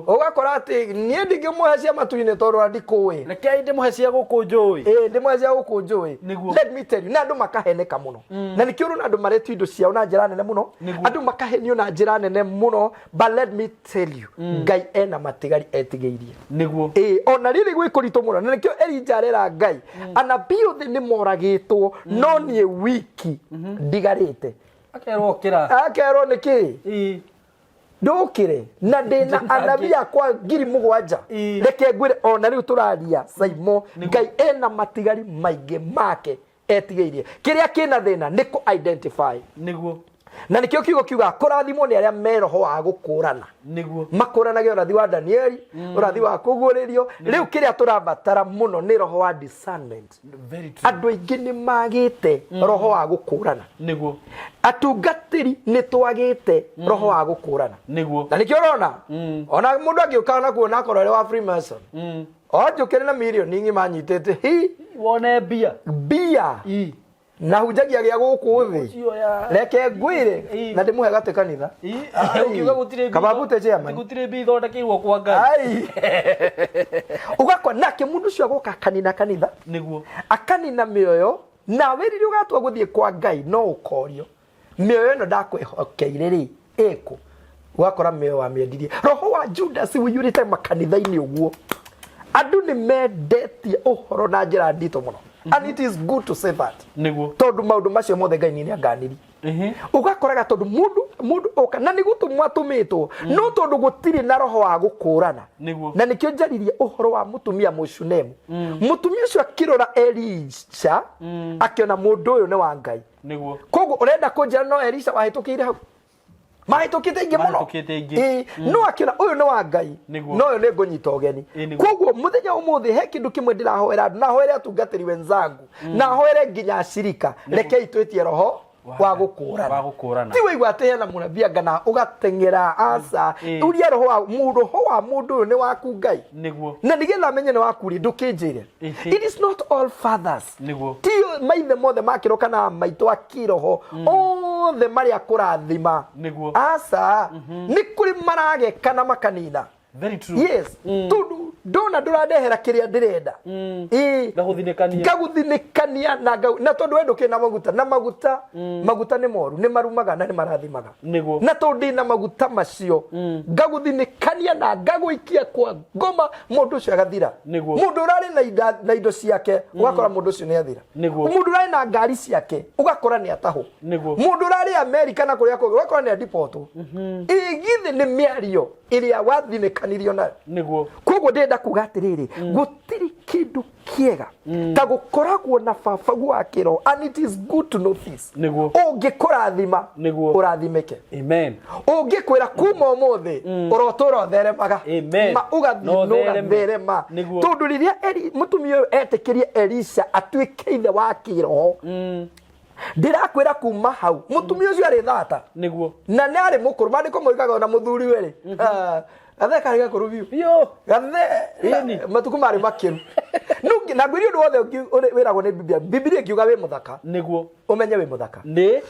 ũgakora atĩ niĩ ndingĩmũhe cia matu-inĩ tondũ ona ndikũĩ. Rekei ndĩmũhe cia gũkũ njũĩ. Ĩĩ, ndĩmũhe cia gũkũ njũĩ. Let me tell you, na andũ makaheneka mũno, na nĩkĩo ũrona andũ maretio indo ciao na njĩra nene mũno. Andũ makahenio na njĩra nene mũno, but let me tell you, Ngai ena matigari etigĩirie. Ĩĩ, ona rĩrĩ gwĩ kũritũ mũno, na nĩkĩo Elija arera Ngai, anabii othe nĩ moragĩtwo, no niĩ wiki ndigarĩte. Akerwo kĩra. Akerwo nĩ kĩ? Ndũkĩre na ndĩna anabii akwa 7,000. Reke ngwĩre, ona rĩu tũraria, Saimo, Ngai ena matigari maingĩ make etigĩirie. Kĩrĩa kĩna thĩna nĩ kũ identify. Na nĩkĩo kiugo kiugaga kũrathimwo nĩ arĩa me roho wa gũkũrana, makũranage ũrathi wa Danieli, ũrathi wa kũguũrĩrio. Rĩu kĩrĩa tũrabatara mũno nĩ roho wa discernment. Very true. Andũ aingĩ nĩ magĩte roho wa gũkũrana. Atungatĩri nĩ twagĩte roho wa gũkũrana. Na nĩkĩo ũrona ona mũndũ angĩũka na kuona akorwo arĩ wa Freemason, onjũkĩre na mirioni ng'ima nyitĩte hi. Wone mbia. Mbia. Na hunjagia gĩa gũkũ thĩ. Ũcio. Reke ngwĩre, na ndĩmũhe gatĩ kanitha. Ai. Ũkiuga gũtirĩ mbia. Kababute chairman. Gũtirĩ mbia ithondekeirwo kwa Ngai. Ai, ũgakora nake mũndũ ũcio agoka akanina kanitha, akanina mĩoyo. Nawe rĩrĩa ũgatua gũthiĩ kwa Ngai, no ũkorio, mĩoyo ĩno ndakwehokeire rĩ ĩkũ? Ũgakora mĩoyo wamĩendirie. Roho wa Judas ũiyũrĩte makanitha-inĩ ũguo. Andũ nĩ mendetie ũhoro na njĩra nditũ mũno, and it is good to say that, tondũ maũndũ macio mothe Ngai nĩ anganirie. Ũgakoraga tondũ mũndũ oka na nĩ gũtũmwo atũmĩtwo, no tondũ gũtirĩ na roho wa gũkũrana. Na nĩkĩo njaririe ũhoro wa mũtumia Mũshunemu. Mũtumia ũcio akĩrora Elisha, akĩona mũndũ ũyũ nĩ wa Ngai. Koguo ũrenda kũnjĩra no Elisha wahĩtũkĩire hau? Mahĩtũkĩte aingĩ mũno. Mahĩtũkĩte aingĩ. Ĩĩ, no akĩona ũyũ nĩ wa Ngai, no ũyũ nĩ ngũnyita ũgeni. Koguo mũthenya ũmũthĩ he kĩndũ kĩmwe ndĩrahoera andũ, na hoere atungatĩri wenzangu, na hoere nginya acirika. Rekei twĩtie roho wa gũkũrana. Wa gũkũrana. Ti waigua atĩ hena mũnabii anga na ũgateng'era, aca. Uria roho wa roho wa mũndũ ũyũ nĩ waku, Ngai? Na nĩgetha amenye nĩ waku rĩ, ndũkĩnjĩre. It is not all fathers. Ti maithe mothe ma kĩroho kana maitũ a kĩroho othe marĩa kũrathima. Aca, nĩ kũrĩ marageka na makanina. Very true. Yes, tondũ ndona ndũrandehera kĩrĩa ndĩrenda. Ĩĩ. Ngagũthinĩkania. Ngagũthinĩkania na na tondũ we ndũkĩrĩ na maguta, na maguta, maguta nĩ moru, nĩ marumaga na nĩ marathimaga. Na tondũ ndĩna maguta macio, ngagũthinĩkania na ngagũikia kwa ngoma, mũndũ ũcio agathira. Mũndũ ũrarĩ na indo ciake, ũgakora mũndũ ũcio nĩ athira. Mũndũ ũrarĩ na ngari ciake, ũgakora nĩ atahwo. Mũndũ ũrarĩ Amerika na kũrĩa kũngĩ, ũgakora nĩ adipotwo. Ĩ githĩ nĩ mĩario ĩrĩa wathinĩkanirio nayo? Koguo ndĩrenda kuga atĩrĩrĩ, gũtirĩ kĩndũ kĩega ta gũkoragwo na baba wa kĩroho, and it is good to know this. Ũngĩkũrathima, ũrathimĩke. Amen. Ũngĩkwĩra kuma ũmũthĩ ũrotũra ũtheremaga. Amen. Ma ũgathiĩ. Na ũthereme. Ũgatherema. Tondũ rĩrĩa mũtumia ũyũ etĩkĩrie Elisha atuĩke ithe wa kĩroho, ndĩrakwĩra kuma hau mũtumia ũcio arĩ thata. Na nĩ arĩ mũkũrũ, maandĩko moigaga ona mũthuri we rĩ, ah, Gathee karĩ gakũrũ biũ. Biũ. Gathee Ĩni. matukũ marĩ makĩru. Nũ- Na ngwĩre ũndũ wothe wĩragwo nĩ Bibilia. Bibilia ĩngiuga wĩ mũthaka, Nĩguo. ũmenye wĩ mũthaka. Nĩ.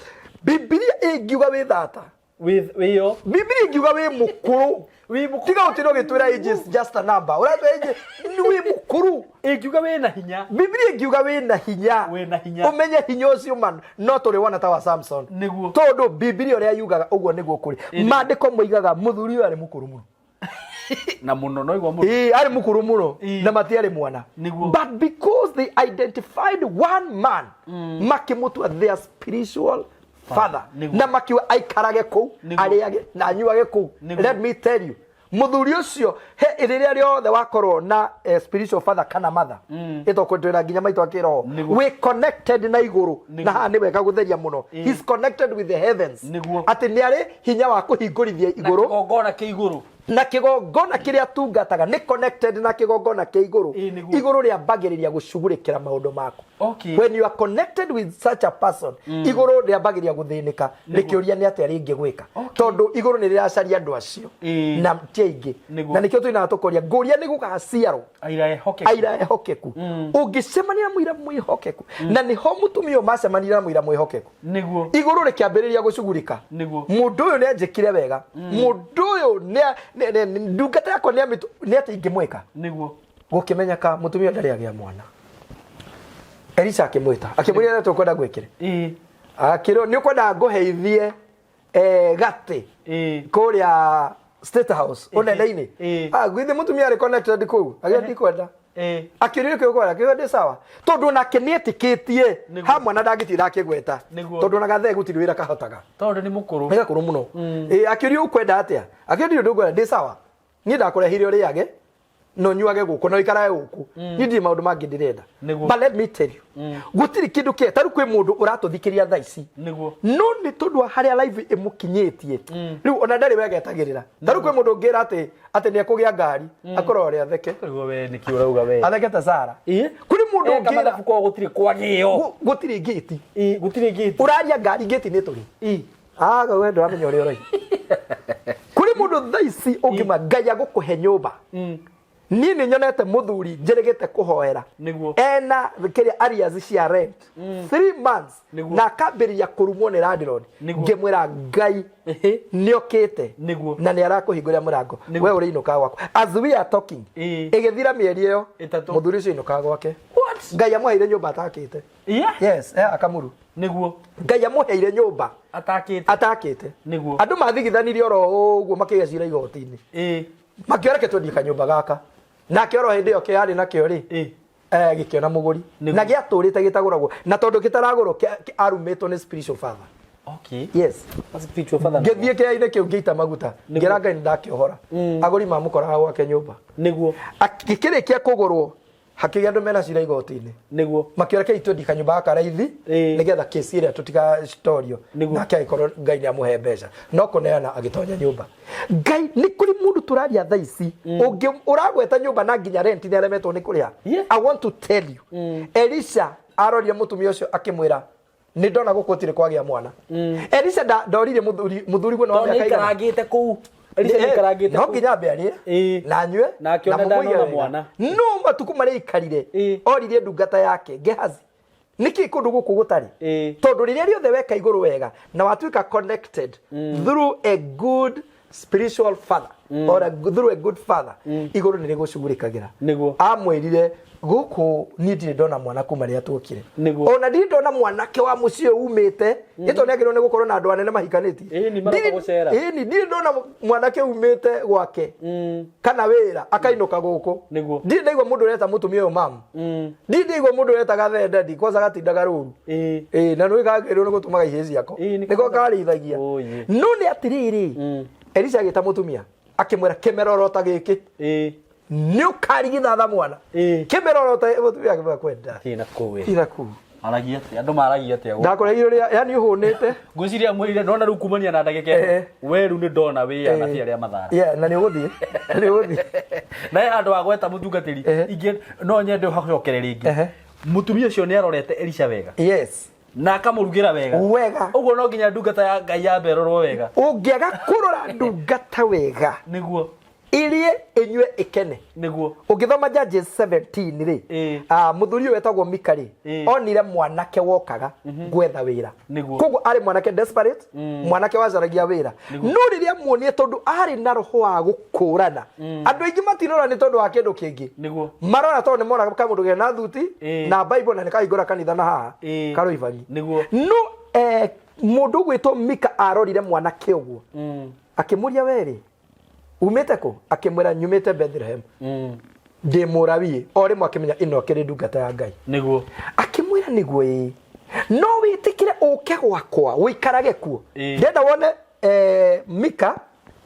Bibilia ĩngiuga wĩ thata. Wĩyo. Bibilia ĩngiuga wĩ mũkũrũ. Wĩ mũkũrũ. Tiga gũtinda ũgĩtwĩra age is just a number. Ũratwĩra age nĩ wĩ mũkũrũ. Ĩngiuga wĩna hinya. Bibilia ĩngiuga wĩna hinya. Wĩna hinya. Ũmenye hinya ũcio man no tũrĩ wona ta wa Samson. Nĩguo. Tondũ Bibilia ũrĩa yugaga ũguo nĩguo kũrĩ. Ĩni. Maandĩko moigaga mũthuri ũyũ arĩ mũkũrũ mũno. Na mũno no igua mũno. Ĩĩ, arĩ mũkũrũ mũno Ĩĩ. na matiarĩ mwana. Nĩguo. But because they identified one man makĩmũtua their spiritual father Nĩguo. na makiuga aikarage kũu Nĩguo. arĩage na anyuage kũu. Nĩguo. Let me tell you mũthuri ũcio he rĩrĩa rĩothe wakorwo na spiritual father kana mother ĩtokwendera nginya maitũ akĩroho Nĩguo. wĩ connected na igũrũ Nĩguo. na haha nĩ wega gũtheria mũno Ĩĩ. he's connected with the heavens Nĩguo. atĩ nĩ arĩ hinya wa kũhingũrithia Na igũrũ kĩgongona kĩ igũrũ. na kĩgongona kĩrĩa tungataga nĩ connected na kĩgongona kĩa igũrũ Ĩĩ, nĩguo. igũrũ rĩambagĩrĩria gũcugurĩkĩra maũndũ maku Okay. when you are connected with such a person igũrũ rĩambagĩrĩria gũthĩnĩka rĩkĩũria nĩ atĩa rĩngĩ gwĩka Okay. tondũ igũrũ nĩ rĩracaria andũ acio Ĩĩ. na ti aingĩ Nĩguo. na nĩkĩo tũinaga tũkoria ngũria nĩ gũgaciarwo Aira ehokeku. aira ehokeku ũngĩcemania na mũira mwĩhokeku na nĩho mũtumia ũyũ macemanirie na mũira mwĩhokeku Nĩguo. igũrũ rĩkĩambĩrĩria gũcugurika Nĩguo. mũndũ ũyũ nĩ anjĩkire wega mũndũ ũyũ ndungata yakwa nĩ atĩ ingĩmwĩka Nĩguo. gũkĩmenyeka mũtumia ndarĩ agĩa mwana Elisha akĩmwĩta akĩmwĩra nĩ tũkwenda ngwĩkĩre Ĩĩ. akĩrwo nĩ ũkwenda ngũheithie gatĩ Ĩĩ. kũrĩa State House ũnene-inĩ Ĩĩ. Ah, githĩ mũtumia arĩ connected kũu agĩra ndikwenda Ĩĩ. akĩũria nĩkĩ ũkwenda akĩuga ndĩ sawa tondũ onake nĩ etĩkĩtie Nĩguo. ha mwana ndangĩtinda akĩgweta Nĩguo. tondũ ona gathee gũtirĩ wĩra kahotaga Tondũ nĩ mũkũrũ. nĩ gakũrũ mũno Ĩĩ, akĩũria ũkwenda atĩa akĩũria ndirĩ ũndũ ngwenda ndĩ sawa niĩ ndakũrehire ũrĩage na ũnyuage gũkũ na ũikarage gũkũ niĩ ndirĩ maũndũ mangĩ ndĩrenda Nĩguo. but let me tell you gũtirĩ kĩndũ kĩa tarĩu kwĩ mũndũ ũratũthikĩria thaa ici Nĩguo. no nĩ tondũ wa harĩa live ĩmũkinyĩtie rĩu ona ndarĩ wega etagĩrĩra tarĩu kwĩ mũndũ ũngĩra atĩ atĩ nĩ ekũgĩa ngari akorwo ũrĩa atheke Nĩguo we nĩkĩ ũrauga we. atheke ta Sara Ĩĩ. kũrĩ mũndũ Eka ũngĩra mathabu kwao gũtirĩ kwagĩo. gũtirĩ ngĩti Ĩĩ, gũtirĩ ngĩti. ũraria ngari ngĩti nĩ tũrĩ Ĩĩ. aga we ndũramenya ũrĩa ũroiga kũrĩ mũndũ thaa ici ũngĩma ngai agũkũhe nyũmba niĩ nĩ nyonete mũthuri njĩrĩgĩte kũhoera Nĩguo. ena kĩrĩa arrears cia rent 3 months Nĩguo. na akambĩrĩria kũrumwo nĩ landlord Nĩguo. ngĩmwĩra ngai Ĩhĩ. nĩokĩte Nĩguo. na nĩ arakũhingũrĩra mũrango Nĩguo. we ũrĩinũkaga gwaku as we are talking Ĩĩ. ĩgĩthira mĩeri ĩyo Ĩtatũ. mũthuri ũcio ainũkaga gwake What? ngai amũheire nyũmba atakĩte Yeah. yes akamuru Nĩguo. ngai amũheire nyũmba Atakĩte. atakĩte Nĩguo. andũ mathigithanirie oro ũguo makĩgĩa cira igoti-inĩ Ĩĩ. makĩora reke twendie kanyũmba gaka nake oro hĩndĩ ĩyo kĩarĩ nakĩo rĩ Ĩĩ. gĩkĩona mũgũri Nĩguo. na gĩatũrĩte gĩtagũragwo na tondũ gĩtaragũrwo arumĩtwo nĩ spiritual father Okay. yes That's spiritual father. ngĩthiĩ kĩea-inĩ kĩu ngĩita maguta Nĩguo. ngĩra ngai nĩndakĩohora agũri mamũkoraga gwake nyũmba Nĩguo. gĩkĩrĩkia kũgũrwo hakĩgĩa andũ mena cira igoti-inĩ Nĩguo. makĩora kei twendie kanyũmba gaka raithi Ĩĩ. nĩgetha kesi ĩrĩa tũtigatorio Nĩguo. nake agĩkorwo ngai nĩ amũhe mbeca no kũneana agĩtonya nyũmba ngai nĩ kũrĩ mũndũ tũraria thaa ici ũngĩ ũragweta nyũmba na nginya rent nĩ aremetwo nĩ kũrĩha Yeah. I want to tell you Elisha arorire mũtumia ũcio akĩmwĩra nĩ ndona gũkũ gũtirĩ kwagĩa mwana Elisha ndoririe mũthuri guo nĩ wa Tondũ mĩaka igana nĩaikarangĩte kũu. Elisha nĩaikarangĩte no kũu. nginya ambe arĩe Ĩĩ. na anyue Na akĩona mũmũige ndanona wega. mwana. no matukũ marĩa aikarire Ĩĩ. oririe ndungata yake Gehazi nĩkĩ kũndũ gũkũ gũtarĩ Ĩĩ. tondũ rĩrĩa rĩothe weka igũrũ wega na watuĩka connected through a good spiritual father or through a good father igũrũ nĩ rĩgũcugurĩkagĩra Nĩguo. amwĩrire gũkũ niĩ ndirĩ ndona mwana kuma rĩrĩa tuokire Nĩguo. ona ndirĩ ndona mwanake wa mũciĩ ũyũ umĩte ĩto nĩ agĩrĩirwo nĩ gũkorwo na andũ anene mahikanĩtie Ĩni, maroka gũcera. Ĩni, ndirĩ ndona mwanake umĩte gwake kana wĩra akainũka gũkũ Nĩguo. ndirĩ ndaigua mũndũ ũreta mũtumia ũyũ mamu ndirĩ ndaigua mũndũ ũreta gathee daddy kwanza gatindaga rũru Ĩĩ. Ĩĩ, na nĩ kagĩrĩirwo nĩ gũtũmaga ihĩĩ ciako Ĩĩ, nĩko nĩko karĩithagia Ũyĩ. no nĩ atĩrĩrĩ Elisha agĩta mũtumia akĩmwĩra kĩmerorota gĩkĩ Ĩĩ. nĩ ũkarigithatha mwana Ĩĩ. kĩmerorota mũtumia akĩmwĩra kwenda Thiĩ na kũu we. tira kuu Aragia atĩa? Andũ maragia atĩa gũkũ? ndakũreheire ũrĩa yani ũhũnĩte Ngwĩciria mwĩrire ndona rĩu kumania na ndagĩka ĩno. Eh. We rĩu nĩ ndona wĩ anabii arĩa mathara. Yeah, na nĩ ũgũthiĩ nĩ ũgũthiĩ Na he handũ wa gweta mũtungatĩri Eh. ingĩ no nyende ũhacokere rĩngĩ. Ehe. Mũtumia ũcio nĩ arorete Elisha wega yes na akamũrugĩra wega. wega Ũguo no nginya ndungata ya Ngai yambe ĩrorwo wega. ũngĩaga kũrora ndungata wega Nĩguo. Ĩrĩe, ĩnyue, ĩkene. Nĩguo. Ũngĩthoma Judges 17 rĩ, mũthuri ũyũ wetagwo Mika rĩ, onire mwanake wokaga gwetha wĩra. Koguo arĩ mwanake desperate, mwanake wacaragia wĩra. No rĩrĩa muonire, tondũ arĩ na roho wa gũkũrana, andũ aingĩ matirora nĩ tondũ wa kĩndũ kĩngĩ. Marora tondũ nĩ monaga kamũndũ kena thuti na Bible na nĩ kahingũra kanitha na haha Karũibangi. No mũndũ ũgwĩtwo Mika arorire mwanake ũguo, akĩmũria, werĩ umĩte kũ? Akĩmwĩra, nyumĩte Bethlehem, ndĩ mũrawi. O rĩmwe akĩmenya ĩno akĩrĩ ndungata ya Ngai. Akĩmwĩra, nĩguo, ĩĩ, no wĩtĩkĩre ũke gwakwa ũikarage kuo? Ndenda wone Mika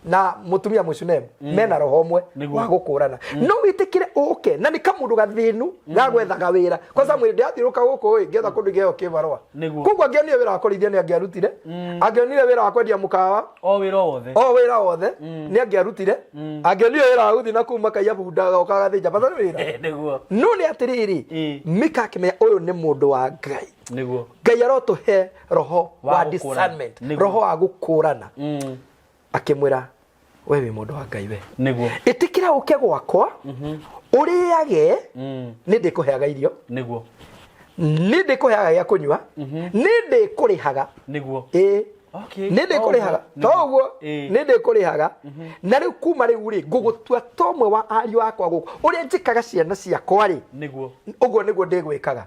na mũtumia Mũshunemu mena roho ũmwe wa gũkũrana. No wĩtĩkĩre ũke? Na nĩ kamũndũ gathĩnu gagwethaga wĩra kwanza mwĩrĩ ndĩrathiũrũka gũkũ ĩ ngĩetha kũndũ ingĩheo kĩbarũa. Koguo angĩonire wĩra wa kũrĩithia nĩ angĩarutire, angĩonire wĩra wa kwendia mũkawa, O wĩra o wothe. O wĩra wothe nĩ angĩarutire. Angĩonire wĩra wa gũthiĩ na kuu makaiya bunda agoka agathĩnja, bata nĩ wĩra. No nĩ atĩrĩrĩ, Mika akĩmenya ũyũ nĩ mũndũ wa Ngai. Ngai arotũhe roho wa wa gũkũrana. Discernment, roho wa gũkũrana. Akĩmwĩra, we wĩ mũndũ wa Ngai, we ĩtĩkĩra ũke gwakwa ũrĩage, nĩ ndĩkũheaga irio, nĩ ndĩkũheaga gĩa kũnyua, nĩ ndĩkũrĩhaga. Ĩĩ. Nĩ ndĩkũrĩhaga to ũguo, nĩ ndĩkũrĩhaga. Na rĩu kuma rĩu rĩ, ngũgũtua ta ũmwe wa ariũ akwa gũkũ. Ũrĩa njĩkaga ciana ciakwa rĩ, ũguo nĩguo ndĩgwĩkaga,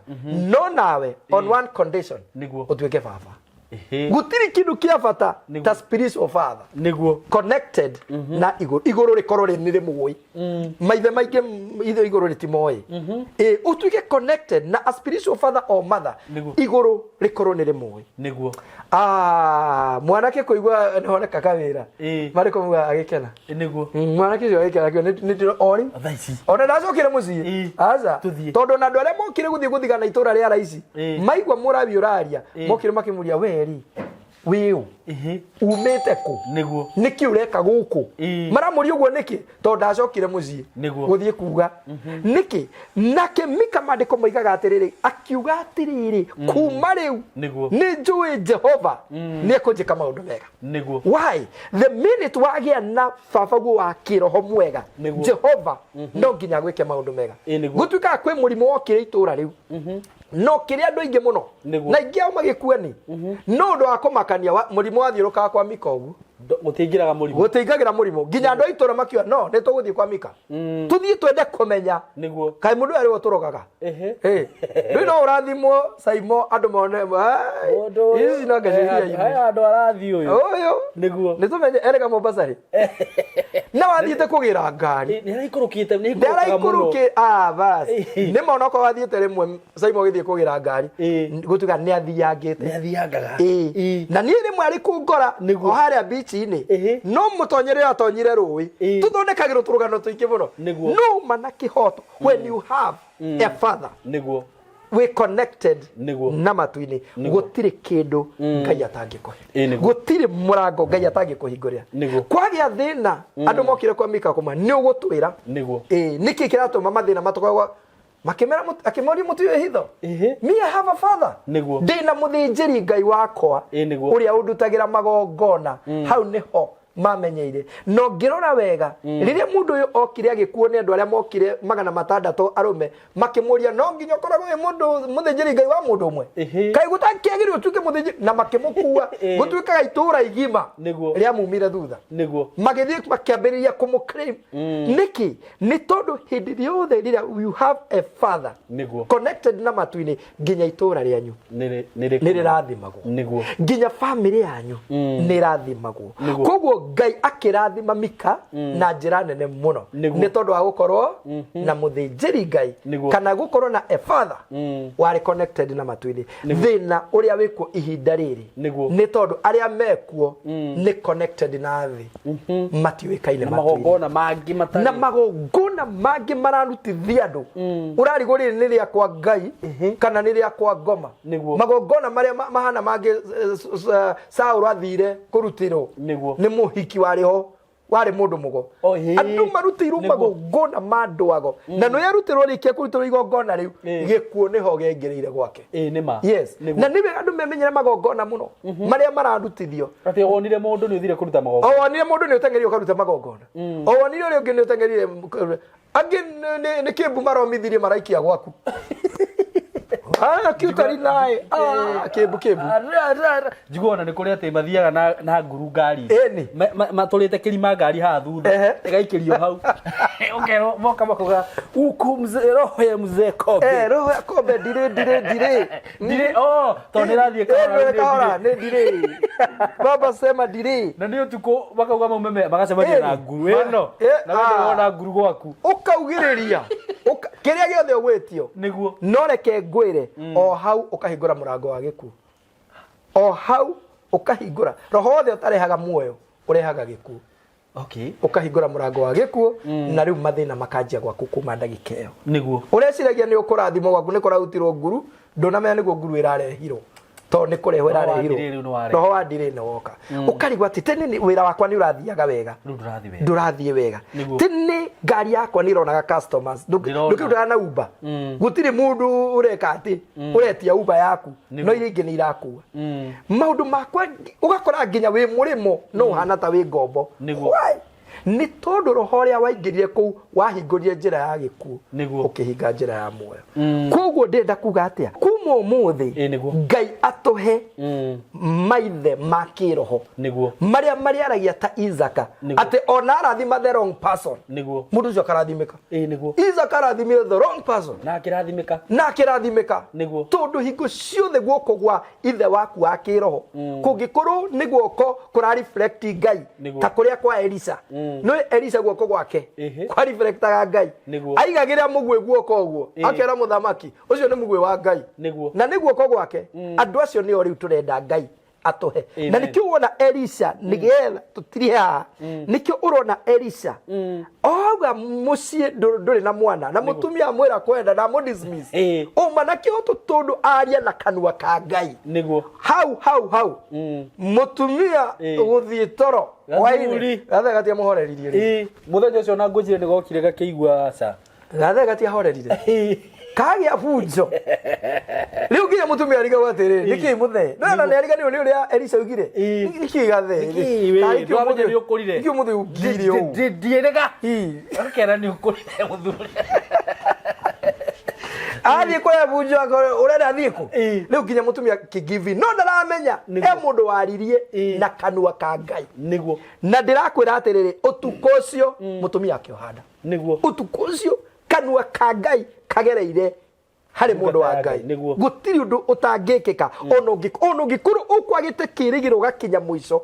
no nawe on one condition, ũtuĩke baba. Gũtirĩ kĩndũ kĩa bata ta spiritual father connected na igũrũ. Igũrũ rĩkorwo rĩ nĩ rĩmũĩ. Maithe maingĩ ithe igũrũ rĩtimoĩ. Ĩ ũtuĩke connected na a spiritual father or mother, igũrũ rĩkorwo nĩ rĩmũĩ. Ah, mwanake kũigua nĩhoneka kawĩra, marĩ kũmuga agĩkena. Mwanake ũcio agĩkena, akiuga, "Nĩ ndĩro o rĩu." Thaa ici. Ona ndacokire mũciĩ. Aca. Tũthiĩ. Tondũ ona andũ arĩa mokire gũthiĩ gũthigana itũra rĩa raici, maigua mũrawi ũraria, mokire makĩmũria, weri wĩũ, umĩte kũ, nĩkĩ ũreka gũkũ? Maramũria ũguo nĩkĩ? Tondũ ndacokire mũciĩ gũthiĩ kuga nĩkĩ. Nake Mika, maandĩko moigaga atĩrĩrĩ, akiuga atĩrĩrĩ, kuma rĩu nĩ njũĩ Jehova nĩ ekũnjĩka maũndũ mega. Why? The minute wagĩa na baba guo wa kĩroho mwega, Jehova no nginya agwĩke maũndũ mega. Gũtuĩkaga kwĩ mũrimũ wokire itũra rĩu, no kĩrĩa andũ aingĩ mũno na aingĩ ao magĩkua nĩ no ũndũ wa kũmakania mũrimũ wathiũrũkaga kwa Mika ũguo. Gũtiingĩraga mũrimũ. Gũtiingagĩra mũrimũ, nginya andũ a itũra makiuga, no nĩ tũgũthiĩ kwa Mika, tũthiĩ twende kũmenya kaĩ mũndũ ũyũ arĩ we ũtũrogaga. Rĩu no ũrathimwo Saimo, andũ mone "Ai, Mũndũ ũyũ, ici no ngeciria he handũ arathiĩ ũyũ. Ũyũ nĩ tũmenye erĩga Mombasa rĩ, na wathiĩte kũgĩra ngari. Nĩ araikũrũkĩte, nĩ aikũrũkaga mũno. Ndaraikũrũkĩ, ah, bas nĩ ma onokorwo wathiĩte rĩmwe Saimo ũgĩthiĩ kũgĩra ngari, gũtuĩka nĩ athiangĩte. Nĩ athiangaga. Na niĩ rĩmwe arĩ kũngora o harĩa bichi-inĩ, no mũtonyere atonyire rũĩ. Tũthondekagĩrwo tũrũgano tũingĩ mũno. No ma na kĩhoto, when you have a father we connected na matu-inĩ, gũtirĩ kĩndũ Ngai atangĩkũhe. Gũtirĩ mũrango Ngai atangĩkũhingũrĩra. Kwagĩa thĩna, andũ mokire kwa Mika kũma nĩ ũgũtwĩra. Ĩĩ, nĩkĩ kĩratũma mathĩna matũkoragwo makĩmera akĩmoria, mũtiũĩ hitho? Me, I have a father. Ndĩna mũthĩnjĩri Ngai wakwa ũrĩa ũndutagĩra magongona. Hau nĩho mamenyeire. Na ũngĩrora wega, rĩrĩa mũndũ ũyũ okire agĩkuo nĩ andũ arĩa mokire 600 arũme, makĩmũria, no nginya ũkoragwo wĩ mũndũ mũthĩnjĩri Ngai wa mũndũ ũmwe? Kaĩ gũtakĩagĩrĩire ũtuĩke mũthĩnjĩri? Na makĩmũkua. Gũtuĩkaga itũũra igima rĩamumire thutha, magĩthiĩ makĩambĩrĩria kũmũclaim. Nĩkĩ? Nĩ tondũ hĩndĩ yothe rĩrĩa you have a father connected na matu-inĩ, nginya itũũra rĩanyu nĩ rĩrathimagwo, nginya famĩlĩ yanyu nĩ ĩrathimagwo. Koguo Ngai akĩrathima Mika na njĩra nene mũno nĩ tondũ wa gũkorwo na mũthĩnjĩri Ngai, kana gũkorwo na a father warĩ connected na matu-inĩ. Thĩna ũrĩa wĩkuo ihinda rĩrĩ nĩ tondũ arĩa mekuo nĩ connected na thĩ, matiũĩkaine na matu-inĩ. Magongona mangĩ matarĩ Na magongona mangĩ mararutithia andũ, ũrarigwo rĩrĩ nĩ rĩa kwa Ngai kana nĩ rĩa kwa ngoma. Magongona marĩa mahana mangĩ, Saũlũ athire kũrutĩrwo nĩ mũhiki warĩ ho. Warĩ mũndũ mũgo. Oh, ĩĩ. Andũ marutĩirwo magongona ma ndwago, na nĩ yarutirwo rĩkia kũrutĩrwo igongona rĩu, gĩkuũ nĩho gĩaingĩrĩire gwake. Ĩĩ, nĩ ma. Yes. Nĩguo. Na nĩ wega andũ memenyere magongona mũno marĩa mararutithio. Atĩ wonire mũndũ nĩ ũthire kũruta magongona. O wonire mũndũ nĩ ũteng'erire ũkaruta magongona, o wonire ũrĩa ũngĩ nĩ ũteng'erire. Angĩ nĩ kĩmbu maromithirie maraikia gwaku. Ah, kiutari nae. Ah, kĩmbu kĩmbu. Njigua ona nĩ kũrĩ atĩ mathiaga na nguru ngari. Ĩni. Matũrĩte kĩrima ngari haha thutha, ĩgaikĩrio hau, ũkerwo moka makuga huku mzee, roho ya mzee Kobe. Eh, roho ya Kobe ndirĩ ndirĩ ndirĩ. Ndirĩ, oh, tondũ nĩ ĩrathiĩ kahora. Eh, nĩ kahora ndirĩ. Nĩ ndirĩ, baba sema ndirĩ. Na nĩ ũtukũ makauga maume magacemania na nguru ĩno, na we ndũrona nguru gwaku. Ũkaugĩrĩria kĩrĩa gĩothe ũgwĩtio. No reke ngwĩre, o hau ũkahingũra mũrango wa gĩkuũ, o hau ũkahingũra roho wothe ũtarehaga muoyo ũrehaga gĩkuũ. Ũkahingũra mũrango wa gĩkuũ, na rĩu mathĩna makanjia gwaku kuma ndagĩka ĩyo. Ũreciragia nĩ ũkũrathimwo, gwaku nĩ kũrarutirwo nguru, ndũnamenya nĩguo nguru ĩrarehirwo, tondũ nĩ kũrehwo Roho wa ĩrarehirwo. ndirĩ rĩu nĩ warehe. Roho wa ndirĩ nĩ woka, ũkarigwo atĩ tene wĩra wakwa nĩ ũrathiaga wega, Rĩu ndũrathiĩ wega. Ndũrathiĩ wega. Tene ngari yakwa nĩ ĩronaga customers. Ndĩrona. Ndũkĩrutaga na Uber, gũtirĩ mũndũ ũreka atĩ ũretia Uber yaku, no iria ingĩ nĩ irakua. Maũndũ makwa ũgakora nginya wĩ mũrĩmo no ũhana ta wĩ ngombo. Why? Nĩ tondũ roho ũrĩa waingĩrire kũu wahingũrire njĩra ya gĩkuũ, ũkĩhinga njĩra ya muoyo. Koguo ndĩrenda kuga atĩa? Kuma ũmũthĩ, Ĩĩ, nĩguo. Ngai atũhe maithe ma kĩroho marĩa marĩaragia ta Isaka, atĩ ona arathima the wrong person, mũndũ ũcio akarathimĩka. ĩĩ nĩguo. Isaka arathimire the wrong person Na akĩrathimĩka. Na akĩrathimĩka. Tondũ hingo ciothe guoko gwa ithe waku wa kĩroho kũngĩkorwo nĩ guoko kũra reflect Ngai, ta kũrĩa kwa Elisa. No Elisa guoko gwake kwa reflectaga Ngai. Aigagĩrĩra mũguĩ guoko ũguo, akera mũthamaki ũcio nĩ mũguĩ wa Ngai. Na nĩ guoko gwake. Andũ acio nĩo rĩu tũrenda Ngai atũhe. Na nĩkĩo wona Elisha, nĩgetha tũtirihe haha, nĩkĩo ũrona Elisha auga mũciĩ ndũrĩ na mwana, na mũtumia amwĩra kwenda na amũ-dismiss. Ũma na kĩhoto, tondũ aria na kanua ka Ngai. Hau hau hau mũtumia gũthiĩ toro Gathuri. hwaĩ-inĩ, gathe gatiamũhoreririe rĩu. Mũthenya ũcio na ngwĩciria nĩ gokire gakĩigua ca. Gathe gatiahorerire, kagĩa bunjo rĩu nginya mũtumia arigagwo atĩrĩrĩ, nĩkĩĩ mũthee? No ona nĩ ariganĩrwo nĩ ũrĩa Elisha oigire. Nĩkĩĩ gathe? Nĩkĩĩ we? Tarĩ kĩ Ndwamenya ũmũthĩ- nĩ ũkũrire. Nĩkĩ ũmũthĩ ũngire ũũ? Ndiĩrĩga gakera nĩ ũkũrire mũthuri. Athiĩ kũrĩa bunjo akore ũrenda athiĩ kũ. Rĩu nginya mũtumia kĩgivi no ndaramenya he mũndũ waririe na kanua ka Ngai. Na ndĩrakwĩra atĩrĩrĩ, ũtukũ ũcio mũtumia akĩoha nda. Ũtukũ ũcio kanua ka Ngai kagereire harĩ mũndũ wa ya Ngai. Ngai, nĩguo. Gũtirĩ ũndũ ũtangĩkĩka, ona ũngĩkorwo ũkwagĩte kĩrĩgĩrĩro ũgakinya mũico,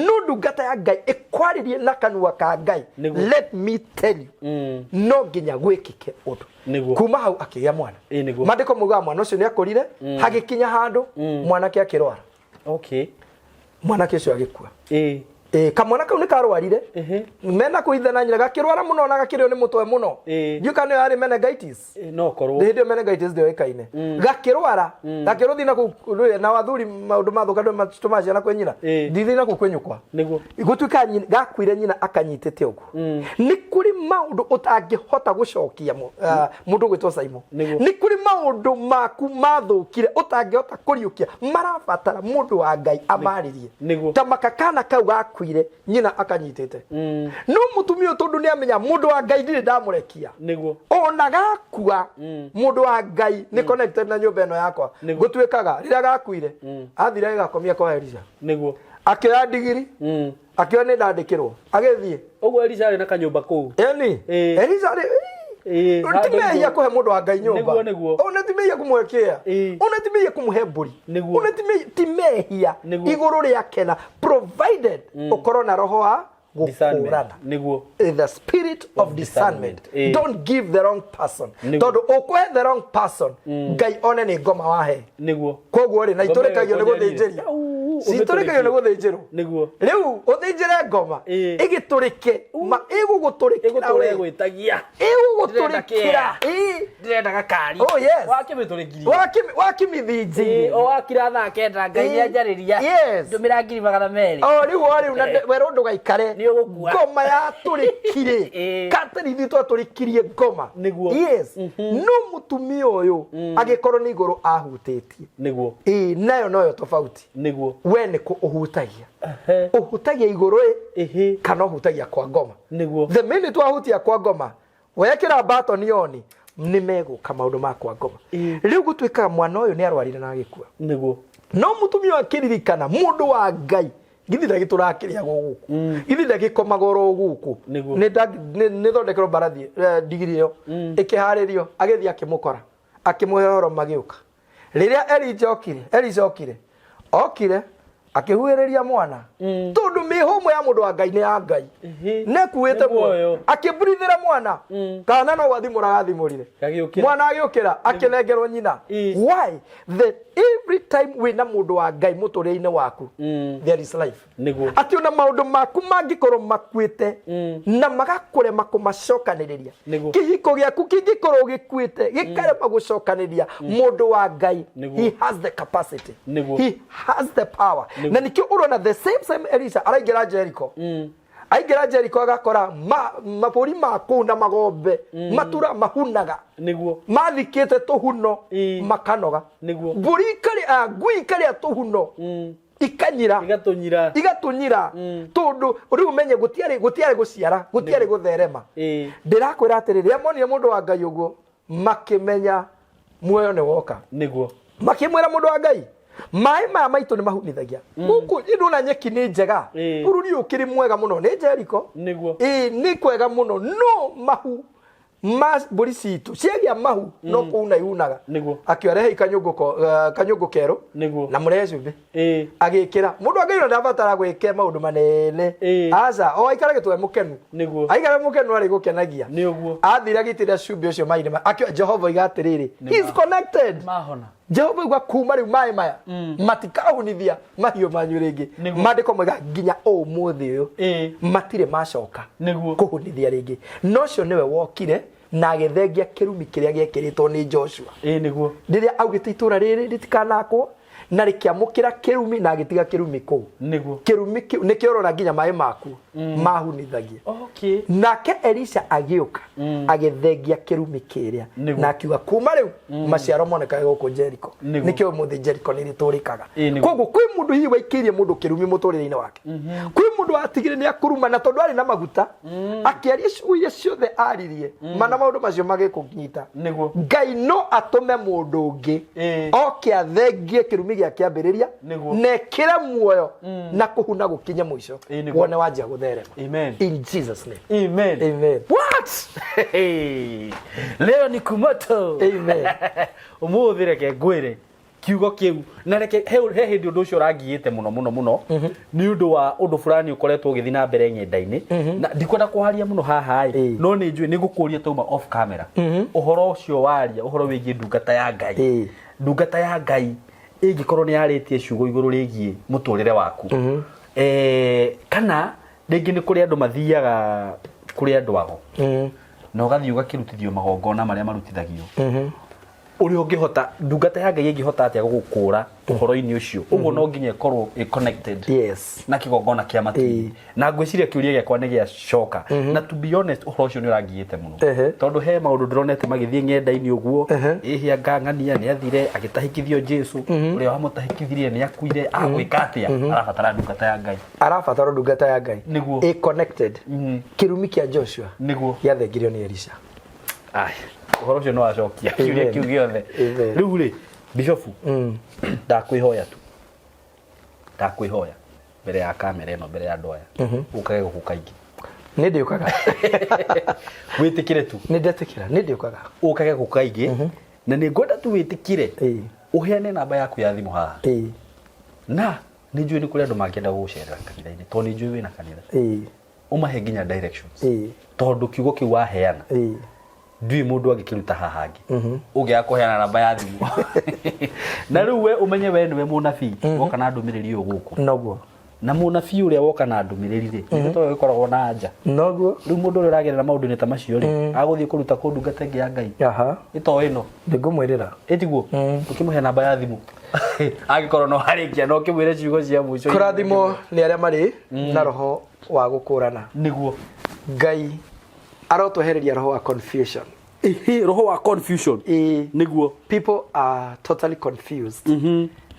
no ndungata ya Ngai ĩkwarĩrie na kanua ka Ngai, let me tell you, no nginya gwĩkĩke ũndũ. Kuma hau akĩgĩa mwana. Ĩĩ, nĩguo. Maandĩko maugaga mwana ũcio nĩ akũrire, hagĩkinya handũ mwanake akĩrwara. Mwanake ũcio agĩkua. Ĩ, kamwana kau nĩ karwarire mena kũithe na nyina, gakĩrwara mũno na gakĩrĩo nĩ mũtwe mũno. Ndiũ kana nĩyo yarĩ meningitis. No korwo. Hĩndĩ ĩyo meningitis ndĩoĩkaine. Gakĩrwara, gakĩrwo thiĩ na kũu ndũĩ, na athuri maũndũ mathũka ndũĩ matũmaga ciana kwĩ nyina. Ndithiĩ na kũu kwĩ nyũkwa. Gũtuĩka gakuire nyina akanyitĩte ũguo. Nĩ kũrĩ maũndũ ũtangĩhota gũcokia mũndũ ũgwĩtwo Simon. Nĩ kũrĩ maũndũ maku mathũkire ũtangĩhota kũriũkia, marabatara mũndũ wa Ngai amarĩrie. Ta makakana kau gakuire nyina akanyitĩte, no mũtumia ũyũ tondũ nĩ amenya mũndũ wa Ngai ndirĩ ndamũrekia, ona gakua mũndũ wa Ngai nĩ connected na nyũmba ĩno yakwa. Gũtuĩkaga rĩrĩa gakuire, athire agĩgakomia kwa Elisha, akĩoya ndigiri, akĩoya nĩ ndandĩkĩrwo, agĩthiĩ. Ũguo Elisha arĩ na kanyũmba kũu. Eni. Elisha rĩ, ti handũ mehia kũhe mũndũ wa Ngai nyũmba. Nĩguo. Ona ti mehia kũmũhe kĩa, ona ti mehia kũmũhe mbũri. Ona ti mehia igũrũ rĩa kena, provided ũkorwo na roho wa Discernment. gũkũrana. The spirit of discernment. Don't give the wrong person, tondũ ũkũhe the wrong person, Ngai one nĩ ngoma wahe. Koguo rĩ, na Ngoma ĩyo itũrĩkagio nĩ ĩkũnjarire. gũthĩnjĩria. Citũrĩkagio nĩ gũthĩnjĩrwo. Nĩguo. Rĩu ũthĩnjĩre ngoma ĩgĩtũrĩke ma ĩgũgũtũrĩkĩra Ĩgũtũra we. ĩgwĩtagia. Ĩgũgũtũrĩkĩra. Ĩĩ. Ndĩrenda gakari. Oh, yes. Wakĩmĩtũrĩkirie. Wakĩmĩthĩnjĩire. O wakira thaa 9 Ngai nĩanjarĩria. Yes. Ndũmĩra 200,000. O rĩu o rĩu na werwo ndũgaikare. Nĩ ũgũkua. Ngoma yatũrĩkire. Kateri ithuĩ twatũrĩkirie ngoma. Nĩguo. Yes. No mũtumia ũyũ agĩkorwo nĩ igũrũ ahutĩtie. Nĩguo. Ĩĩ nayo noyo tofauti. Nĩguo. We nĩ kũ ũhutagia? Ũhutagia igũrũ ĩ kana ũhutagia kwa ngoma? Nĩguo. The minute wahutia kwa ngoma, wekĩra button on, nĩ megũka maũndũ ma kwa ngoma. Rĩu gũtuĩkaga mwana ũyũ nĩ arwarire na agĩkua. Nĩguo. No mũtumia ũyũ akĩririkana mũndũ wa Ngai, githi ndagĩtũrakĩrĩagwo gũkũ, githi ndagĩkomaga oro gũkũ. Nĩguo. Nĩ thondekerwo mbarathi, ndigiri ĩyo ĩkĩharĩrio, agĩthiĩ akĩmũkora, akĩmũhe ũhoro magĩũka. Rĩrĩa Elija okire, Elija okire, okire akĩhuhĩrĩria mwana, tondũ mĩhũmũ ya mũndũ wa Ngai nĩ ya Ngai, nĩkuĩte Nĩ muoyo. akĩmburithĩra mwana, kana no gwathimũra agathimũrire. Gagĩũkĩra. Mwana agĩũkĩra, akĩnengerwo nyina. Why? The every time wĩna mũndũ wa Ngai mũtũrĩre-inĩ waku, there is life. Nĩguo. Atĩ ona maũndũ maku mangĩkorwo makuĩte na magakũrema kũmacokanĩrĩria, Nĩguo. kĩhiko gĩaku kĩngĩkorwo gĩkuĩte gĩkarema gũcokanĩrĩria, mũndũ wa Ngai, Nĩguo. he has the capacity. Nĩguo. He has the power. Nĩguo. Na nĩkĩo ũrona the same same Elisha araingĩra Jericho. Aingĩra Jericho agakora mabũri ma kũu na magombe matura mahunaga. Nĩguo. Mathikĩte tũhuno makanoga. Nĩguo. Mbũri ikarĩa, ngui ikarĩa tũhuno. Ikanyira. Igatũnyira. Igatũnyira. Tondũ rĩu ũmenye gũtiarĩ gũciara, gũtiarĩ gũtherema. Ndĩrakwĩra atĩrĩrĩ, rĩrĩa monire mũndũ wa Ngai ũguo, makĩmenya muoyo nĩ woka. Nĩguo. Makĩmwĩra mũndũ wa Ngai, maĩ maya maitũ nĩ mahunithagia. Gũkũ ndona nyeki nĩ njega. Bũrũri ũyũ ũkĩrĩ mwega mũno, nĩ Jericho. Nĩguo. Nĩ kwega mũno, no mahu ma mbũri citũ ciagĩa mahu no kũuna iunaga. Nĩguo. Akĩoya rehei kanyũngũ kerũ. Nĩguo. Na mũrehe cumbĩ. Agĩkĩra. Mũndũ angĩona ndabatara gwĩke maũndũ manene. Aca, o aikare gĩtwe mũkenu. Nĩguo. Aikare mũkenu arĩ gũkenagia. Nĩ ũguo. Athire agĩitĩrĩra cumbĩ ũcio maĩ-inĩ akĩoya Jehova oiga atĩrĩrĩ, Nĩ he is connected. Mahona. Jehova oiga kuma rĩu maĩ maya matikahunithia mahiũ manyu rĩngĩ. Nĩguo. Maandĩko moiga nginya ũmũthĩ ũyũ matirĩ macoka Nĩguo. kũhunithia rĩngĩ. No ũcio nĩwe wokire na agĩthengia kĩrumi kĩrĩa gĩekĩrĩtwo nĩ Joshua. Nĩguo. Rĩrĩa augĩte itũũra rĩrĩ rĩtikanakwo, na rĩkĩamũkĩra kĩrumi na agĩtiga kĩrumi kũu. Nĩguo. Kĩrumi kĩu nĩkĩo ũrona nginya maĩ maku mahunithagia. Nake Elisha agĩũka, agĩthengia kĩrumi kĩrĩa, Nĩguo. na akiuga kuma rĩu maciaro monekaga gũkũ Jericho. Nĩguo. Nĩkĩo ũmũthĩ Jericho nĩ rĩtũrĩkaga. Nĩguo. Koguo kwĩ mũndũ hihi waikĩirie mũndũ kĩrumi mũtũrĩre-inĩ wake. Kwĩ mũndũ watigire nĩ akũruma, na tondũ arĩ na maguta, akĩaria ciugo iria ciothe aririe, mana maũndũ macio magĩkũnyita. Nĩguo. Ngai no atũme mũndũ ũngĩ oke athengie kĩrumi gĩa kĩambĩrĩria, Nĩguo. na ekĩre muoyo na kũhuna gũkinye mũico. Nĩguo. Wone wanjia gũtherema. Amen. In Jesus name. Amen. Amen. What? Leo ni kumoto. Amen. Ũmũthĩ reke ngwĩre kiugo kĩu, na reke he hĩndĩ ũndũ ũcio ũrangiĩte mũno mũno mũno, nĩ ũndũ wa ũndũ fulani ũkoretwo ũgĩthiĩ na mbere ng'enda-inĩ, na ndikwenda kwaria mũno haha ĩ, no nĩ njũĩ nĩ ngũkũria tauma off camera. Ũhoro ũcio waria, ũhoro wĩgiĩ ndungata ya Ngai. Ndungata ya Ngai ĩngĩkorwo nĩ yarĩtie ciugo igũrũ rĩgiĩ mũtũrĩre waku. Kana rĩngĩ nĩ kũrĩ andũ mathiaga kũrĩ andũ ago. Na ũgathiĩ ũgakĩrutithio magongona marĩa marutithagio. Ũrĩa ũngĩhota, ndungata ya Ngai ĩngĩhota atĩa gũgũkũra ũhoro-inĩ ũcio? Ũguo no nginya ĩkorwo ĩ connected na kĩgongona kĩa matu-inĩ. Na ngwĩciria kĩũria gĩakwa nĩ gĩacoka. Na to be honest, ũhoro ũcio nĩ ũrangiĩte mũno. Tondũ he maũndũ ndĩronete magĩthiĩ ng'enda-inĩ ũguo. Ĩhĩ anga ng'ania nĩ athire agĩtahĩkithio Jesũ. Ũrĩa wamũtahĩkithirie nĩ akuire, agwĩka atĩa? Arabatara ndungata ya Ngai. Arabatara ndungata ya Ngai. Nĩguo. Ĩ connected. Kĩrumi kĩa Joshua. Nĩguo. Gĩathengirio nĩ Elisha. Ai, ũhoro ũcio nĩ wacokia kĩũria Amen. kĩu gĩothe. Amen. Rĩu rĩ, Bishofu, ndakwĩhoya tu. Ndakwĩhoya mbere ya kamera ĩno, mbere ya andũ aya. Ũkage gũkũ kaingĩ. Nĩ ndĩũkaga. Wĩtĩkĩre tu. Nĩ ndetĩkĩra, nĩ ndĩũkaga. Ũkage gũkũ kaingĩ. Na nĩ ngwenda tu wĩtĩkĩre. Ũheane namba yaku ya thimũ haha. Na nĩ njũĩ nĩ kũrĩ andũ mangĩenda gũgũcerera kanitha-inĩ, tondũ nĩ njũĩ wĩna kanitha. Ũmahe nginya directions. Tondũ kiugo kĩu waheana. Ndiũĩ mũndũ angĩkĩruta haha hangĩ ũngĩaga kũheana namba ya thimũ. Na rĩu we ũmenye we nĩwe mũnabii woka na ndũmĩrĩri ũyũ gũkũ. Noguo. Na mũnabii ũrĩa woka na ndũmĩrĩri rĩ, nĩ toyo ĩkoragwo na anja. Noguo. Rĩu mũndũ ũrĩa ũragerera maũndũ-inĩ ta macio rĩ, agũthiĩ kũruta kũ ndungata ĩngĩ ya Ngai Aha. ĩto ĩno? Ndĩngũmwĩrĩra. Ĩtiguo ũkĩmũhe namba ya thimũ angĩkorwo no arĩkia no ũkĩmwĩre ciugo cia mũico. Kũrathimwo nĩ arĩa marĩ na roho wa gũkũrana. Nĩguo. Ngai arotwehereria roho wa confusion. Ĩhĩ, roho wa confusion. Ĩĩ. Nĩguo. People are totally confused.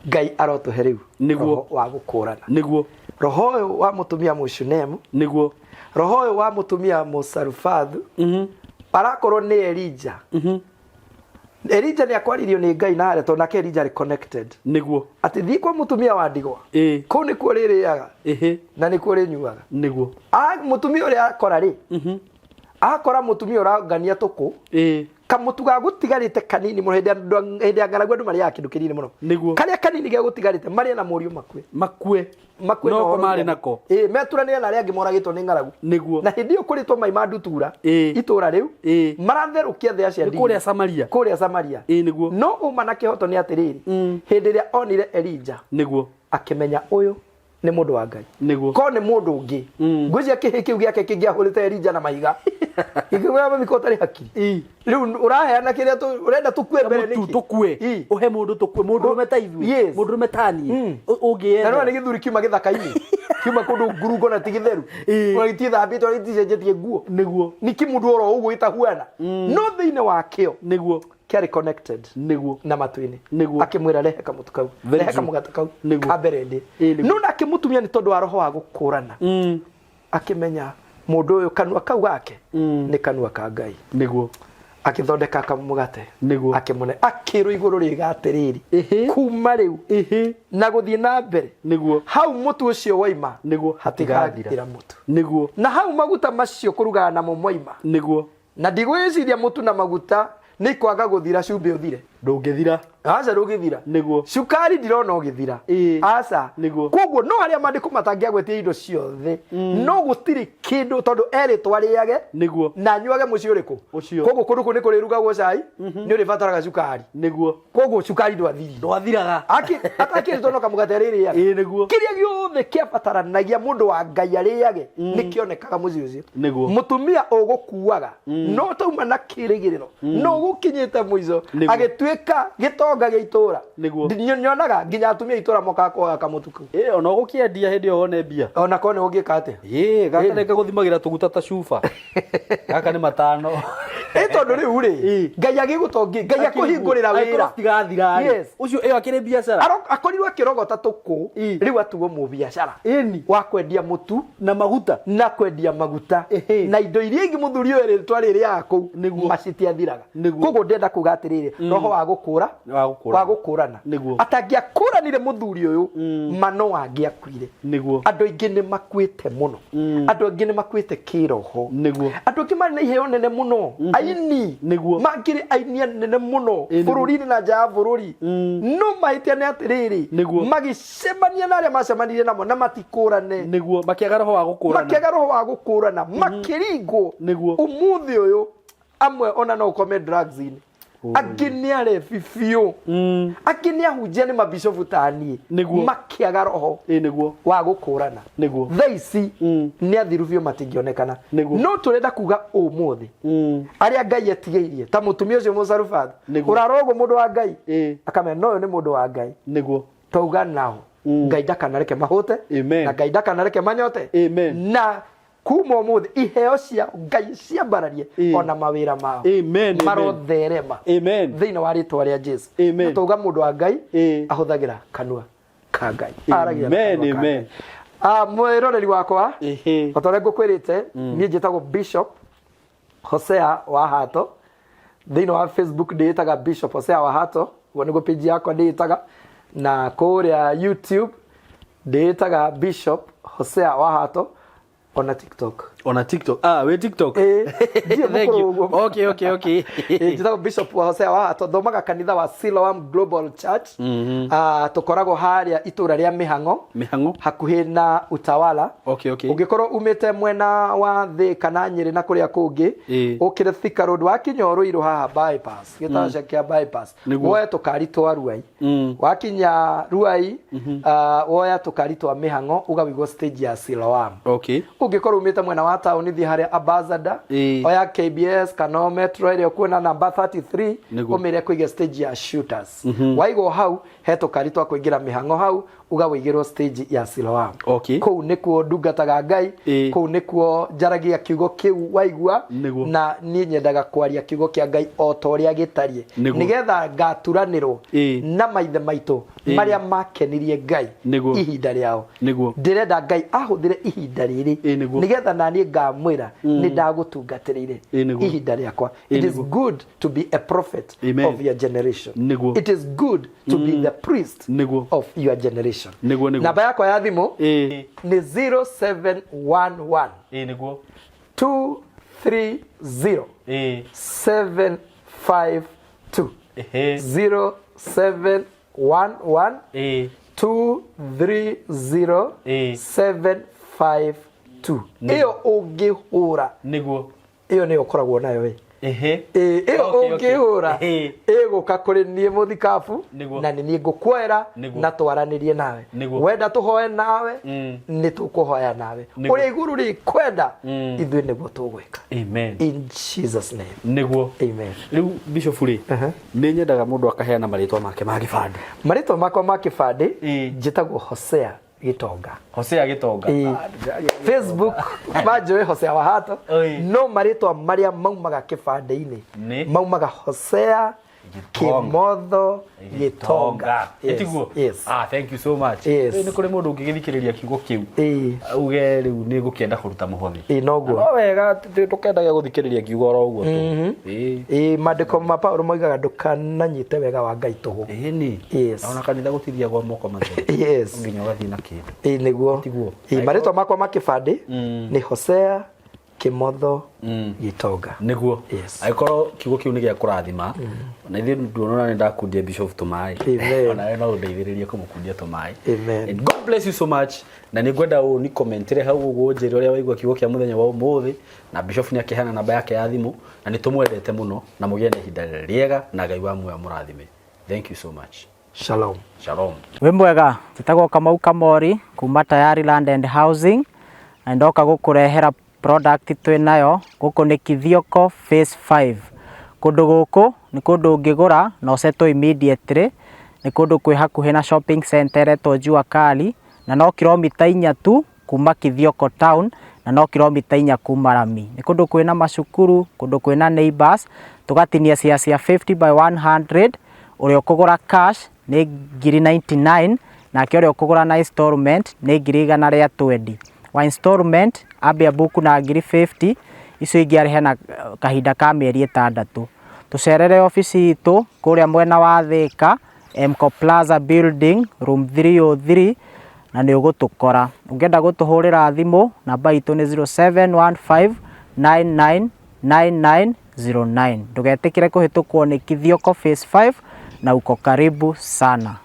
Ngai arotũhe rĩu Nĩguo. roho wa gũkũrana. Nĩguo. Roho ũyũ wa mũtumia Mũshunemu, Nĩguo. roho ũyũ wa mũtumia Mũsarufathu, arakorwo nĩ Elija. Elija nĩ akwaririo nĩ Ngai na harĩa tondũ nake Elija arĩ connected. Nĩguo. Atĩ thiĩ kwa mũtumia wa ndigwa. Ĩĩ. Kũu nĩkuo ũrĩrĩaga na nĩkuo ũrĩnyuaga. Nĩguo. Mũtumia ũrĩa akora rĩ, akora mũtumia ũrangania tũkũ, kamũtu ga gũtigarĩte kanini mũno, hĩndĩ ya ng'aragu andũ marĩaga kĩndũ kĩnini mũno. Nĩguo. Karĩa kanini ge gũtigarĩte marĩe na mũriũ makue. Makue. Makue. No na ko ũhoro marĩ ũrĩa. nako. Ĩĩ, meturanĩre na arĩa angĩ moragĩtwo nĩ ng'aragu. Nĩguo. Na hĩndĩ ĩyo kũrĩtwo mai ma ndutura itũra rĩu maratherũkia thĩa cia Nĩ kũrĩa Samaria. Kũrĩa Samaria. Ĩĩ, nĩguo. No uma na kĩhoto nĩ atĩrĩrĩ, hĩndĩ ĩrĩa onire Elija, Nĩguo. akĩmenya ũyũ nĩ mũndũ wa Ngai. Nĩguo. Ko nĩ mũndũ ũngĩ, ngwĩciria kĩhĩ kĩu gĩake kĩngĩahũrĩte Elija na mahiga. Gĩkĩmwĩra, mami, ko ũtarĩ hakiri? Rĩu ũraheana kĩrĩa ũrenda tũkue mbere Mũtu nĩkĩ? tũkue. Ũhe mũndũ tũkue, mũndũ ũrũme ta ithuĩ. Mũndũ ũrũme ta niĩ. Na nĩwona Ũngĩyendera. nĩ gĩthuri kiuma gĩthaka-inĩ, kiuma kũndũ ngurungo na ti gĩtheru, ona gĩtithambĩte, ona gĩticenjetie nguo. Nĩguo. Nĩ kĩmũndũ oro ũguo gĩtahuana, no thĩinĩ wakĩo Nĩguo. kĩarĩ connected Nĩguo. na matu-inĩ. Nĩguo. Akĩmwĩra, rehe kamũtu kau, Very rehe true. kamũgate kau Nĩguo. ka mbere ndĩ. Ĩĩ, nĩguo. No nake mũtumia, nĩ tondũ wa roho wa gũkũrana, akĩmenya mũndũ ũyũ kanua kau gake nĩ kanua ka Ngai. Nĩguo. Akĩthondeka kamũgate, Nĩguo. akĩmũne, akĩrwo igũrũ rĩga atĩrĩrĩ, kuma rĩu na gũthiĩ na mbere, Nĩguo. hau mũtu ũcio waima, Nĩguo. hatigathira mũtu, Nĩguo. na hau maguta macio kũrugaga namo moima. Nĩguo. Na ndigwĩciria mũtu na maguta nĩ ikwaga gũthira, cumbĩ ũthire. Ndũngĩthira. Aca, ndũngĩthira. Nĩguo. Cukari ndirona ũgĩthira. Aca. Nĩguo. Koguo no harĩa maandĩko matangĩagwetie indo ciothe, no gũtirĩ kĩndũ, tondũ erĩtwo arĩage Nĩguo. na anyuage mũciĩ ũrĩkũ? Ũcio. Koguo kũndũ kũu nĩ kũrĩrugagwo cai, nĩ ũrĩbataraga cukari. Nĩguo. Koguo cukari ndwathirire. Ndwathiraga. Atakĩrĩtwo no kamũgate arĩrĩaga. Ĩĩ, nĩguo. Kĩrĩa gĩothe kĩabataranagia mũndũ wa Ngai arĩage nĩ kĩonekaga mũciĩ ũcio. Nĩguo. Mũtumia ũgũkuaga no tauma na kĩrĩgĩrĩro, no gũkinyĩte mũico, Nĩguo. agĩtuĩka gĩtonga gĩa itũra. Nĩguo. Nyonaga nginya atumia a itũra mokaga kuoya kamũtu kau. Ĩĩ, ona ũgũkĩendia hĩndĩ ĩyo wone mbia. Ona korwo nĩ ũngĩka atĩa. Ĩĩ, gaka nĩ gũthimagĩra tũguta ta cuba. Gaka nĩ 5. Ĩ, tondũ rĩu rĩ, Ngai agĩgũtongia, Ngai akũhingũrĩra wĩra. Angĩkorwo citigathira rĩ, ũcio ĩyo akĩrĩ biacara. Akorirwo akĩrogota tũkũ, rĩu atuo mũbiacara Ĩni. wa kwendia mũtu Na maguta. Na kwendia maguta na indo iria ingĩ mũthuri ũyũ rĩtwa rĩrĩaga kũu. Macitiathiraga. Koguo ndĩrenda kuga atĩrĩrĩ, roho wa gũkũra Wa gũkũrana. Wa gũkũrana. Atangĩakũranire mũthuri ũyũ, ma no angĩakuire. Andũ aingĩ nĩ makuĩte mũno, andũ aingĩ nĩ makuĩte kĩroho. Andũ aingĩ marĩ na iheo nene mũno, aini mangĩrĩ aini anene mũno bũrũri-inĩ na nja ya bũrũri, no mahĩtia nĩ atĩrĩrĩ, magĩcemania na arĩa macemanirie namo na matikũrane. Nĩguo, makĩaga roho wa gũkũrana. Makĩaga roho wa gũkũrana, makĩringwo. Ũmũthĩ ũyũ amwe ona no ũkome drugs-inĩ, angĩ nĩ arebi biũ, angĩ nĩ ahunjia, nĩ mabicobu ta niĩ, makĩaga roho Ĩĩ, nĩguo. wa gũkũrana. Thaa ici nĩ athiru biũ, matingĩonekana. No tũrenda kuga ũmũthĩ, arĩa Ngai atigĩirie ta mũtumia ũcio Mũsarubathu, ũrarogwo mũndũ wa Ngai, akamenya no ũyũ nĩ mũndũ wa Ngai. Twauga nao, Ngai ndakanareke mahũte, na Ngai ndakanareke manyote, na kuma ũmũthĩ iheo cia Ngai ciambararie ona mawĩra mao Amen, amen. marotherema thĩinĩ wa rĩtwa rĩa Jesu. Na twauga mũndũ wa Ngai ahũthagĩra kanua ka Ngai. Aragia na Amen, kanua ka amen. Ngai. Mwĩroreri wakwa, o ta ũrĩa ngũkwĩrĩte, niĩ njĩtagwo Bishop Hosea wa Hato. Thĩinĩ wa Facebook ndĩĩtaga Bishop Hosea wa Hato, ũguo nĩguo page yakwa ndĩĩtaga, na kũrĩa YouTube ndĩĩtaga Bishop Hosea wa Hato, ona TikTok. Ona TikTok. Ah, wĩ TikTok. Ĩĩ, ndirĩ Thank mũkũrũ you. ũguo. Okay. Ĩĩ, njĩtagwo Bishop wa Hosea wa Hato, thomaga kanitha wa Siloam Global Church. Ah, tũkoragwo harĩa itũra rĩa Mĩhang'o. Mĩhang'o. Hakuhĩ na Utawala. Okay. Ũngĩkorwo umĩte mwena wa Thĩ kana Nyĩrĩ na kũrĩa kũngĩ, Ĩĩ. ũkĩre Thika Road wakinya Ũrũirũ haha bypass, gĩtaca kĩa bypass. Nĩguo. Woe tũkari twa Ruai. Wakinya Ruai, woya tũkari twa Mĩhang'o ũgawĩgwo stage ya Siloam. Okay. Ũngĩkorwo umĩte mwena wa taũni thiĩ harĩa Ambassador, Ĩĩ. oya KBS kana Metro ĩrĩa ũkuona namba 33 Nĩguo. ũmĩre kũiga stage ya Shooters. Waigwo hau he tũkari twa kũingĩra mĩhang'o hau uga wĩigĩrwo stage ya Siloam. Okay. Kũu nĩkuo ndungataga Ngai, Ĩĩ. kũu nĩkuo njaragia kiugo kĩu waigua. Nĩguo. Na niĩ nyendaga kwaria kiugo kĩa Ngai o ta ũrĩa gĩtariĩ. Nĩguo. Nĩgetha ngaturanĩrwo Ĩĩ. na maithe maitũ Ĩĩ. marĩa makenirie Ngai Nĩguo. ihinda rĩao. Nĩguo. Ndĩrenda Ngai ahũthĩre ihinda rĩrĩ Ĩĩ, nĩguo. nĩgetha naniĩ ngamwĩra nĩ ndagũtungatĩrĩire Ĩĩ, nĩguo. ihinda rĩakwa. Ĩĩ, It is nĩguo. good to be a prophet Amen. of your generation. Nĩguo. It is good to be the priest Nĩguo. of your generation. Nĩguo, nĩguo. Namba yakwa ya thimũ Ĩĩ. nĩ 0711 Ĩĩ, nĩguo. 230 Ĩĩ. 752. Ehe. 0711 Ĩĩ. 230 Ĩĩ. 752. Ĩyo ũngĩhũra Nĩguo. Ĩyo nĩyo ũkoragwo nayo ĩ. Ehe. Ĩĩ, ĩyo Okay. ũngĩhũra Ĩĩ. ĩgũka kũrĩ niĩ mũthikabu Nĩguo. na nĩ niĩ ngũkuoera Nĩguo. na twaranĩrie nawe. Nĩguo. Wenda tũhoe nawe nĩ tũkũhoya nawe. Nĩguo. Ũrĩa igũrũ rĩkwenda ithuĩ nĩguo tũgwĩka. Amen. In Jesus name. Nĩguo. Amen. Rĩu Bishop rĩ, nĩ nyendaga mũndũ akaheana marĩtwa make ma gĩbandĩ. Marĩtwa makwa ma kĩbandĩ Ĩĩ. njĩtagwo Hosea Gĩtonga. Hosea Gĩtonga. Ĩĩ. Facebook manjũĩ Hosea Wahato Ĩĩ. no marĩtwa marĩa maumaga kĩbandĩ-inĩ Nĩ? maumaga Hosea Kĩmotho Gĩtonga. Yes, Ĩtiguo? yes. Ah, thank you so much. Yes. Rĩu nĩ kũrĩ mũndũ ũngĩgĩthikĩrĩria kiugo kĩu Ĩĩ. auge rĩu nĩ ngũkĩenda kũruta mũhothi. Ĩĩ, noguo. No wega tũkendaga gũthikĩrĩria kiugo oro ũguo tu. Ĩĩ. Ĩĩ, maandĩko ma Paulo moigaga ndũkananyite wega wa Ngai tũhũ. Ĩni. Yes. Na ona kanitha gũtithiagwo moko matheri. Yes. Nginya ũgathiĩ na kĩndũ. Ĩĩ, nĩguo. Tiguo? Ĩĩ, marĩtwa makwa ma kĩbandĩ nĩ Hosea Kĩmotho Gĩtonga. Nĩguo. Yes. Angĩkorwo kiugo kĩu nĩ gĩa kũrathima, na ithuĩ nduona nĩ ndakundia Bishop tũmaĩ. Amen. Onawe no ũndeithĩrĩrie kũmũkundia tũmaĩ. Amen. And God bless you so much. Na nĩ ngwenda ũ ni commentere hau ũguo ũnjĩre ũrĩa waigua kiugo kĩa mũthenya wa ũmũthĩ, na Bishop nĩ akĩheana namba yake ya thimũ, na nĩ tũmwendete mũno, na mũgĩe na ihinda rĩega, na Ngai wa muoyo amũrathime. Thank you so much. Shalom. Shalom. Wĩ mwega, njĩtagwo Kamau Kamori kuma Tayari Land and Housing na ndoka gũkũrehera product twĩ nayo gũkũ nĩ Kithioko Phase 5. Kũndũ gũkũ nĩ kũndũ ũngĩgũra na ũsettle immediately, nĩ kũndũ kwĩ hakuhĩ na shopping center ĩretwo Jua Kali na no kilomita 4 tu kuma Kithioko town na no kilomita 4 kuma rami. Nĩ kũndũ kwĩna macukuru, kũndũ kwĩna neighbors, tũgatinia cia cia 50 by 100, ũrĩa ũkũgũra cash nĩ ngiri 99, nake ũrĩa ũkũgũra na installment nĩ ngiri 120. Wa installment ambe abuku na ngiri 50, icio ingĩ arĩhe na kahinda ka mĩeri 6. Tũcerere obici itũ kũrĩa mwena wa Thĩka, Mco Plaza Building, room 303, na nĩ ũgũtũkora. Ũngĩenda gũtũhũrĩra thimũ, namba itũ nĩ 0715 999909. Ndũgetĩkĩre kũhĩtũkwo nĩ Kithioko Phase 5 na uko karibu sana.